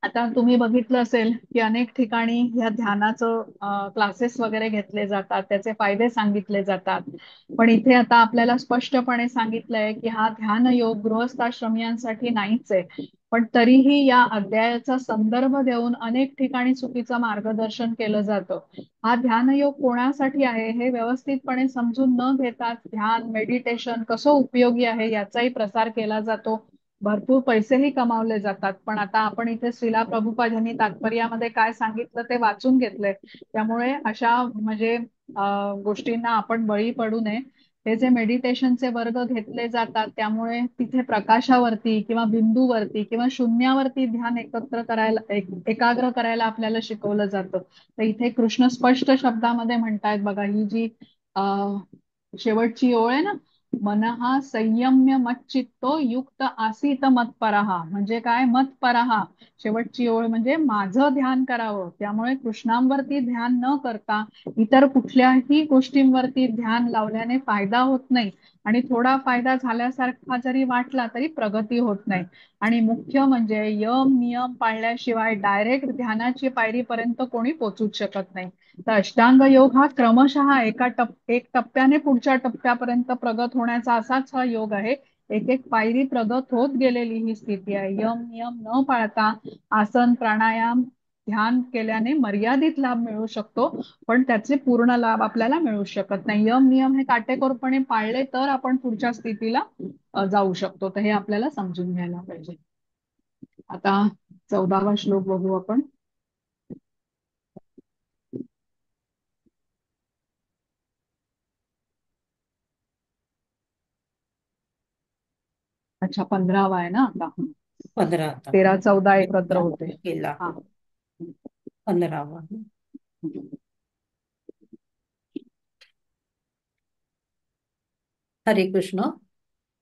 [SPEAKER 1] आता तुम्ही बघितलं असेल की अनेक ठिकाणी ह्या ध्यानाचं क्लासेस वगैरे घेतले जातात, त्याचे फायदे सांगितले जातात. पण इथे आता आपल्याला स्पष्टपणे सांगितलंय की हा ध्यान योग गृहस्थाश्रमियांसाठी नाहीच आहे. पण तरीही या अध्यायाचा संदर्भ देऊन अनेक ठिकाणी चुकीचं मार्गदर्शन केलं जातं. हा ध्यानयोग कोणासाठी आहे हे व्यवस्थितपणे समजून न घेता ध्यान मेडिटेशन कसं उपयोगी आहे याचाही प्रसार केला जातो, भरपूर पैसेही कमावले जातात. पण आता आपण इथे श्रीला प्रभुपाद यांनी तात्पर्यामध्ये काय सांगितलं ते वाचून घेतलंय, त्यामुळे अशा म्हणजे गोष्टींना आपण बळी पडू नये. हे जे मेडिटेशनचे वर्ग घेतले जातात त्यामुळे तिथे प्रकाशावरती किंवा बिंदूवरती किंवा शून्यावरती ध्यान एकत्र करायला एकाग्र करायला आपल्याला शिकवलं जातं. तर इथे कृष्ण स्पष्ट शब्दामध्ये म्हणतायत बघा, ही जी शेवटची ओळ आहे ना, मनहा संयम्य मच्चित्तो युक्त आसीत मत्परहा, म्हणजे काय मत्परहा, शेवटची ओळ म्हणजे माझं ध्यान करावं. त्यामुळे कृष्णांवरती ध्यान न करता इतर कुठल्याही गोष्टींवरती ध्यान लावल्याने फायदा होत नाही, आणि थोडा फायदा झाल्यासारखा जरी वाटला तरी प्रगती होत नाही. आणि मुख्य म्हणजे यम नियम पाळल्याशिवाय डायरेक्ट ध्यानाची पायरीपर्यंत कोणी पोचूच शकत नाही. तर अष्टांग योग हा क्रमशः एक टप्प्याने पुढच्या टप्प्यापर्यंत प्रगत होण्याचा असाच हा योग आहे. एक एक पायरी प्रगत होत गेलेली ही स्थिती आहे. यम नियम न पाळता आसन प्राणायाम ध्यान केल्याने मर्यादित लाभ मिळू शकतो, पण त्याचे पूर्ण लाभ आपल्याला मिळू शकत नाही. यम नियम हे काटेकोरपणे पाळले तर आपण पुढच्या स्थितीला जाऊ शकतो. तर हे आपल्याला समजून घ्यायला पाहिजे. आता 14वा श्लोक बघू आपण. अच्छा, 15वा आहे ना आता,
[SPEAKER 2] 15 आता
[SPEAKER 1] 13-14 एकत्र होते.
[SPEAKER 2] केला,
[SPEAKER 1] हा
[SPEAKER 2] 15वा. हरे कृष्ण.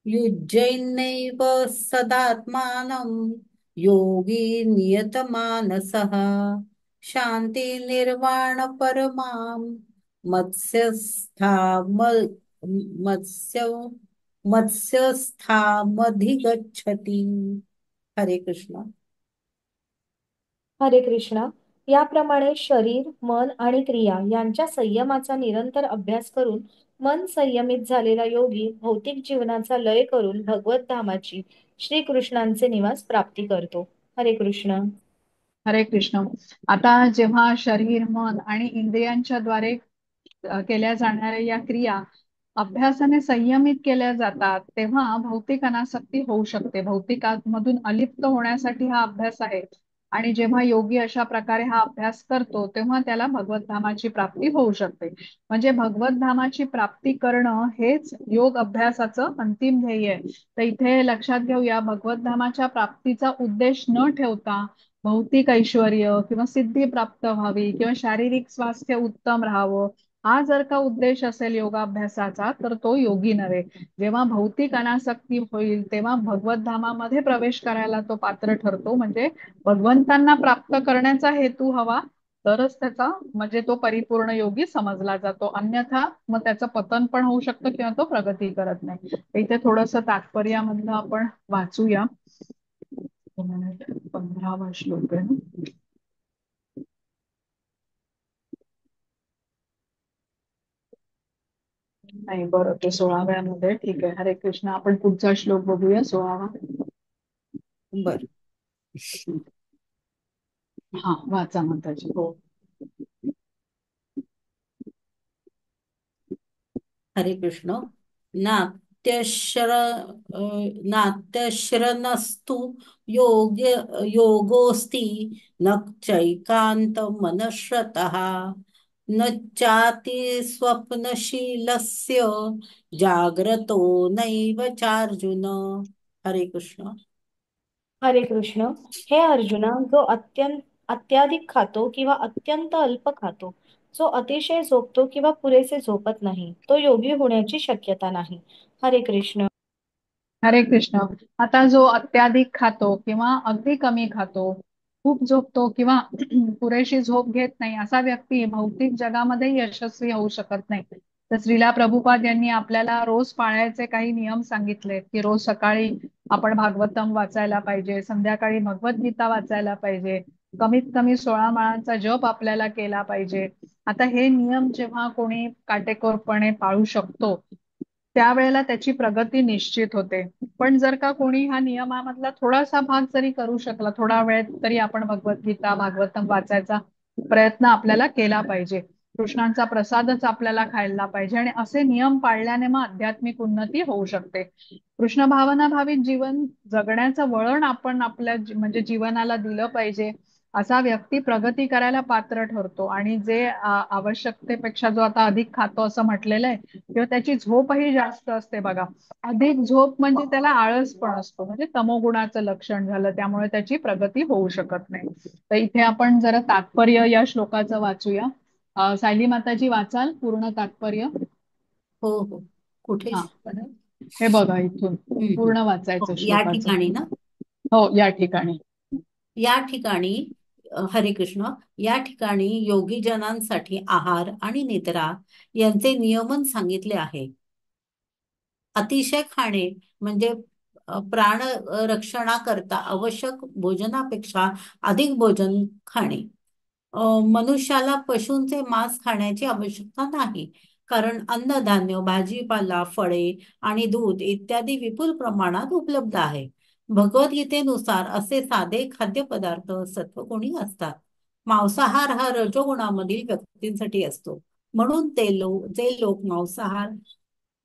[SPEAKER 2] युज्यैनैव सदात्मानं योगी नियतमानसः शांती निर्वाण परमां मत्स्यस्थामधिगच्छति. हरे कृष्ण.
[SPEAKER 4] हरे कृष्ण. याप्रमाणे शरीर, मन आणि क्रिया यांच्या संयमाचा निरंतर अभ्यास करून मन संयमित झालेला योगी भौतिक जीवनाचा लय करून भगवत धामाची श्रीकृष्णांचे निवास प्राप्ती करतो. हरे कृष्ण.
[SPEAKER 1] हरे कृष्ण. आता जेव्हा शरीर, मन आणि इंद्रियांच्या द्वारे केल्या जाणाऱ्या या क्रिया अभ्यासाने संयमित केल्या जातात तेव्हा भौतिक अनासक्ती होऊ शकते. भौतिकामधून अलिप्त होण्यासाठी हा अभ्यास आहे, आणि जेव्हा योगी अशा प्रकारे हा अभ्यास करतो तेव्हा त्याला भगवतधामाची प्राप्ती होऊ शकते. म्हणजे भगवतधामाची प्राप्ती करणं हेच योग अभ्यासाचं अंतिम ध्येय आहे. तर इथे लक्षात घेऊया, भगवतधामाच्या प्राप्तीचा उद्देश न ठेवता भौतिक ऐश्वर्य किंवा सिद्धी प्राप्त व्हावी किंवा शारीरिक स्वास्थ्य उत्तम राहावं हा जर का उद्देश असेल योगाभ्यासाचा तर तो योगी नव्हे. जेव्हा भौतिक अनासक्ती होईल तेव्हा भगवतधामामध्ये प्रवेश करायला तो पात्र ठरतो. म्हणजे भगवंतांना प्राप्त करण्याचा हेतू हवा तरच त्याचा म्हणजे तो परिपूर्ण योगी समजला जातो, अन्यथा मग त्याचं पतन पण होऊ शकतं किंवा तो प्रगती करत नाही. इथे थोडंसं तात्पर्यामधलं आपण वाचूया. 15वा श्लोक आहे ना. नाही बरं, ते 16व्यामध्ये ठीक आहे. हरे कृष्ण. आपण पुढचा श्लोक बघूया, 16वा.
[SPEAKER 2] बर,
[SPEAKER 1] हा वाचा माताजी. हो.
[SPEAKER 2] हरे कृष्ण. ना नात्यश्र नात्यश्रनस्तु योग्य योगोऽस्ति न चैकांत मनश्रतः न चाति स्वप्नशीलस्य जाग्रतो नैव चार्जुन। हरे कृष्ण।
[SPEAKER 4] हरे कृष्ण. हे अर्जुना, जो अत्यंत अत्याधिक खातो किंवा अत्यंत अल्प खातो, जो अतिशय झोपतो किंवा पुरेसे झोपत नाही, तो योगी होण्याची शक्यता नाही. हरे कृष्ण.
[SPEAKER 1] हरे कृष्ण. आता जो अत्याधिक खातो किंवा अगदी कमी खातो, खूप झोपतो किंवा पुरेशी झोप घेत नाही, असा व्यक्ती भौतिक जगामध्ये यशस्वी होऊ शकत नाही. तर श्रीला प्रभुपाद यांनी आपल्याला रोज पाळायचे काही नियम सांगितले की रोज सकाळी आपण भागवतम वाचायला पाहिजे, संध्याकाळी भगवद्गीता वाचायला पाहिजे, कमीत कमी 16 माळांचा जप आपल्याला केला पाहिजे. आता हे नियम जेव्हा कोणी काटेकोरपणे पाळू शकतो त्यावेळेला त्याची प्रगती निश्चित होते. पण जर का कोणी ह्या नियमामधला थोडासा भाग जरी करू शकला, थोडा वेळ तरी आपण भगवद्गीता भागवतम वाचायचा प्रयत्न आपल्याला केला पाहिजे, कृष्णांचा प्रसादच आपल्याला खायला पाहिजे आणि असे नियम पाळल्याने मग आध्यात्मिक उन्नती होऊ शकते. कृष्ण भावना भावित जीवन जगण्याचं वळण आपण आपल्या म्हणजे जीवनाला दिलं पाहिजे. असा व्यक्ती प्रगती करायला पात्र ठरतो. आणि जे आवश्यकतेपेक्षा जो आता अधिक खातो असं म्हटलेलं आहे, किंवा त्याची झोपही जास्त असते बघा. अधिक झोप म्हणजे त्याला आळस पण असतो, म्हणजे तमोगुणाचं लक्षण झालं, त्यामुळे त्याची प्रगती होऊ शकत नाही. तर इथे आपण जरा तात्पर्य या श्लोकाचं वाचूया. सायली माताजी वाचाल पूर्ण तात्पर्य?
[SPEAKER 2] हो हो. कुठे?
[SPEAKER 1] हा, हे बघा इथून पूर्ण वाचायचं
[SPEAKER 2] हो, या
[SPEAKER 1] श्लोकाचं.
[SPEAKER 2] ठिकाणी ना?
[SPEAKER 1] हो, या ठिकाणी.
[SPEAKER 2] या ठिकाणी हरे कृष्ण. या ठिकाणी योगीजनांसाठी आहार आणि निद्रा यांचे नियमन सांगितले आहे. अतिशय खाणे म्हणजे प्राण रक्षणाकरता आवश्यक भोजनापेक्षा अधिक भोजन खाणे. मनुष्याला पशूंचे मांस खाण्याची आवश्यकता नाही, कारण अन्नधान्य, भाजीपाला, फळे आणि दूध इत्यादी विपुल प्रमाणात उपलब्ध आहे. भगवद्गीतेनुसार असे साधे खाद्यपदार्थ सत्वगुणी असतात. मांसाहार हा रजोगुणामधील व्यक्तींसाठी असतो, म्हणून ते लोक जे लोक मांसाहार,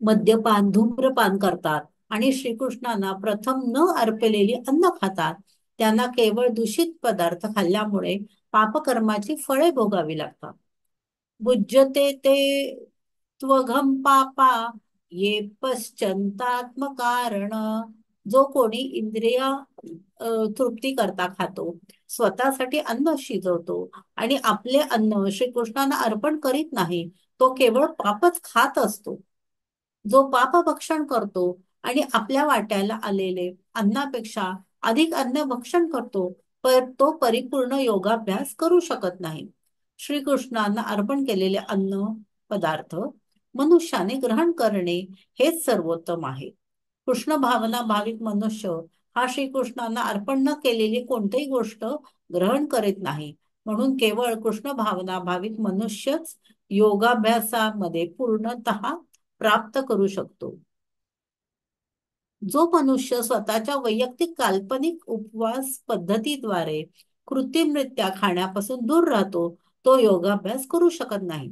[SPEAKER 2] मद्यपान, धूम्रपान करतात आणि श्रीकृष्णांना प्रथम न अर्पलेली अन्न खातात, त्यांना केवळ दूषित पदार्थ खाल्ल्यामुळे पापकर्माची फळे भोगावी लागतात. भुज्यते ते त्वघम पापा ये पश्चंतात्मकारण. जो कोणी इंद्रिय तृप्ती करता खातो, स्वतःसाठी अन्न शिजवतो आणि आपले अन्न श्रीकृष्णांना अर्पण करीत नाही, तो केवळ पापच खात असतो. जो पाप भक्षण करतो आणि आपल्या वाट्याला आलेले अन्नापेक्षा अधिक अन्न भक्षण करतो, पर तो परिपूर्ण योगाभ्यास करू शकत नाही. श्रीकृष्णांना अर्पण केलेले अन्न पदार्थ मनुष्याने ग्रहण करणे हेच सर्वोत्तम आहे. कृष्ण भावना भाविक मनुष्य हा श्रीकृष्णांना अर्पण न केलेली कोणतीही गोष्ट ग्रहण करीत नाही, म्हणून केवळ कृष्ण भावना भाविक मनुष्यच योगाभ्यासामध्ये पूर्णतः प्राप्त करू शकतो. जो मनुष्य स्वतःच्या वैयक्तिक काल्पनिक उपवास पद्धतीद्वारे कृत्रिमरित्या खाण्यापासून दूर राहतो, तो योगाभ्यास करू शकत नाही.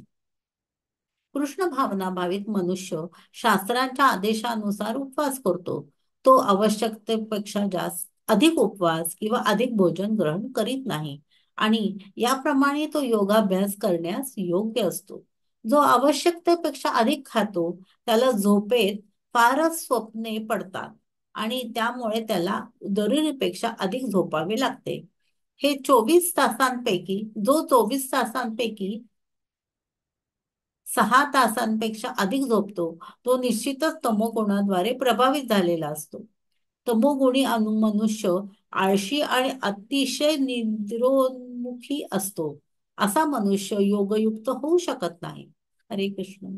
[SPEAKER 2] कृष्ण भावना भावित मनुष्य शास्त्रांच्या आदेशानुसार उपवास करतो. तो आवश्यकतेपेक्षा जास्त अधिक उपवास किंवा अधिक भोजन ग्रहण करीत नाही आणि याप्रमाणे तो योगाभ्यास करण्यास योग्य असतो. जो आवश्यकतेपेक्षा अधिक खातो त्याला झोपेत फारच स्वप्ने पडतात आणि त्यामुळे त्याला जरुरीपेक्षा अधिक झोपावे लागते. हे 24 तासांपैकी जो 24 तासांपैकी 6 तासांपेक्षा अधिक झोपतो तो निश्चितच तमोगुणाद्वारे प्रभावित झालेला असतो. तमोगुणी मनुष्य आळशी आणि अतिशय निद्रोन्मुखी असतो. असा मनुष्य योगयुक्त होऊ शकत नाही. हरे कृष्ण.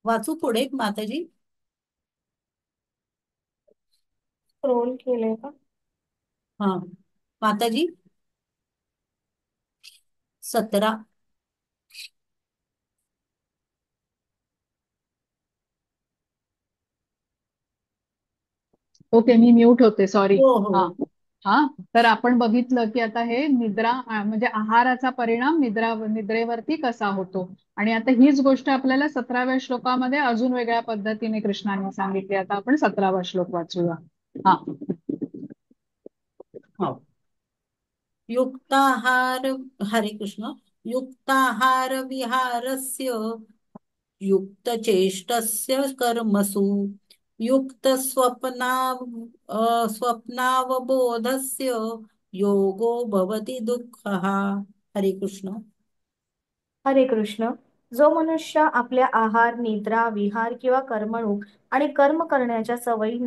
[SPEAKER 2] वाचू पुढे माताजी?
[SPEAKER 4] स्क्रोल केलंय का?
[SPEAKER 2] हा माताजी, 17.
[SPEAKER 1] Okay, मी mute होते, सॉरी.
[SPEAKER 2] हो हो.
[SPEAKER 1] हा. हा. तर आपण बघितलं की आता हे निद्रा म्हणजे आहाराचा परिणाम निद्रेवरती कसा होतो. आणि आता हीच गोष्ट आपल्याला 17व्या श्लोकामध्ये अजून वेगळ्या पद्धतीने कृष्णाने सांगितली. आता आपण 17वा श्लोक वाचूया. हा.
[SPEAKER 2] हो. युक्ताहार. हरे कृष्ण. युक्ताहार विहारस्य युक्तचेष्टस्य कर्मसु युक्त स्वप्ना स्वप्नावबोधस्य योगो भवति दुःखः. हरे कृष्ण.
[SPEAKER 4] हरे कृष्ण. जो मनुष्य आपल्या आहार, निद्रा, विहार किंवा करमणूक आणि कर्म करण्याच्या सवयीत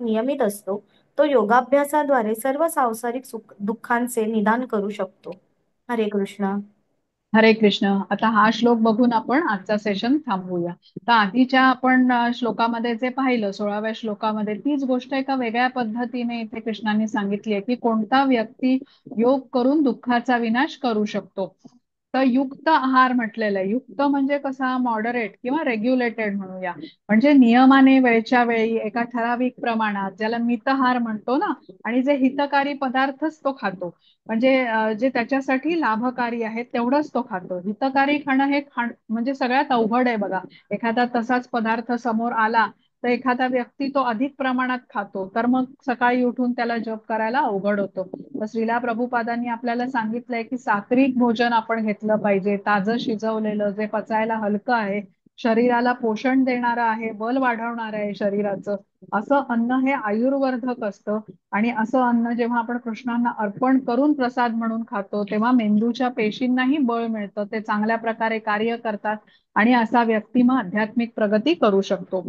[SPEAKER 4] नियमित असतो, तो योगाभ्यासाद्वारे सर्व सांसारिक सुख दुःखांचे निदान करू शकतो. हरे कृष्ण.
[SPEAKER 1] हरे कृष्ण. आता हा श्लोक बघून आपण आजचा सेशन थांबवूया. तर आधीच्या आपण श्लोकामध्ये जे पाहिलं, 16व्या श्लोकामध्ये, तीच गोष्ट एका वेगळ्या पद्धतीने इथे कृष्णांनी सांगितली आहे की कोणता व्यक्ती योग करून दुःखाचा विनाश करू शकतो. तर युक्त आहार म्हटलेलं आहे. युक्त म्हणजे कसा, मॉडरेट किंवा रेग्युलेटेड म्हणूया, म्हणजे नियमाने वेळच्या वेळी एका ठराविक प्रमाणात, ज्याला मितहार म्हणतो ना, आणि जे हितकारी पदार्थच तो खातो, म्हणजे जे त्याच्यासाठी लाभकारी आहे तेवढंच तो खातो. हितकारी खाणं हे खाण म्हणजे सगळ्यात अवघड आहे बघा. एखादा तसाच पदार्थ समोर आला तर एखादा व्यक्ती तो अधिक प्रमाणात खातो, तर मग सकाळी उठून त्याला जप करायला अवघड होतं. तर श्रीला प्रभुपादांनी आपल्याला सांगितलंय की सात्विक भोजन आपण घेतलं पाहिजे, ताजं शिजवलेलं, जे पचायला हलकं आहे, शरीराला पोषण देणारं आहे, बल वाढवणार आहे शरीराचं, असं अन्न हे आयुर्वर्धक असतं. आणि असं अन्न जेव्हा आपण कृष्णांना अर्पण करून प्रसाद म्हणून खातो तेव्हा मेंदूच्या पेशींनाही बळ मिळतं, ते चांगल्या प्रकारे कार्य करतात आणि असा व्यक्ती मग आध्यात्मिक प्रगती करू शकतो.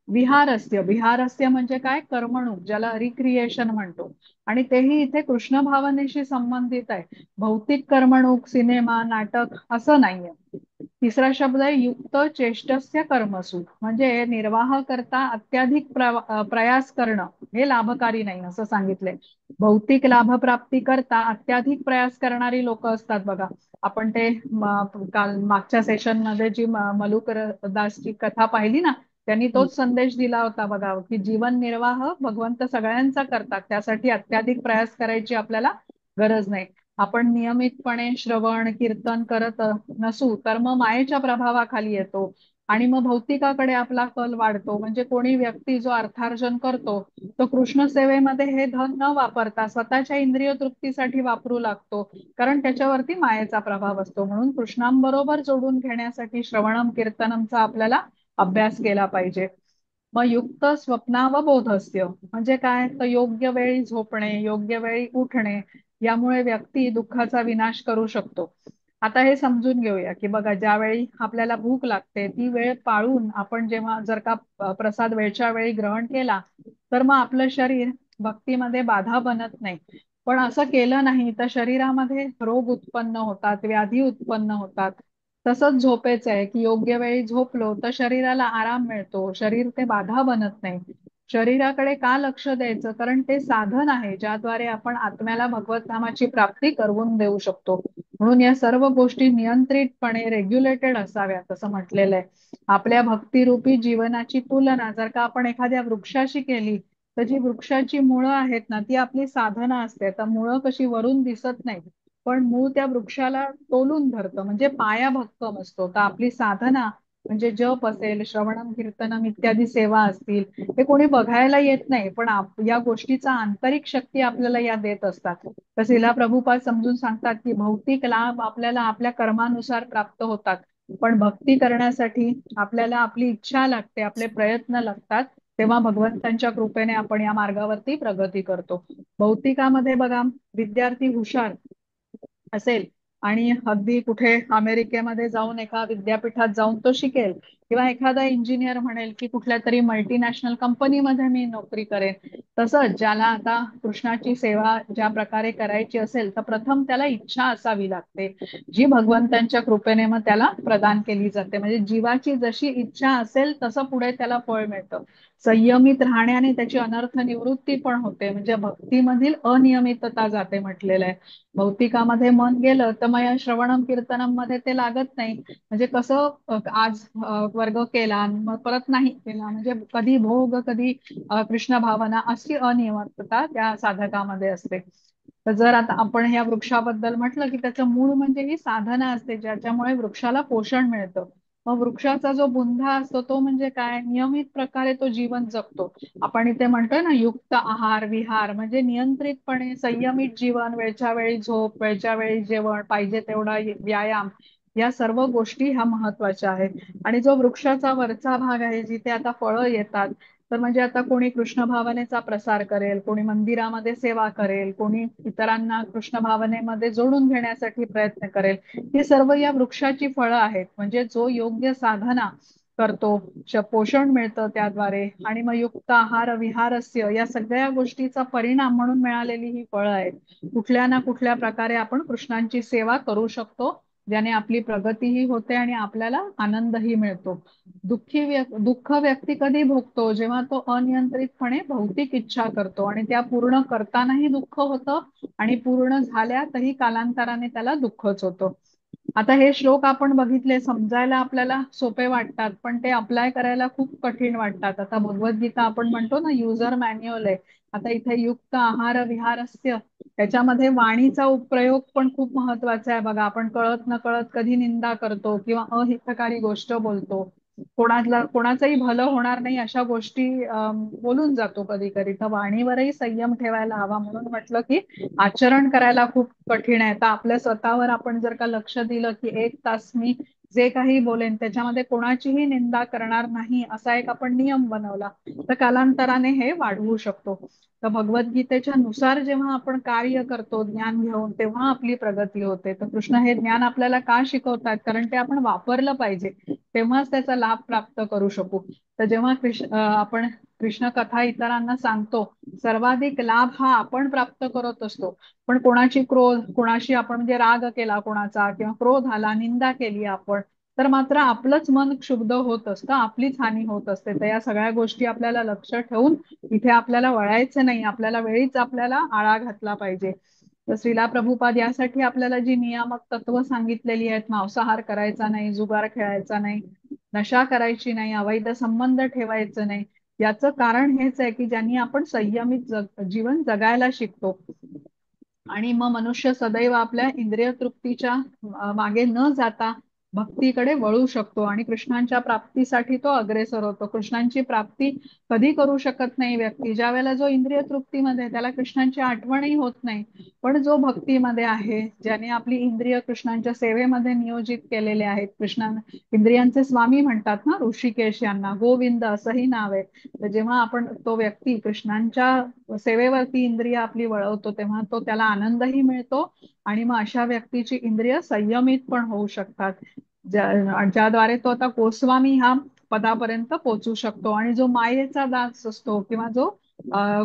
[SPEAKER 1] विहारस्य, विहारस्य म्हणजे काय, करमणूक, ज्याला रिक्रिएशन म्हणतो, आणि तेही इथे कृष्ण भावनेशी संबंधित आहे. भौतिक करमणूक, सिनेमा, नाटक असं नाहीये. तिसरा शब्द आहे युक्त चेष्टस्य कर्मसु, म्हणजे निर्वाह करता अत्याधिक प्रयास करणं हे लाभकारी नाही असं सांगितलंय. भौतिक लाभप्राप्ती करता अत्याधिक प्रयास करणारी लोक असतात बघा. आपण ते काल मागच्या सेशन मध्ये जी मलूक दासची कथा पाहिली ना, त्यांनी तोच संदेश दिला होता बघा की जीवन निर्वाह भगवंत सगळ्यांचा करतात, त्यासाठी अत्याधिक प्रयास करायची आपल्याला गरज नाही. आपण नियमितपणे श्रवण कीर्तन करत नसू तर मग मायेच्या प्रभावाखाली येतो आणि मग भौतिकाकडे आपला कल वाढतो. म्हणजे कोणी व्यक्ती जो अर्थार्जन करतो तो कृष्ण सेवेमध्ये हे धन न वापरता स्वतःच्या इंद्रिय तृप्तीसाठी वापरू लागतो, कारण त्याच्यावरती मायेचा प्रभाव असतो. म्हणून कृष्णांबरोबर जोडून घेण्यासाठी श्रवणम कीर्तनमचा आपल्याला अभ्यास केला पाहिजे. मग युक्त स्वप्नावबोधस्य म्हणजे काय, तर योग्य वेळी झोपणे, योग्य वेळी उठणे, यामुळे व्यक्ती दुःखाचा विनाश करू शकतो. आता हे समजून घेऊया की बघा, ज्यावेळी आपल्याला भूक लागते ती वेळ पाळून आपण जेव्हा जर का प्रसाद वेळच्या वेळी ग्रहण केला तर मग आपलं शरीर भक्तीमध्ये बाधा बनत नाही. पण असं केलं नाही तर शरीरामध्ये रोग उत्पन्न होतात, व्याधी उत्पन्न होतात. तसंच झोपेचं आहे की योग्य वेळी झोपलो तर शरीराला आराम मिळतो, शरीर ते बाधा बनत नाही. शरीराकडे का लक्ष द्यायचं, कारण ते साधन आहे ज्याद्वारे आपण आत्म्याला भगवत धामाची प्राप्ती करवून देऊ शकतो. म्हणून या सर्व गोष्टी नियंत्रितपणे रेग्युलेटेड असाव्यात असं म्हटलेलं आहे. आपल्या भक्तिरूपी जीवनाची तुलना जर का आपण एखाद्या वृक्षाशी केली तर जी वृक्षाची मुळं आहेत ना ती आपली साधना असते. तर मुळं कशी वरून दिसत नाही पण मूळ त्या वृक्षाला तोलून धरतं, म्हणजे पाया भक्कम असतो. तर आपली साधना म्हणजे जप असेल, श्रवणम कीर्तनम इत्यादी सेवा असतील, हे कोणी बघायला येत नाही पण या गोष्टीचा आंतरिक शक्ती आपल्याला या देत असतात. तर श्रीला प्रभुपाद समजून सांगतात की भौतिक लाभ आपल्याला आपल्या कर्मानुसार प्राप्त होतात, पण भक्ती करण्यासाठी आपल्याला आपली इच्छा लागते, आपले प्रयत्न लागतात, तेव्हा भगवंतांच्या कृपेने आपण या मार्गावरती प्रगती करतो. भौतिकामध्ये बघा, विद्यार्थी हुशार असेल आणि अगदी कुठे अमेरिकेमध्ये जाऊन एका विद्यापीठात जाऊन तो शिकेल, किंवा एखादा इंजिनियर म्हणेल की कुठल्या तरी मल्टीनॅशनल कंपनीमध्ये मी नोकरी करेन. तसंच ज्याला आता कृष्णाची सेवा ज्या प्रकारे करायची असेल तर प्रथम त्याला इच्छा असावी लागते, जी भगवंतांच्या कृपेने मग त्याला प्रदान केली जाते. म्हणजे जीवाची जशी इच्छा असेल तसं पुढे त्याला फळ मिळतं. संयमित राहण्याने त्याची अनर्थ निवृत्ती पण होते, म्हणजे भक्तीमधील अनियमितता जाते म्हटलेलं आहे. भौतिकामध्ये मन गेलं तर मग या श्रवणम कीर्तनम मध्ये ते लागत नाही. म्हणजे कसं आज वर्ग केला, मग परत नाही केला, म्हणजे कधी भोग कधी कृष्ण भावना, अशी अनियमितता त्या साधकामध्ये असते. तर जर आता आपण ह्या वृक्षाबद्दल म्हटलं की त्याचं मूळ म्हणजे ही साधना असते ज्याच्यामुळे वृक्षाला पोषण मिळतं. मग वृक्षाचा जो बुंधा असतो तो म्हणजे काय, नियमित प्रकारे तो जीवन जगतो. आपण इथे म्हणतोय ना युक्त आहार विहार, म्हणजे नियंत्रितपणे संयमित जीवन, वेळच्या वेळी झोप, वेळच्या वेळी जेवण, पाहिजे तेवढा व्यायाम, या सर्व गोष्टी ह्या महत्वाच्या आहेत. आणि जो वृक्षाचा वरचा भाग आहे जिथे आता फळं येतात, तर म्हणजे आता कोणी कृष्ण भावनेचा प्रसार करेल, कोणी मंदिरामध्ये सेवा करेल, कोणी इतरांना कृष्ण भावनेमध्ये जोडून घेण्यासाठी प्रयत्न करेल, ही सर्व या वृक्षाची फळं आहेत. म्हणजे जो योग्य साधना करतो, पोषण मिळतं त्याद्वारे, आणि मग युक्त आहार विहारस्य या सगळ्या गोष्टीचा परिणाम म्हणून मिळालेली ही फळं आहेत. कुठल्या ना कुठल्या प्रकारे आपण कृष्णांची सेवा करू शकतो, ज्याने आपली प्रगतीही होते आणि आपल्याला आनंदही मिळतो. दुःख व्यक्ती कधी भोगतो, जेव्हा तो अनियंत्रितपणे भौतिक इच्छा करतो आणि त्या पूर्ण करतानाही दुःख होतं आणि पूर्ण झाल्यातही कालांतराने त्याला दुःखच होतं. आता हे श्लोक आपण बघितले, समजायला आपल्याला सोपे वाटतात पण ते अप्लाय करायला खूप कठीण वाटतात. आता भगवद्गीता आपण म्हणतो ना युजर मॅन्युअल आहे. आता इथे युक्त आहार विहारस्य त्याच्यामध्ये वाणीचा उपयोग पण खूप महत्वाचा आहे. बघा, आपण कळत न कळत कधी निंदा करतो किंवा अहितकारी गोष्ट बोलतो, कोणाचंही भलं होणार नाही अशा गोष्टी बोलून जातो कधी कधी. तर वाणीवरही संयम ठेवायला हवा. म्हणून म्हटलं की आचरण करायला खूप कठीण आहे. तर आपल्या स्वतःवर आपण जर का लक्ष दिलं की 1 तास मी जे काही बोलेन त्याच्यामध्ये कोणाचीही निंदा करणार नाही असा एक आपण नियम बनवला तर कालांतराने हे वाढवू शकतो. तर भगवद्गीतेच्या नुसार जेव्हा आपण कार्य करतो ज्ञान घेऊन तेव्हा आपली प्रगती होते. तर कृष्ण हे ज्ञान आपल्याला का शिकवतात, कारण ते आपण वापरलं पाहिजे, तेव्हाच त्याचा लाभ प्राप्त करू शकू. तर जेव्हा आपण कृष्ण कथा इतरांना सांगतो, सर्वाधिक लाभ हा आपण प्राप्त करत असतो. पण कोणाची क्रोध, कोणाशी आपण म्हणजे राग केला कोणाचा किंवा क्रोध आला, निंदा केली आपण, तर मात्र आपलंच मन क्षुब्ध होत असतं, आपलीच हानी होत असते. तर या सगळ्या गोष्टी आपल्याला लक्ष ठेवून इथे आपल्याला वळायचं नाही, आपल्याला वेळीच आपल्याला आळा घातला पाहिजे. तर श्रीला प्रभुपाद यासाठी आपल्याला जी नियामक तत्व सांगितलेली आहेत, मांसाहार करायचा नाही, जुगार खेळायचा नाही, नशा करायची नाही, अवैध संबंध ठेवायचं नाही, याचं कारण हेच आहे की ज्यांनी आपण संयमित जीवन जगायला शिकतो. आणि मग मनुष्य सदैव आपल्या इंद्रिय तृप्तीच्या मागे न जाता भक्तीकडे वळू शकतो आणि कृष्णांच्या प्राप्तीसाठी तो अग्रेसर होतो. कृष्णांची प्राप्ती कधी करू शकत नाही व्यक्ती, ज्या वेळेला जो इंद्रिय तृप्तीमध्ये त्याला कृष्णांची आठवणही होत नाही. पण जो भक्तीमध्ये आहे, ज्याने आपली इंद्रिय कृष्णांच्या सेवेमध्ये नियोजित केलेले आहेत, कृष्णां इंद्रियांचे स्वामी म्हणतात ना ऋषिकेश यांना, गोविंद असंही नाव आहे. तर जेव्हा आपण तो व्यक्ती कृष्णांच्या सेवेवरती इंद्रिय आपली वळवतो तेव्हा तो त्याला आनंदही मिळतो आणि मग अशा व्यक्तीची इंद्रिय संयमित पण होऊ शकतात, ज्याद्वारे तो आता गोस्वामी ह्या पदापर्यंत पोहोचू शकतो. आणि जो मायेचा दास असतो किंवा जो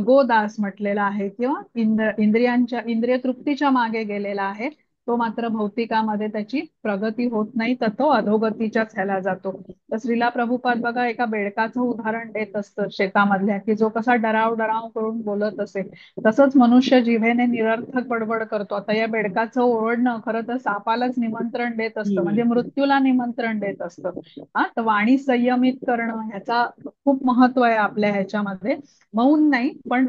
[SPEAKER 1] गोदास म्हटलेला आहे किंवा इंद्रिय तृप्तीच्या मागे गेलेला आहे, तो मात्र भौतिकामध्ये त्याची प्रगती होत नाही, तर तो अधोगतीच्याच ह्याला जातो. तर श्रीला प्रभुपाद बघा एका बेडकाचं उदाहरण देत असतं शेतामधल्या, की जो कसा डराव डराव करून बोलत असे, तसंच मनुष्य जिभेने निरर्थक बडबड करतो. आता या बेडकाचं ओरडणं खरं तर सापालाच निमंत्रण देत असतं, म्हणजे मृत्यूला निमंत्रण देत असतं. हा, तर वाणी संयमित करणं ह्याचा खूप महत्व आहे आपल्या ह्याच्यामध्ये. मौन नाही, पण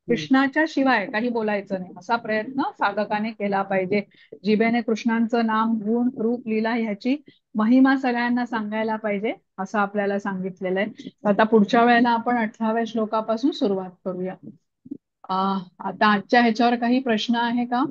[SPEAKER 1] कृष्णाच्या शिवाय काही बोलायचं नाही असा प्रयत्न साधकाने केला पाहिजे. जिभेने कृष्णांचं नाम, गुण, रूप, लीला ह्याची महिमा सगळ्यांना सांगायला पाहिजे असं आपल्याला सांगितलेलं आहे. आता पुढच्या वेळेला आपण 18व्या श्लोकापासून सुरुवात करूया. आता आजच्या ह्याच्यावर काही प्रश्न आहे का?